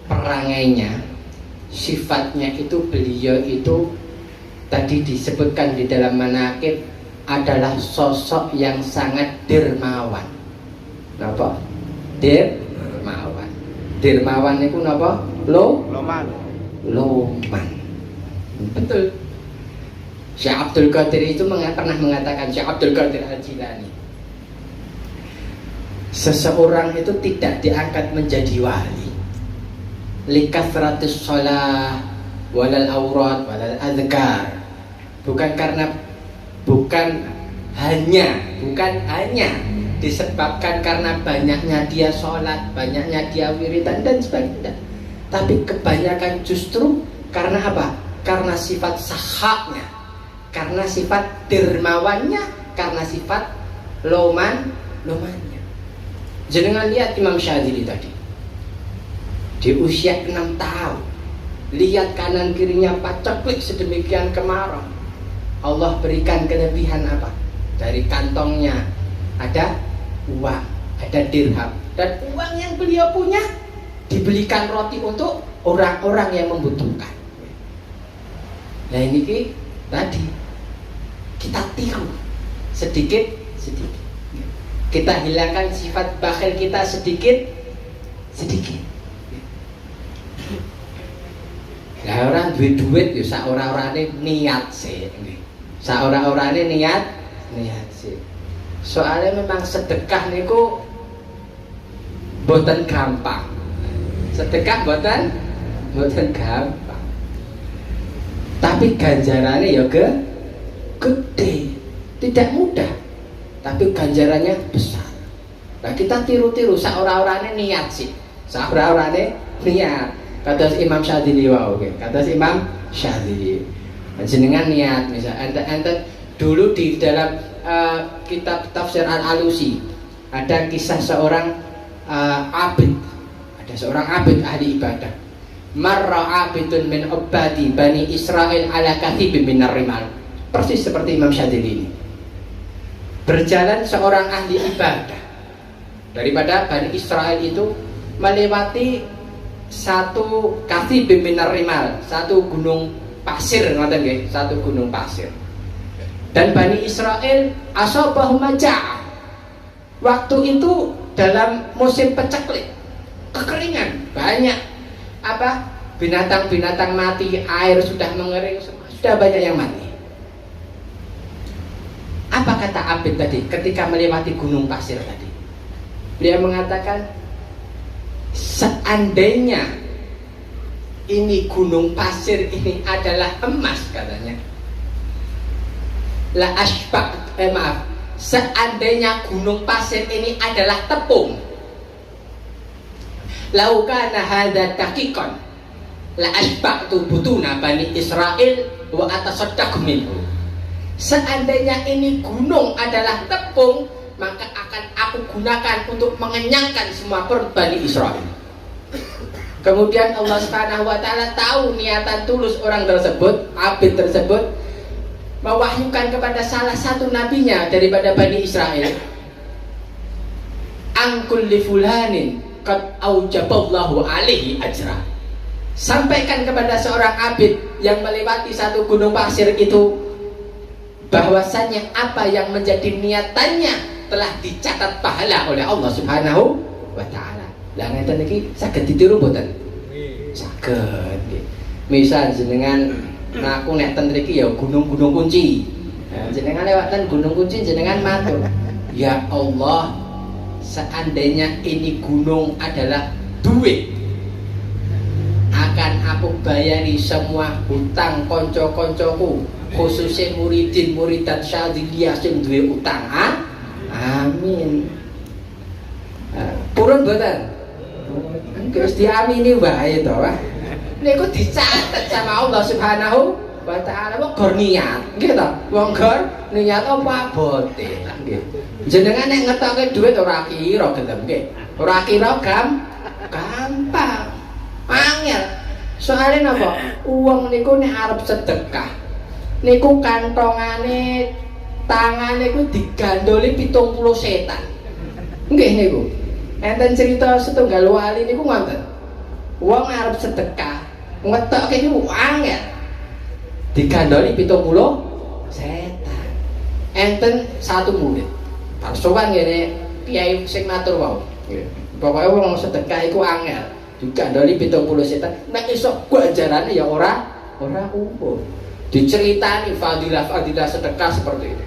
Speaker 6: perangainya, sifatnya itu, beliau itu tadi disebutkan di dalam manakib adalah sosok yang sangat dermawan. Napa? Dermawan. Dermawan itu napa? Lo?
Speaker 5: Loman.
Speaker 6: Loman. Betul. Syekh Abdul Qadir itu pernah mengatakan, Syekh Abdul Qadir Al-Jilani, seseorang itu tidak diangkat menjadi wali لكثرة الصلاة ولا الأوراد ولا الأذكار, bukan karena, bukan hanya disebabkan karena banyaknya dia sholat, banyaknya dia wiridan dan sebagainya, tapi kebanyakan justru karena apa? Karena sifat sahaknya, karena sifat dermawannya, karena sifat loman lomannya. Jangan lihat Imam Syadzili tadi di usia 6 tahun, lihat kanan kirinya paceklik sedemikian kemarau, Allah berikan kelebihan apa? Dari kantongnya ada uang, ada dirham, dan uang yang beliau punya dibelikan roti untuk orang-orang yang membutuhkan. Nah, ini ki, tadi kita tiru sedikit sedikit, kita hilangkan sifat bakhil kita sedikit sedikit. Lah, orang duit duit ya sak ora-orane niat sih. Sak ora-orane niat, niat sih. Soalnya memang sedekah niku boten gampang. Sedekah boten boten gampang. Tapi ganjarannya ya gede. Tidak mudah. Tapi ganjarannya besar. Nah, kita tiru-tiru sak ora-orane niat sih. Sak ora-orane niat. Kata Imam Syadzili wau, oke. Kata Imam Syadzili. Jenengan niat misal enten enten dulu di dalam kitab tafsir Al-Alusi ada kisah seorang abid. Ada seorang abid ahli ibadah. مر عابد من عباد بني إسرائيل على كثيب من الرمال. Persis seperti Imam Syadzili ini. Berjalan seorang ahli ibadah daripada Bani Israel itu melewati satu كثيب من الرمال, satu gunung pasir ngoten nggih, satu gunung pasir. Dan Bani Israel أصابهم مجاعة. Waktu itu dalam musim paceklik, kekeringan, banyak apa? Binatang-binatang mati, air sudah mengering, sudah banyak yang mati. Apa kata Abid tadi ketika melewati gunung pasir tadi? Beliau mengatakan, seandainya ini gunung pasir ini adalah emas, katanya, لأشبع maaf, seandainya gunung pasir ini adalah tepung, لو كان هذا دقيقا لأشبعت بطون بني إسرائيل وأتصدق منه. Seandainya ini gunung adalah tepung, maka akan aku gunakan untuk mengenyangkan semua perut Bani Israel. Kemudian Allah Subhanahu wa taala tahu niatan tulus orang tersebut, abid tersebut, mewahyukan kepada salah satu nabinya daripada Bani Israel. An qul li fulanin qad aujaballahu alaihi ajra. Sampaikan kepada seorang abid yang melewati satu gunung pasir itu bahwasannya apa yang menjadi niatannya telah dicatat pahala oleh Allah Subhanahu wa taala. Lah, ngeten iki saged ditiru mboten? Saged nggih. Misal jenengan ngaku nek ten mriki ya gunung-gunung kunci. Nah, jenengan lewat ten gunung kunci, jenengan matur, "Ya Allah, seandainya ini gunung adalah duit, akan aku bayari semua hutang konco-koncoku, khususnya muridin muridat Syadziliyah sing duwe utang." Ah? Amin. Ah, purun mboten? Wis diamini wae to, Pak. Niku dicatat sama Allah Subhanahu wa taala, wong gor niat. Nggih to? Wong gor niat apa abote. Nggih. Jenengan nek ngetoke dhuwit ora kira gelem nggih. Ora kira gampang. Angel. Soalnya napa? Wong niku nek arep sedekah niku kantongane, tangane ku digandoli 70 setan. Nggih niku. Enten cerita setunggal wali niku ngoten. Wong arep sedekah, ngetoke niku angel. Digandoli 70 setan. Enten satu murid. Bar sowan ngene kiai sing matur wau. Nggih. Pokoke wong sedekah iku angel. Digandoli 70 setan. Nek iso ganjarane ya ora umum. Diceritani fadilah-fadilah sedekah seperti ini.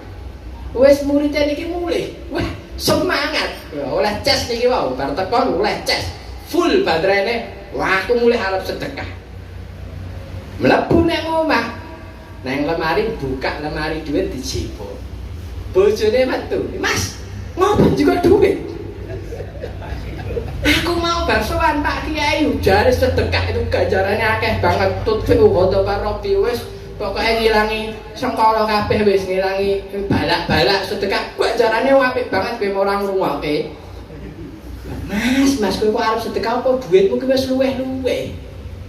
Speaker 6: Wes, muridnya niki mulih. Wah, semangat. Ya, oleh ces niki wau, bar teko oleh ces. Full baterainya. Wah, aku mulih arep sedekah. Mlebu nang omah. Nang lemari, buka lemari, duit dijipuk. Bojone metu. "Mas, ngopo juga duit?" "Aku mau bar sowan Pak Kiai, jare sedekah itu ganjarannya akeh banget. Tutfi'u ghadaba rabbi, wis pokoke ngilangi sengkara kabeh, wis ngilangi balak-balak, sedekah ganjarane apik banget, kowe ora ngrungokke." "Mas, Mas, kowe kok arep sedekah, apa duitmu ki wis luweh-luweh?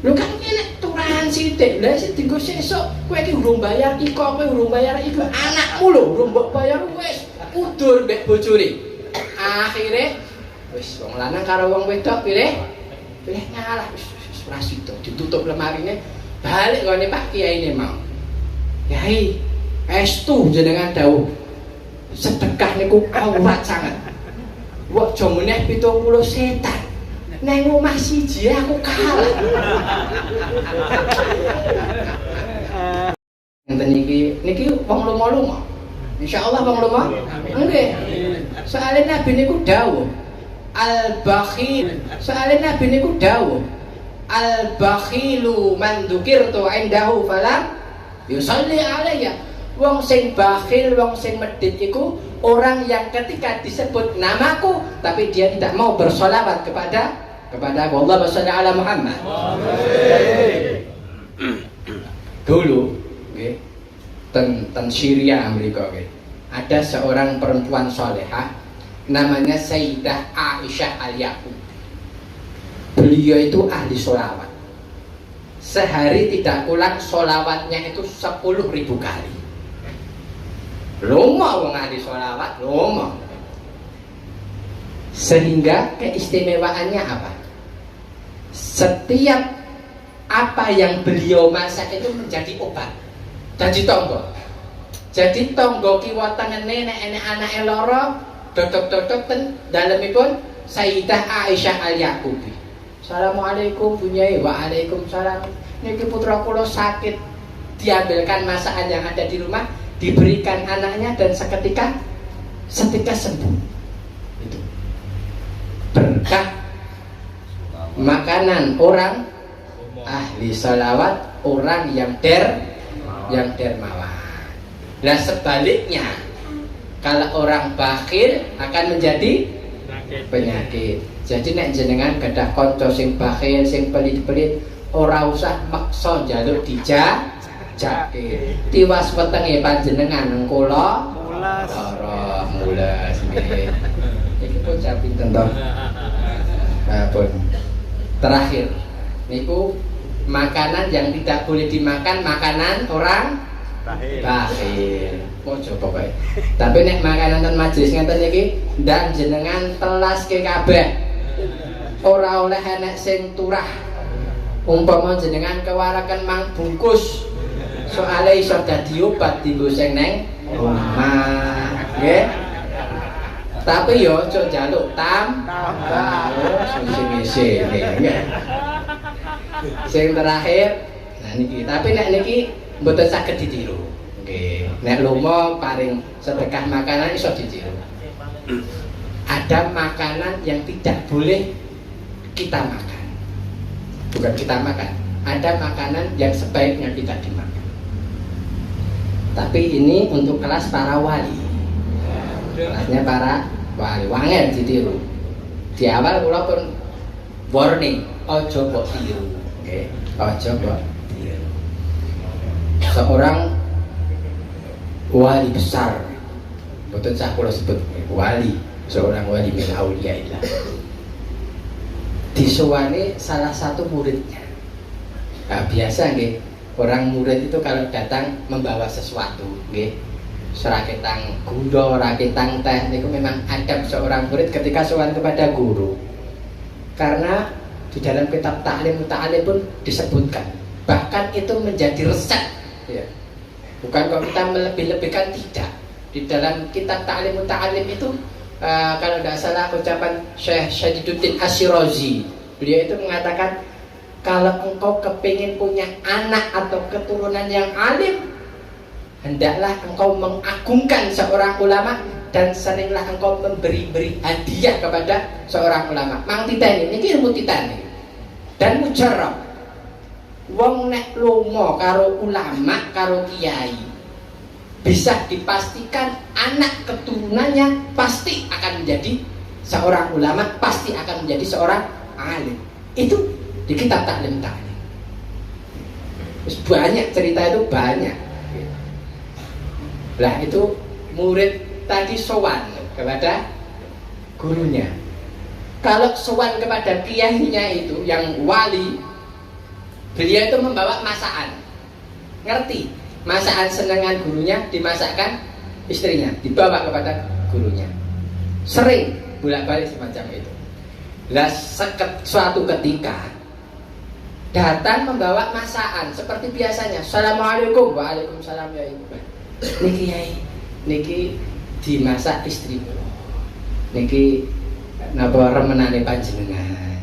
Speaker 6: Lho kan kene turahan sithik. Lah sing dienggo sesuk, kowe iki urung bayar iko, kowe urung bayar iku, anakmu lho urung mbok bayar." Wis udur mbek bojone. Akhire wis, wong lanang karo wong wedok pilih pilih ngalah, wis wis ora sida, ditutup lemarine, balik gone Pak Kiai ini mau. "Kiai, estu jenengan dawuh sedekah niku aurat sangat. Wah, aja meneh 70 setan. Neng omah siji aku kalah." Ngenten niki, niki wong lomo-lomo. Insyaallah wong lomo. Nggih. Soalnya Nabi niku dawuh al bakhil. Soalnya Nabi niku dawuh al bakhilu man dzukirtu indahu falam yusalli alayya. Wong sing bakhil, wong sing medit iku orang yang ketika disebut namaku tapi dia tidak mau bersolawat kepada kepada aku. Allahumma sholli ala Muhammad. Dulu nggih, ten ten Syria mriku nggih. Ada seorang perempuan solehah namanya Sayyidah Aisyah Al-Yaqub. Beliau itu ahli sholawat. Sehari tidak kurang sholawatnya itu 10.000 kali. Lomo wong ahli sholawat, lomo. Sehingga keistimewaannya apa? Setiap apa yang beliau masak itu menjadi obat. Jadi tonggo. Jadi tonggo kiwa tengene nek enek anake lara, dodok-dodok ten dalemipun Sayyidah Aisyah Al-Yaqubi. "Assalamualaikum, Bu Nyai." "Waalaikumsalam. Niki putra kula sakit." Diambilkan masakan yang ada di rumah, diberikan anaknya dan seketika seketika sembuh. Itu berkah makanan orang ahli salawat, orang yang dermawan. Nah, sebaliknya kalau orang bakhil akan menjadi penyakit. Jadi nek jenengan gadah kanca sing bakhil, sing pelit-pelit, ora usah maksa njaluk. jake. Tiwas wetenge panjenengan kula
Speaker 5: Mulas.
Speaker 6: Lara mulas nggih. Iki pun jam pinten to? Nah, pun. Terakhir niku makanan yang tidak boleh dimakan, makanan orang
Speaker 5: Bakhil.
Speaker 6: Bakhil. Ojo pokoke. Tapi nek makanan ten majelis ngeten iki ndang jenengan telaske kabeh. Ora oleh enek sing turah. Umpama jenengan kewaraken mang bungkus. Soale iso dadi obat dienggo sing neng omah. Nggih. Tapi yo aja njaluk tambah. Oh, sing ngisine. Nggih. Sing terakhir, nah niki, tapi nek niki mboten saged ditiru. Nggih. Nek lomo paring sedekah makanan iso ditiru. Ada makanan yang tidak boleh kita makan. Bukan kita makan. Ada makanan yang sebaiknya tidak dimakan. Tapi ini untuk kelas para wali. Kelasnya para wali. Wangel ditiru. Di awal kula pun warning, ojo mbok tiru. Nggih, ojo mbok tiru. Seorang wali besar, mboten sah kula sebut wali, seorang wali min auliyaillah. Disowani salah satu muridnya. Nah, biasa nggih, orang murid itu kalau datang membawa sesuatu, nggih. Raketang gula, raketang teh niku memang adab seorang murid ketika sowan kepada guru. Karena di dalam kitab Ta'lim Ta'lim pun disebutkan, bahkan itu menjadi resep ya. Bukan kok kita melebih-lebihkan, tidak. Di dalam kitab Ta'lim Ta'lim itu kalau tidak salah ucapan Syekh Syadiduddin Asyirazi, beliau itu mengatakan kalau engkau kepingin punya anak atau keturunan yang alim, hendaklah engkau mengagungkan seorang ulama dan seringlah engkau memberi-beri hadiah kepada seorang ulama. Mang titeni, ini ilmu titeni dan mujarab. Wong nek lomo karo ulama, karo kiai, bisa dipastikan anak keturunannya pasti akan menjadi seorang ulama, pasti akan menjadi seorang alim. Itu di kitab Ta'lim Ta'lim. Terus banyak cerita itu banyak. Lah itu murid tadi sowan kepada gurunya. Kalau sowan kepada kiainya itu yang wali, beliau itu membawa masakan. Ngerti? Masakan senengan gurunya dimasakkan istrinya, dibawa kepada gurunya. Sering bolak-balik semacam itu. Lah suatu ketika datang membawa masakan seperti biasanya. Assalamualaikum, waalaikumsalam ya ibu. Niki yai, niki dimasak istri kula. Niki napa remenane panjenengan.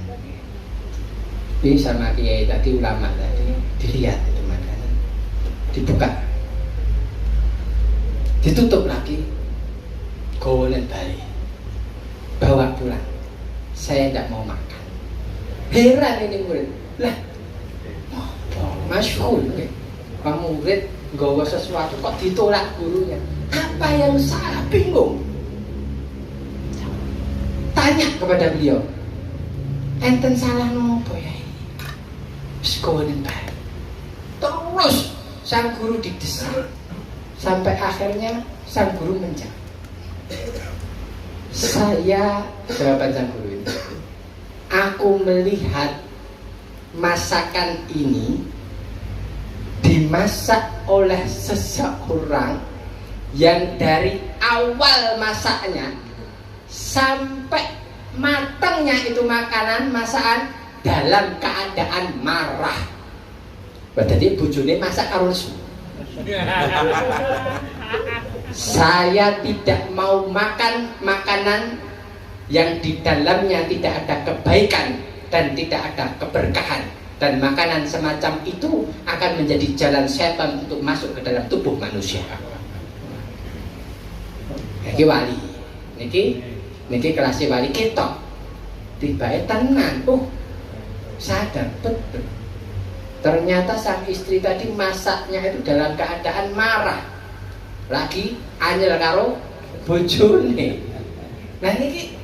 Speaker 6: Ini sama kiai tadi, ulama tadi, dilihat itu makanan. Dibuka. Ditutup lagi. Gawanen balik. Bawa pulang. Saya tidak mau makan. Heran ini murid. Lah, apa? Masyhur nggih. Pak murid nggawa sesuatu kok ditolak gurunya. Apa yang salah? Bingung. Tanya kepada beliau. Enten salah nopo ya? Wis gawanen bae. Terus sang guru didesak sampai akhirnya sang guru menjawab. Saya, jawaban sang guru itu, aku melihat masakan ini dimasak oleh seseorang yang dari awal masaknya sampai matangnya itu makanan masakan dalam keadaan marah. Berarti bojone masak karo nesu. Saya tidak mau makan makanan yang di dalamnya tidak ada kebaikan dan tidak ada keberkahan, dan makanan semacam itu akan menjadi jalan setan untuk masuk ke dalam tubuh manusia. Niki wali, niki niki kelas wali ketok, tibae tenan, oh sadar betul. Ternyata sang istri tadi masaknya itu dalam keadaan marah, lagi anyel karo bojone. Nah niki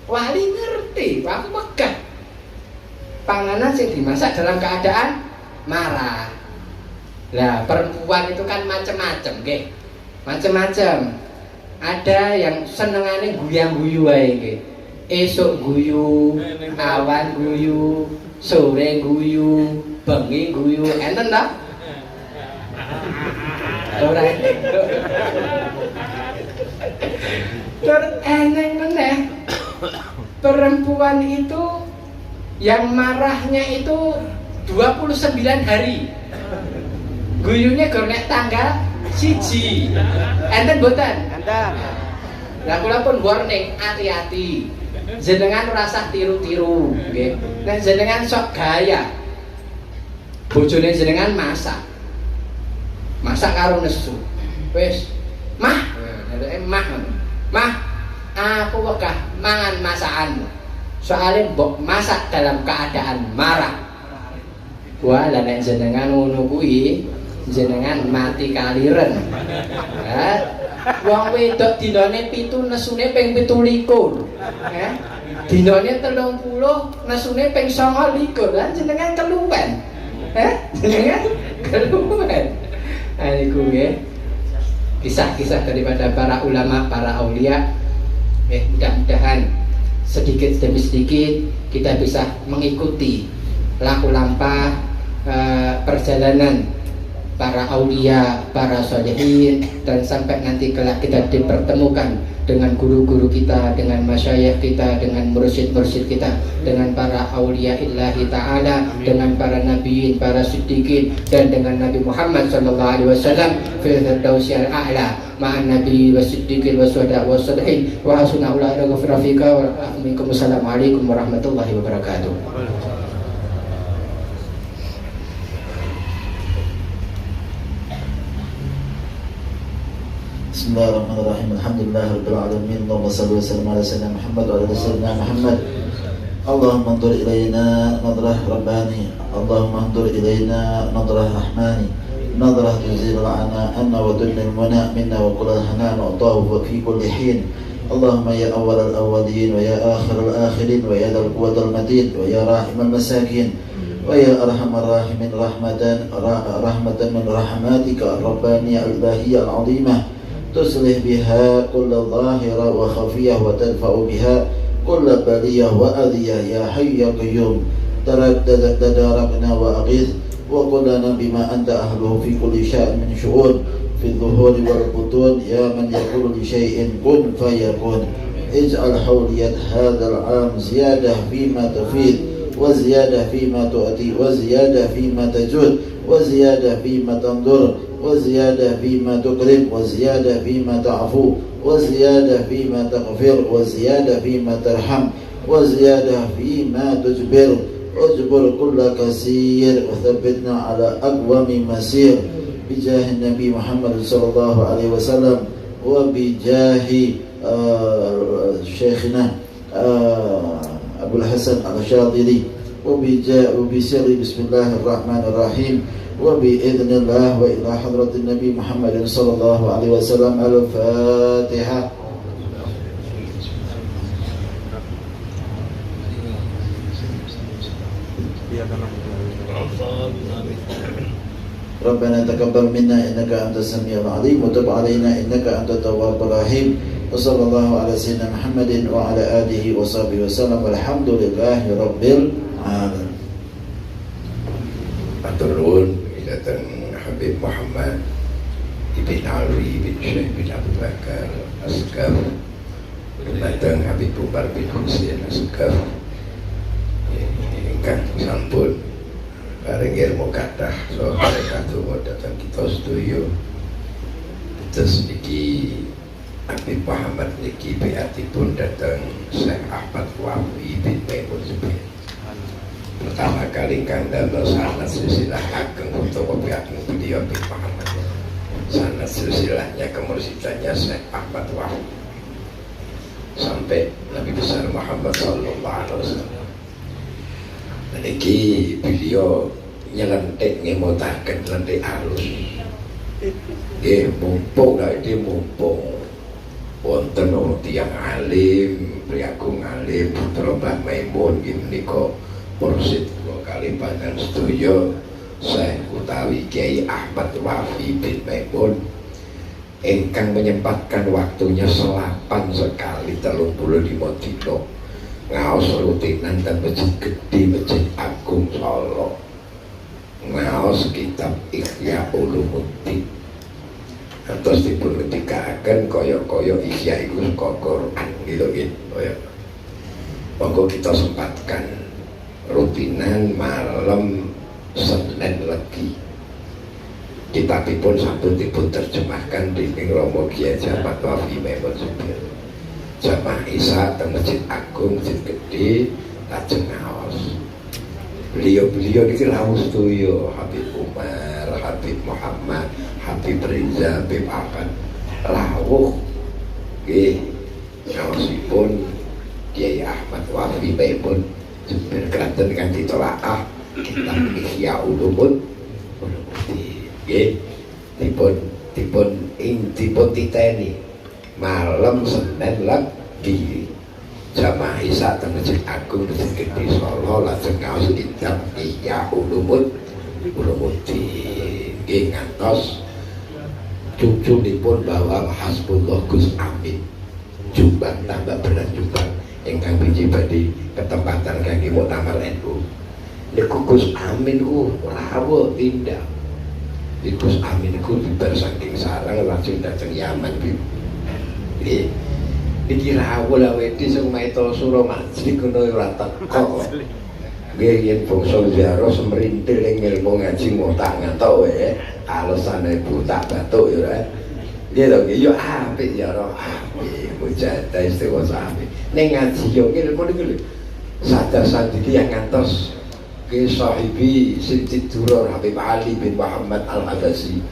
Speaker 6: wali ngerti, aku megah. Panganan sing dimasak dalam keadaan marah. Lah perempuan itu kan macem-macem nggih. Macem-macem. Ada yang senengane guyang-guyu wae nggih. Esuk guyu, awan guyu, sore guyu, bengi guyu. Enten ta? Ora. Terus eneng meneh. Perempuan itu yang marahnya itu 29 hari. Guyunya gor nek tanggal 1. Enten mboten?
Speaker 5: Enten.
Speaker 6: Lah kula pun warning, hati-hati. Jenengan ora usah tiru-tiru, nggih. Nek jenengan sok gaya, bojone jenengan masak. Masak karo nesu. Wis, mah, mah. Mah, aku wegah mangan masakanmu. Soale mbok masak dalam keadaan marah. Wah, lah nek jenengan ngono kuwi, jenengan mati kaliren. Hah? Wong wedok dinane 7 nesune ping 27. Heh. Dinane 30 nesune ping 29. Lah jenengan keluwen. Heh, jenengan keluwen. Nah niku nggih. Kisah-kisah daripada para ulama, para aulia. Mudah-mudahan sedikit demi sedikit kita bisa mengikuti laku lampah perjalanan para aulia, para solehin, dan sampai nanti kelak kita dipertemukan dengan guru-guru kita, dengan masyayikh kita, dengan mursyid-mursyid kita, dengan para aulia illahi ta'ala, dengan para nabiin, para siddiqin, dan dengan Nabi Muhammad sallallahu alaihi wasallam fil firdausil a'la ma'an nabi wasiddiqin wasyuhada wassalihin wa hasuna ulaika rafiqa wa minkum. Assalamualaikum warahmatullahi wabarakatuh.
Speaker 7: Bismillahirrahmanirrahim. Alhamdulillahirabbil alamin. Allahumma shalli wa sallim ala sayyidina Muhammad wa ala sayyidina Muhammad. Allahumma anzur ilaina nadrah rabbani. Allahumma anzur ilaina nadrah rahmani. Nadrah tuzil al'ana anna wa dunil muna minna wa qul al-hana nu'tahu fi kulli hin. Allahumma ya awwal al-awwalin wa ya akhir al-akhirin wa ya dzal quwwati al-matin wa ya rahim al-masakin wa ya arhamar rahimin rahmatan rahmatan min rahmatika ar-rabbaniyya al-bahiyya al-'azimah. تصلح بها كل ظاهرة وخفية وتدفع بها كل بلية وأذية يا حي يا قيوم. تداركنا وأغيث وقلنا بما أنت أهله في كل شأن من شؤون في الظهور والبطون يا من يقول لشيء كن فيكون. اجعل حولية هذا العام زيادة فيما تفيد وزيادة فيما تؤتي وزيادة فيما تجود وزيادة فيما تنظر وزيادة فيما تكرم وزيادة فيما تعفو وزيادة فيما تغفر وزيادة فيما ترحم وزيادة فيما تجبر. اجبر كل كثير وثبتنا على أقوم مسير بجاه النبي محمد صلى الله عليه وسلم وبجاه شيخنا أبو الحسن الشاذلي وبسر بسم الله الرحمن الرحيم وبإذن الله وإلى حضرة النبي محمد صلى الله عليه وسلم. الفاتحة. ربنا تقبل منا إنك أنت السميع العليم وتب علينا إنك أنت التواب الرحيم. وصلى الله على سيدنا محمد وعلى آله وصحبه وسلم. والحمد لله رب العالمين.
Speaker 4: Matur nuwun dhateng Habib Muhammad Ibn Alwi bin Syekh bin Abu Bakar Asgaf, dumateng Habib Umar bin Husain Asgaf ingkang sampun paring ilmu kathah saha barokah donga dhateng kita sedaya. Terus niki Habib Muhammad niki biatipun dhateng Syekh Ahmad Wafi bin Maimun Zubair. Pertama kali kang damel sanad silsilah ageng utawa ageng beliau Habib Muhammad. Sanad silsilahnya kemursidannya Syekh Ahmad Wafi sampai Nabi besar Muhammad sallallahu alaihi wasallam. Niki beliau nyelentik ngemutaken lentik halus. Nggih mumpung lha iki mumpung wonten tiyang alim, priyagung alim putra Mbah Maimun nggih menika mursid kula kali panjenengan sedaya Syekh utawi Kiai Ahmad Wafi bin Maimun ingkang menyempatkan waktunya selapan sekali 35 dino ngaos rutinan dan Masjid Gede Masjid Agung Solo, ngaos kitab Ihya Ulumuddin. Terus dipun ngendikaken kaya-kaya Ihya iku saka Quran gitu nggih. Kaya monggo kita sempatkan rutinan malam Senin Legi. Kitabipun sampun dipun terjemahkan dening Romo Kiai Ahmad Wafi Maimun Zubair. Jamaah Isya teng Masjid Agung Masjid Gede lajeng ngaos. Beliau-beliau niki rawuh sedaya, Habib Umar, Habib Muhammad, Habib Riza, Habib Ahmad rawuh nggih ngaosipun Kiai Ahmad Wafi Maimun Zubair kraten kanthi telaah kitab Ihya Ulumuddin nggih dipun dipun ing dipun titeni malam Senin Legi jamaah Isya teng Masjid Agung Masjid Gede Solo lajeng ngaos kitab Ihya Ulumuddin nggih ngantos cucunipun bahwa Hasbullah Gus Amin Jombang tambah berat Jombang ingkang biji badhe ketempatan kangge muktamar NU niku Gus Amin ku rawuh tindak. Gus Amin ku bibar saking Sarang langsung dateng Yaman nggih. Niki rawuh la wedi sing omahe Suro majlik ngono ora teko. Nggih yen bangsa ziarah semrintil ing ilmu ngaji ngotak ngatok wae alesane buta batuk ya ora. Nggih to nggih yo apik ziarah apik mujahadah istighosah apik. Ning ngaji yo ilmu niku lho. Sadar sandiki yang ngantos ke sahibi Siti Duror Habib Ali bin Muhammad Al-Habasyi.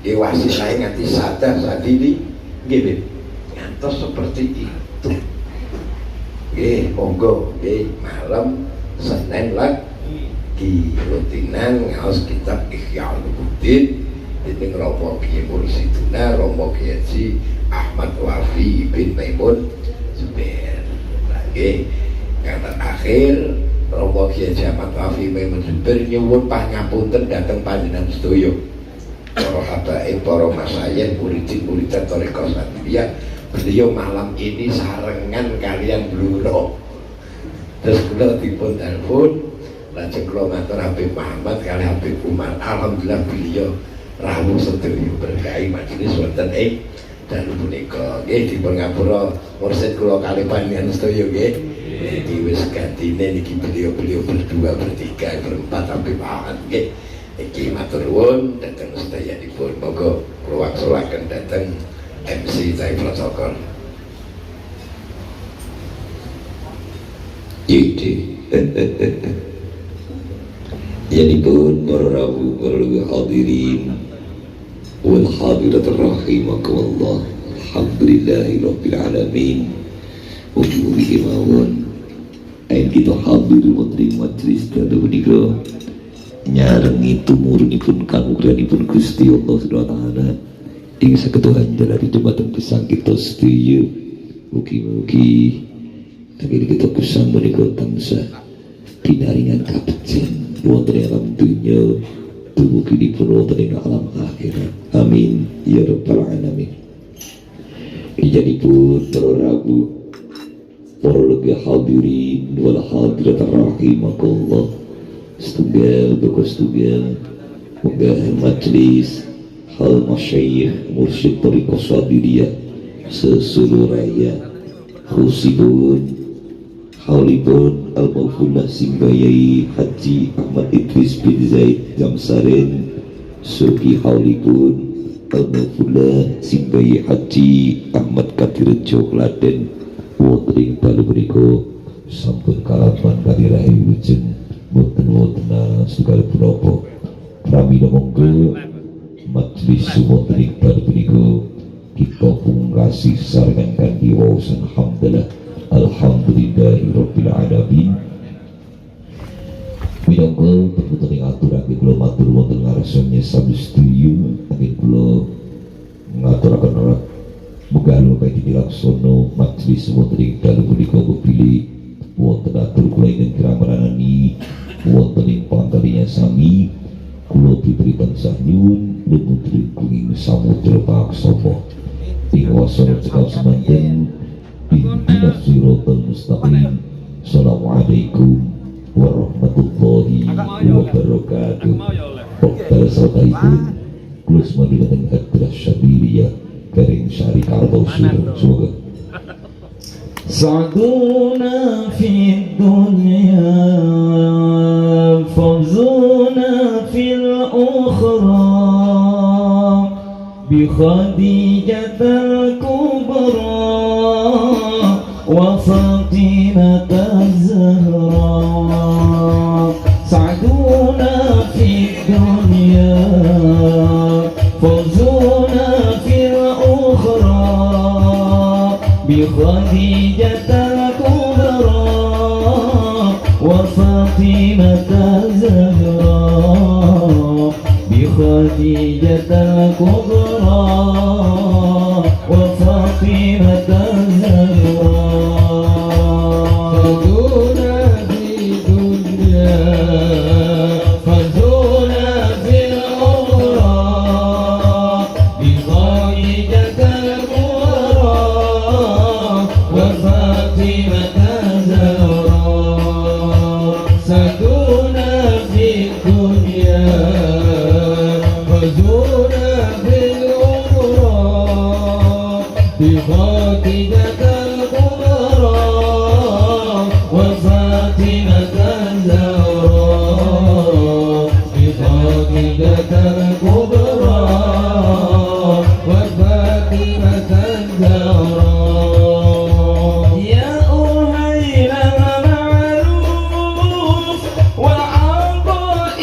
Speaker 4: Nggih wasilahe nganti sadar sandiki nggih ngantos seperti itu. Nggih monggo nggih malam Senin Legi rutinan ngaos kitab Ihya Ulumuddin dening Romo Kiai Mursiduna Romo Kiai Ahmad Wafi bin Maimun Zubair. Nggih kang terakhir Romo Kiai Ahmad Wafi Maimun Zubair nyuwun pangapunten dhateng panjenengan sedaya para habaib, para masayikh, murid-murid thariqah Syadziliyah. Beliau malam ini sarengan kalian Bluro. Terus kula dipun telepon, lajeng kula matur Habib Muhammad kali Habib Umar. Alhamdulillah beliau rawuh sedaya berkahi majelis wonten ing dalu punika. Nggih dipun ngapura mursid kula kali panjenengan sedaya nggih. Niki wis gantine niki beliau-beliau berdua, bertiga, berempat Habib Ahmad nggih. Iki matur nuwun dhateng sedayanipun. Monggo kula wangsulaken dhateng MC Thai Protokol.
Speaker 1: Jadi yanipun para rawuh para hadirin wal hadirat rahimakumullah. Alhamdulillahi rabbil alamin. Mugi-mugi kemawon ain kita hadir wonten majelis dalu punika nyarengi tumurunipun kanugrahanipun Gusti Allah Subhanahu wa taala ing saged jalari dumateng gesang kita sedaya. Mugi-mugi akhir kita gesang menika tansah pinaringan kabegjan wonten ing alam dunya dumuginipun wonten ing alam akhirat. Amin ya rabbal alamin. Ijanipun para rawuh para lebih hadirin wal hadirat rahimakumullah. Setunggal boko setunggal munggah majelis hal masyayikh mursyid thariqah Syadziliyah sesulu raya khusibun haulipun al-maghfurlah Simbayai Haji Ahmad Idris bin Zaid Jamsaren sugi haulipun al-maghfurlah Simbayai Haji Ahmad Kadirejo Klaten wonten ing dalu punika sampun kalapan kanthi rahayu wilujeng boten wonten setunggal punapa. Pramila monggo majelis wonten ing dalu punika kita pungkasi sarengan kanthi waosan hamdalah alhamdulillahirabbil alamin. Minangka perbuatan ing aturake kula matur wonten ngarsane sami sedaya anggen kula ngaturaken rak muga luwih dilaksana majelis wonten ing dalu punika bilih wonten atur kula ingkang kirang maranani wonten ing pangkalinya sami Kula pitri tansah nyuwun lumutri ing samudra paksama ing wasana cekap semanten ihdinas siratal mustaqim. Assalamualaikum warahmatullahi wabarakatuh. Wekdal sampun kula semadi dhateng Hadrah Syadziliyah Gareng Syari Kartosuro. Semoga
Speaker 2: سعدونا في الدنيا فوزنا في الأخرى بخديجة الكبرى وفاطمة الزهراء. سعدونا في الدنيا فوزنا في الأخرى بخديجة الكبرى وفاطمة الزهراء بخديجة الكبرى وفاطمة الزهراء. فوزنا في الدنيا فوزنا في الأخرى بخديجة الكبرى وفاطمة الزهراء. سعدونا في الدنيا فوزنا في الأخرى بخديجة الكبرى وفاطمة الزهراء بخديجة الكبرى وفاطمة الزهراء. يا أهيل المعروف والعطاء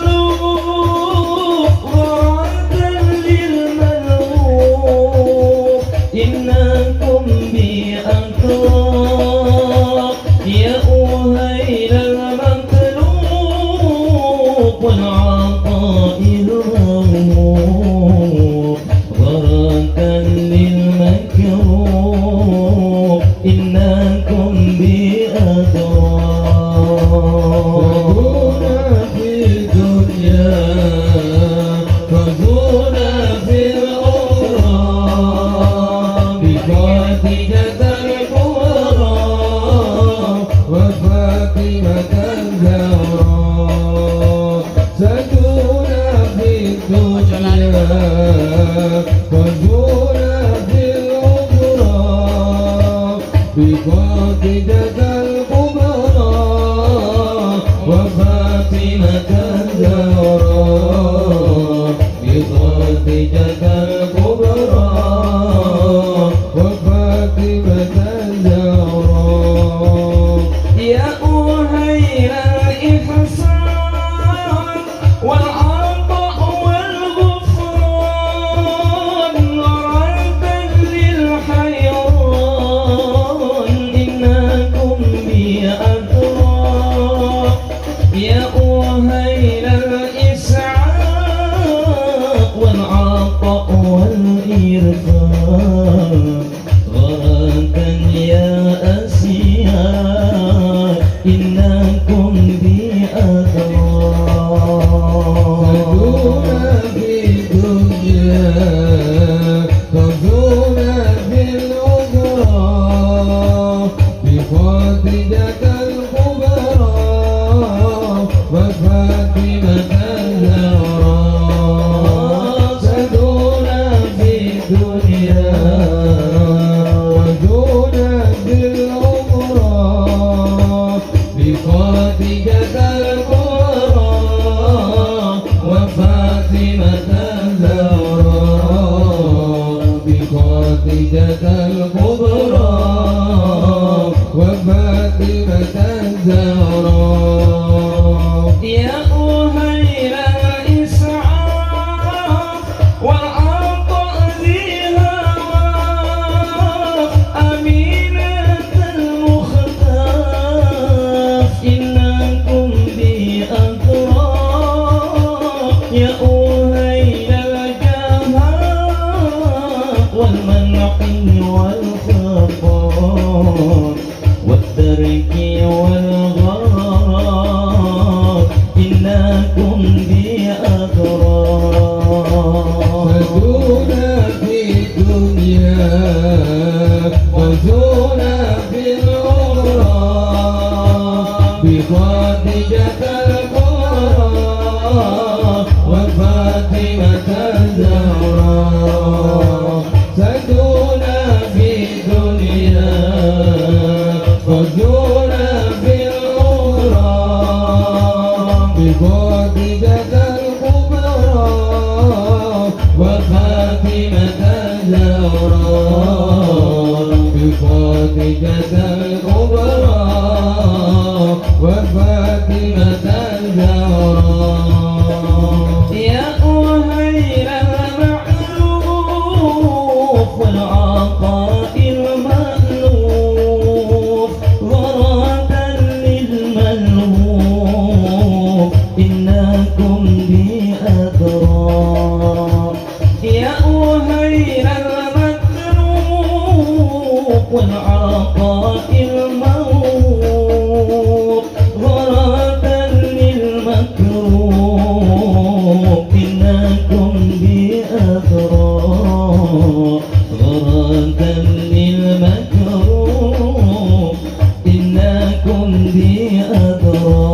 Speaker 2: المألوف غرة للملهوف إنكم بأطراف. يا أهيل المطلوب والعطاء المرغوب غرة للمكروه إنكم بأطراف. فوزنا في الدنيا فوزنا في الأخرى بخديجة الكبرى وفاطمة الزهراء. سعدونا في الدنيا فوزنا في الأخرى بخديجة الكبرى وفاطمة الزهراء بخديجة الكبرى وفاطمة الزهراء. يا أهيل الإحسان والعطاء والغفران غرة للحيران إنكم بأطراف. يا أهيل الإسعاف والعطاء والإرفان غرة يا أسياد إنكم بأطراف.
Speaker 5: فوزنا في الدنيا فوزنا في الأخرى بخديجة الكبرى وفاطمة الزهراء. سعدونا في الدنيا فوزنا في الأخرى بخديجة الكبرى وفاطمة الزهراء بخديجة الكبرى وفاطمة الزهراء.
Speaker 2: يا أهيل الإسعاف والعطاء ذي هواف أمينة المختاف إنكم بأطراف. يا أهيل الجهاء والمنع والخفاء والترك والغرار إنكم
Speaker 5: بخديجة الكبرى وفاطمة الزهراء سدونا في الدنيا فزونا في الأخرى بخديجة الكبرى وفاطمة الزهراء بخديجة الكبرى وفاطمة الزهراء. يا أهيل المعروف والعطاء المألوف غراة للملهوف إنكم بأدرى. يا أهيل المألوف والعطاء الموهوب غراة للمكروه إنكم بأدرى غراة للمكروه إنكم بأدرى.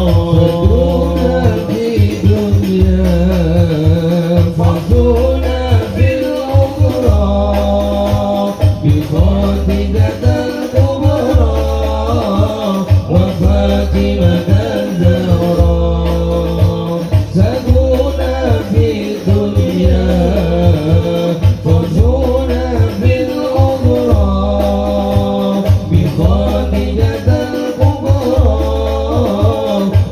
Speaker 4: فزونا في الدنيا فزونا في الأخرى بخديجة الكبرى وفاطمة الزهراء سدونا في الدنيا فزونا في الأخرى بخديجة الكبرى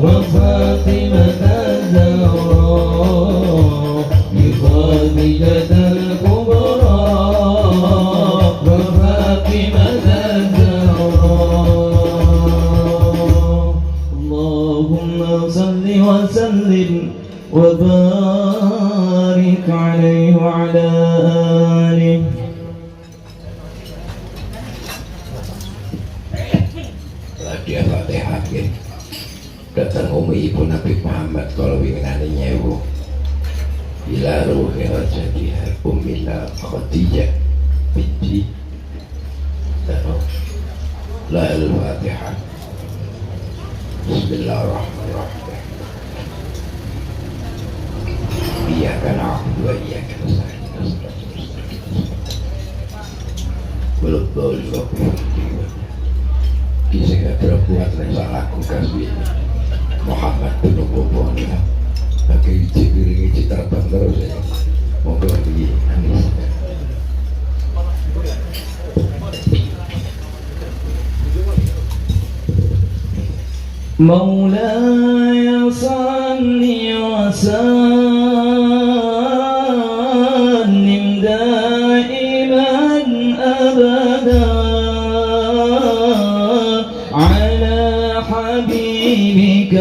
Speaker 4: وفاطمة الزهراء بخديجة الكبرى وفاطمة الزهراء.
Speaker 5: اللهم صل وسلم وبارك عليه وعلى آله.
Speaker 4: Lagi Fatihah nggih. Datang umi ibu Nabi Muhammad kalau winginane nyewu. Ila ruhi rajadiha ummina Khadijah binti La al-Fatihah. Bismillahirrahmanirrahim. Iyyaka na'budu wa iyyaka nasta'in. Belum boleh bisa terbuat salahku kasih Muhammad bin Bobo lagi cipiring terbang terus ya. Monggo di Anis.
Speaker 5: مولاي صل وسلم دائما أبدا على حبيبك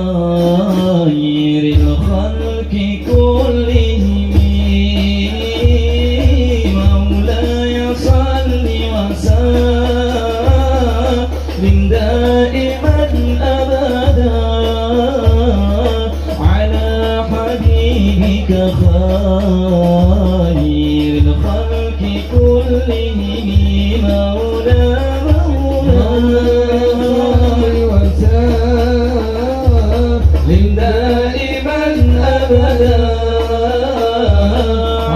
Speaker 5: خير الخلق كلهم. مولاي صل وسلم دائما أبدا على حبيبك خير الخلق كلهم. مولاي وسلم دائما أبدا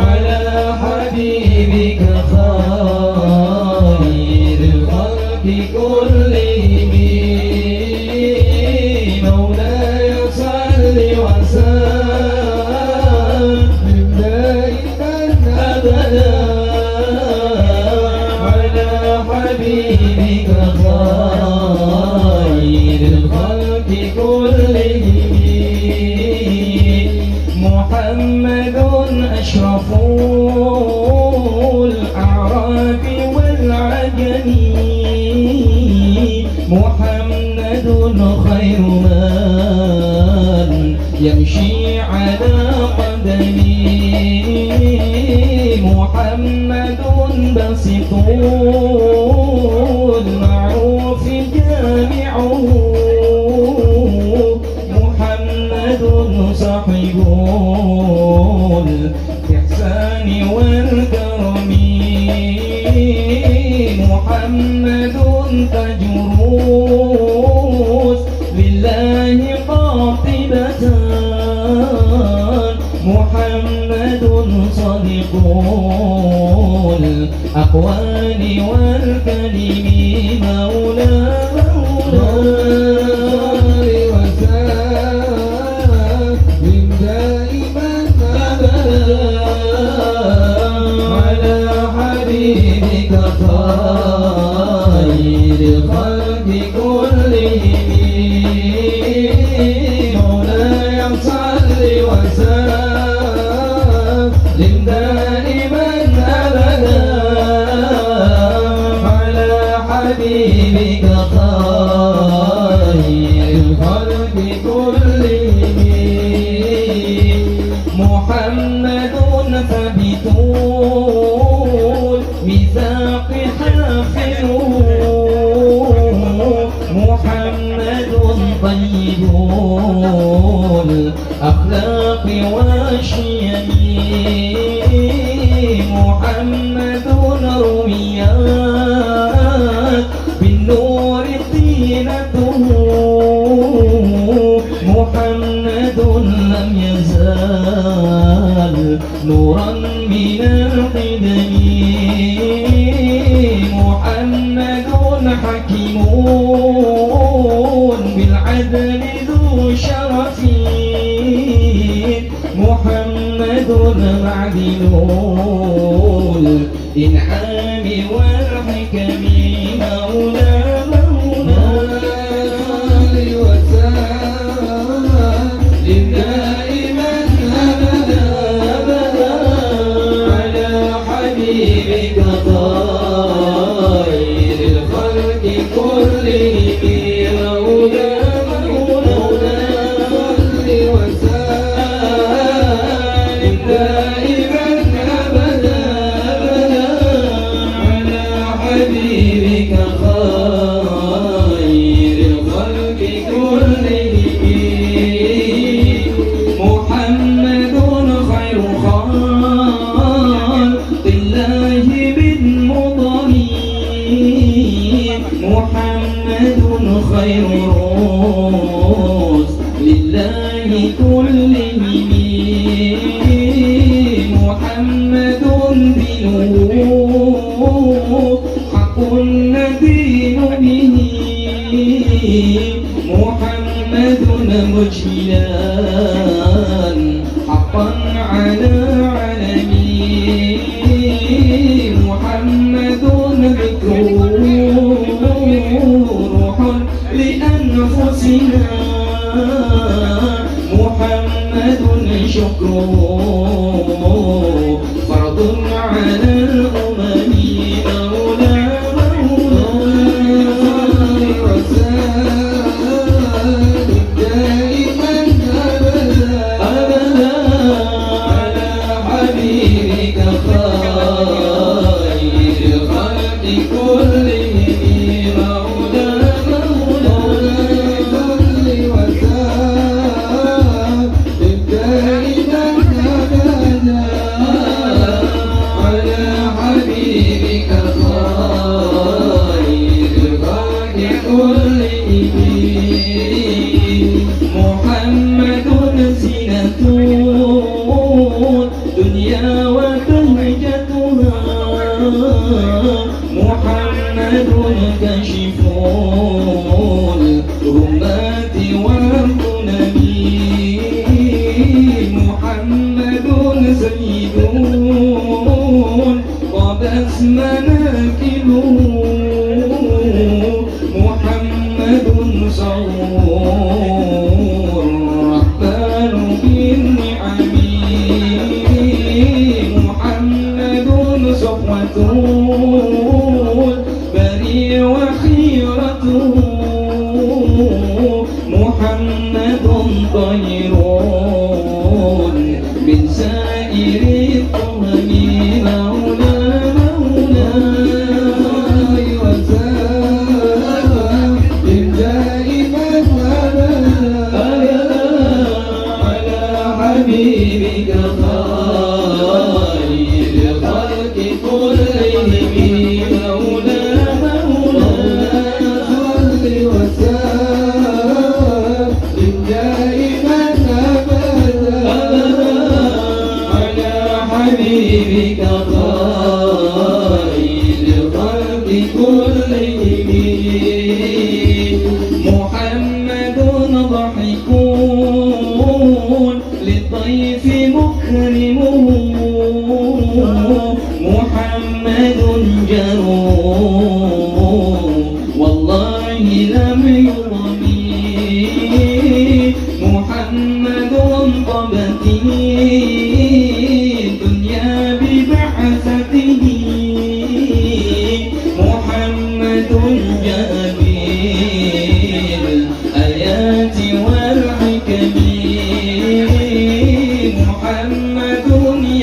Speaker 5: على حبيبك خير الخلق كلهم. مولاي صل وسلم دائما أبدا على حبيبك خير الخلق كلهم. محمد أشرف الأعراب والعجم، محمد خير من يمشي على قدمه، محمد باسط المعروف جامعه، محمد صاحب الإحسان والكرم، محمد تجر الأقوال والكلم مولا مولا
Speaker 8: وسلم دائما أبدا
Speaker 5: على حبيبك خير الخلق كلهم مولاي صل وسلم دائما أبدا على حبيبك خير الخلق كلهم محمد ثابت الميثاق حافظه محمد طيب الأخلاق والشيم محمد رويات بالنور طينته محمد لم يزال نورا من القدم محمد حكيم بالعدل ذو شرف محمد معدن الإنعام والحكم مولى مولى
Speaker 8: صل وسلم دائما أبدا
Speaker 5: أبدا على حبيبك خير الخلق كلهم مولى مولى
Speaker 8: صل وسلم دائما أبدا
Speaker 5: أبدا على حبيبك خير الخلق كلهم محمد خير خلق الله من مضر محمد خير رسل الله كلهم محمد دينه حق ندين به محمد مجهلا حقا على علمي محمد ذكره روح لأنفسنا محمد شكره فرض على الأمم مولى مولى
Speaker 8: صل وسلم دائما أبدا
Speaker 5: أبدا على حبيبك خير الخلق كلهم مولى مولى
Speaker 8: صل وسلم دائما أبدا
Speaker 5: على حبيبك خير الخلق كلهم محمد زينة الدنيا وبهجتها محمد كاشف الغمات والظلم محمد سيد طابت مناكبه محمد صور الرحمن بالنعم محمد صفوة البري وخيرته محمد طير من سائر الطهم مولى مولى
Speaker 8: صل وسلم دائما أبدا
Speaker 5: على حبيبك خير الخلق كلهم مولى مولى
Speaker 8: صل وسلم دائما أبدا
Speaker 5: أبدا على حبيبك خير يرمي. محمد طبت الدنيا ببعثته، محمد جاء بالآيات والحكم، محمد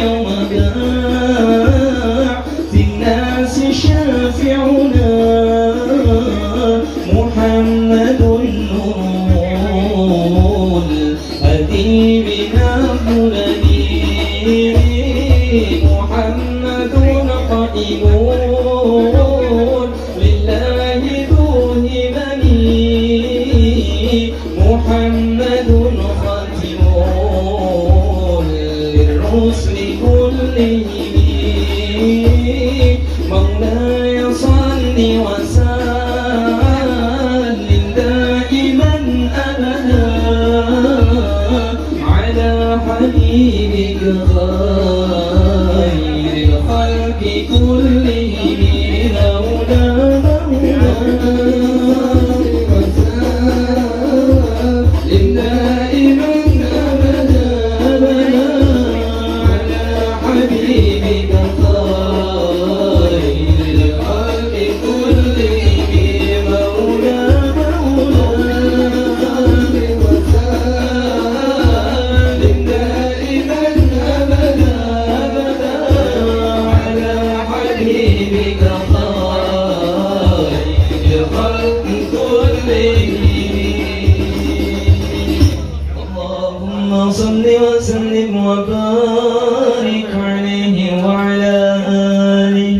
Speaker 5: يوم بعث الناس شافعنا، محمد نور الهدي بنا الظلم، محمد قائم لله ذو همم، محمد خاتم للرسل كلهم. مولاي صل وسلم دائما أبدا على حبيبك خير الخلق كلهم. دائما أبدا على حبيبك خير الخلق كلهم. مولا وسلم دائما أبدا على حبيبك خير الخلق كلهم. اللهم صل وسلم وبارك عليه وعلى آله.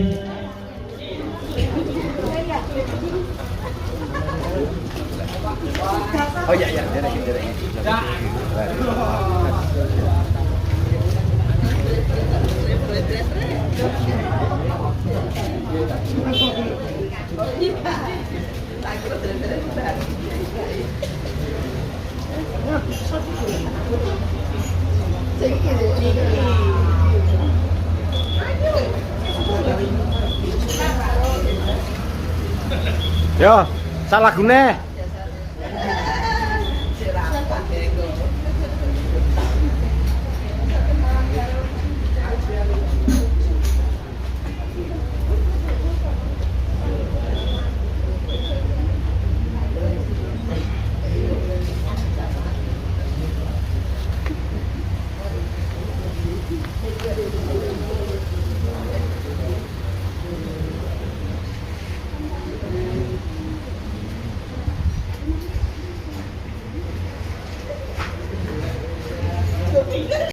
Speaker 9: Oh iya iya, derek derek. Yo, salah lagune.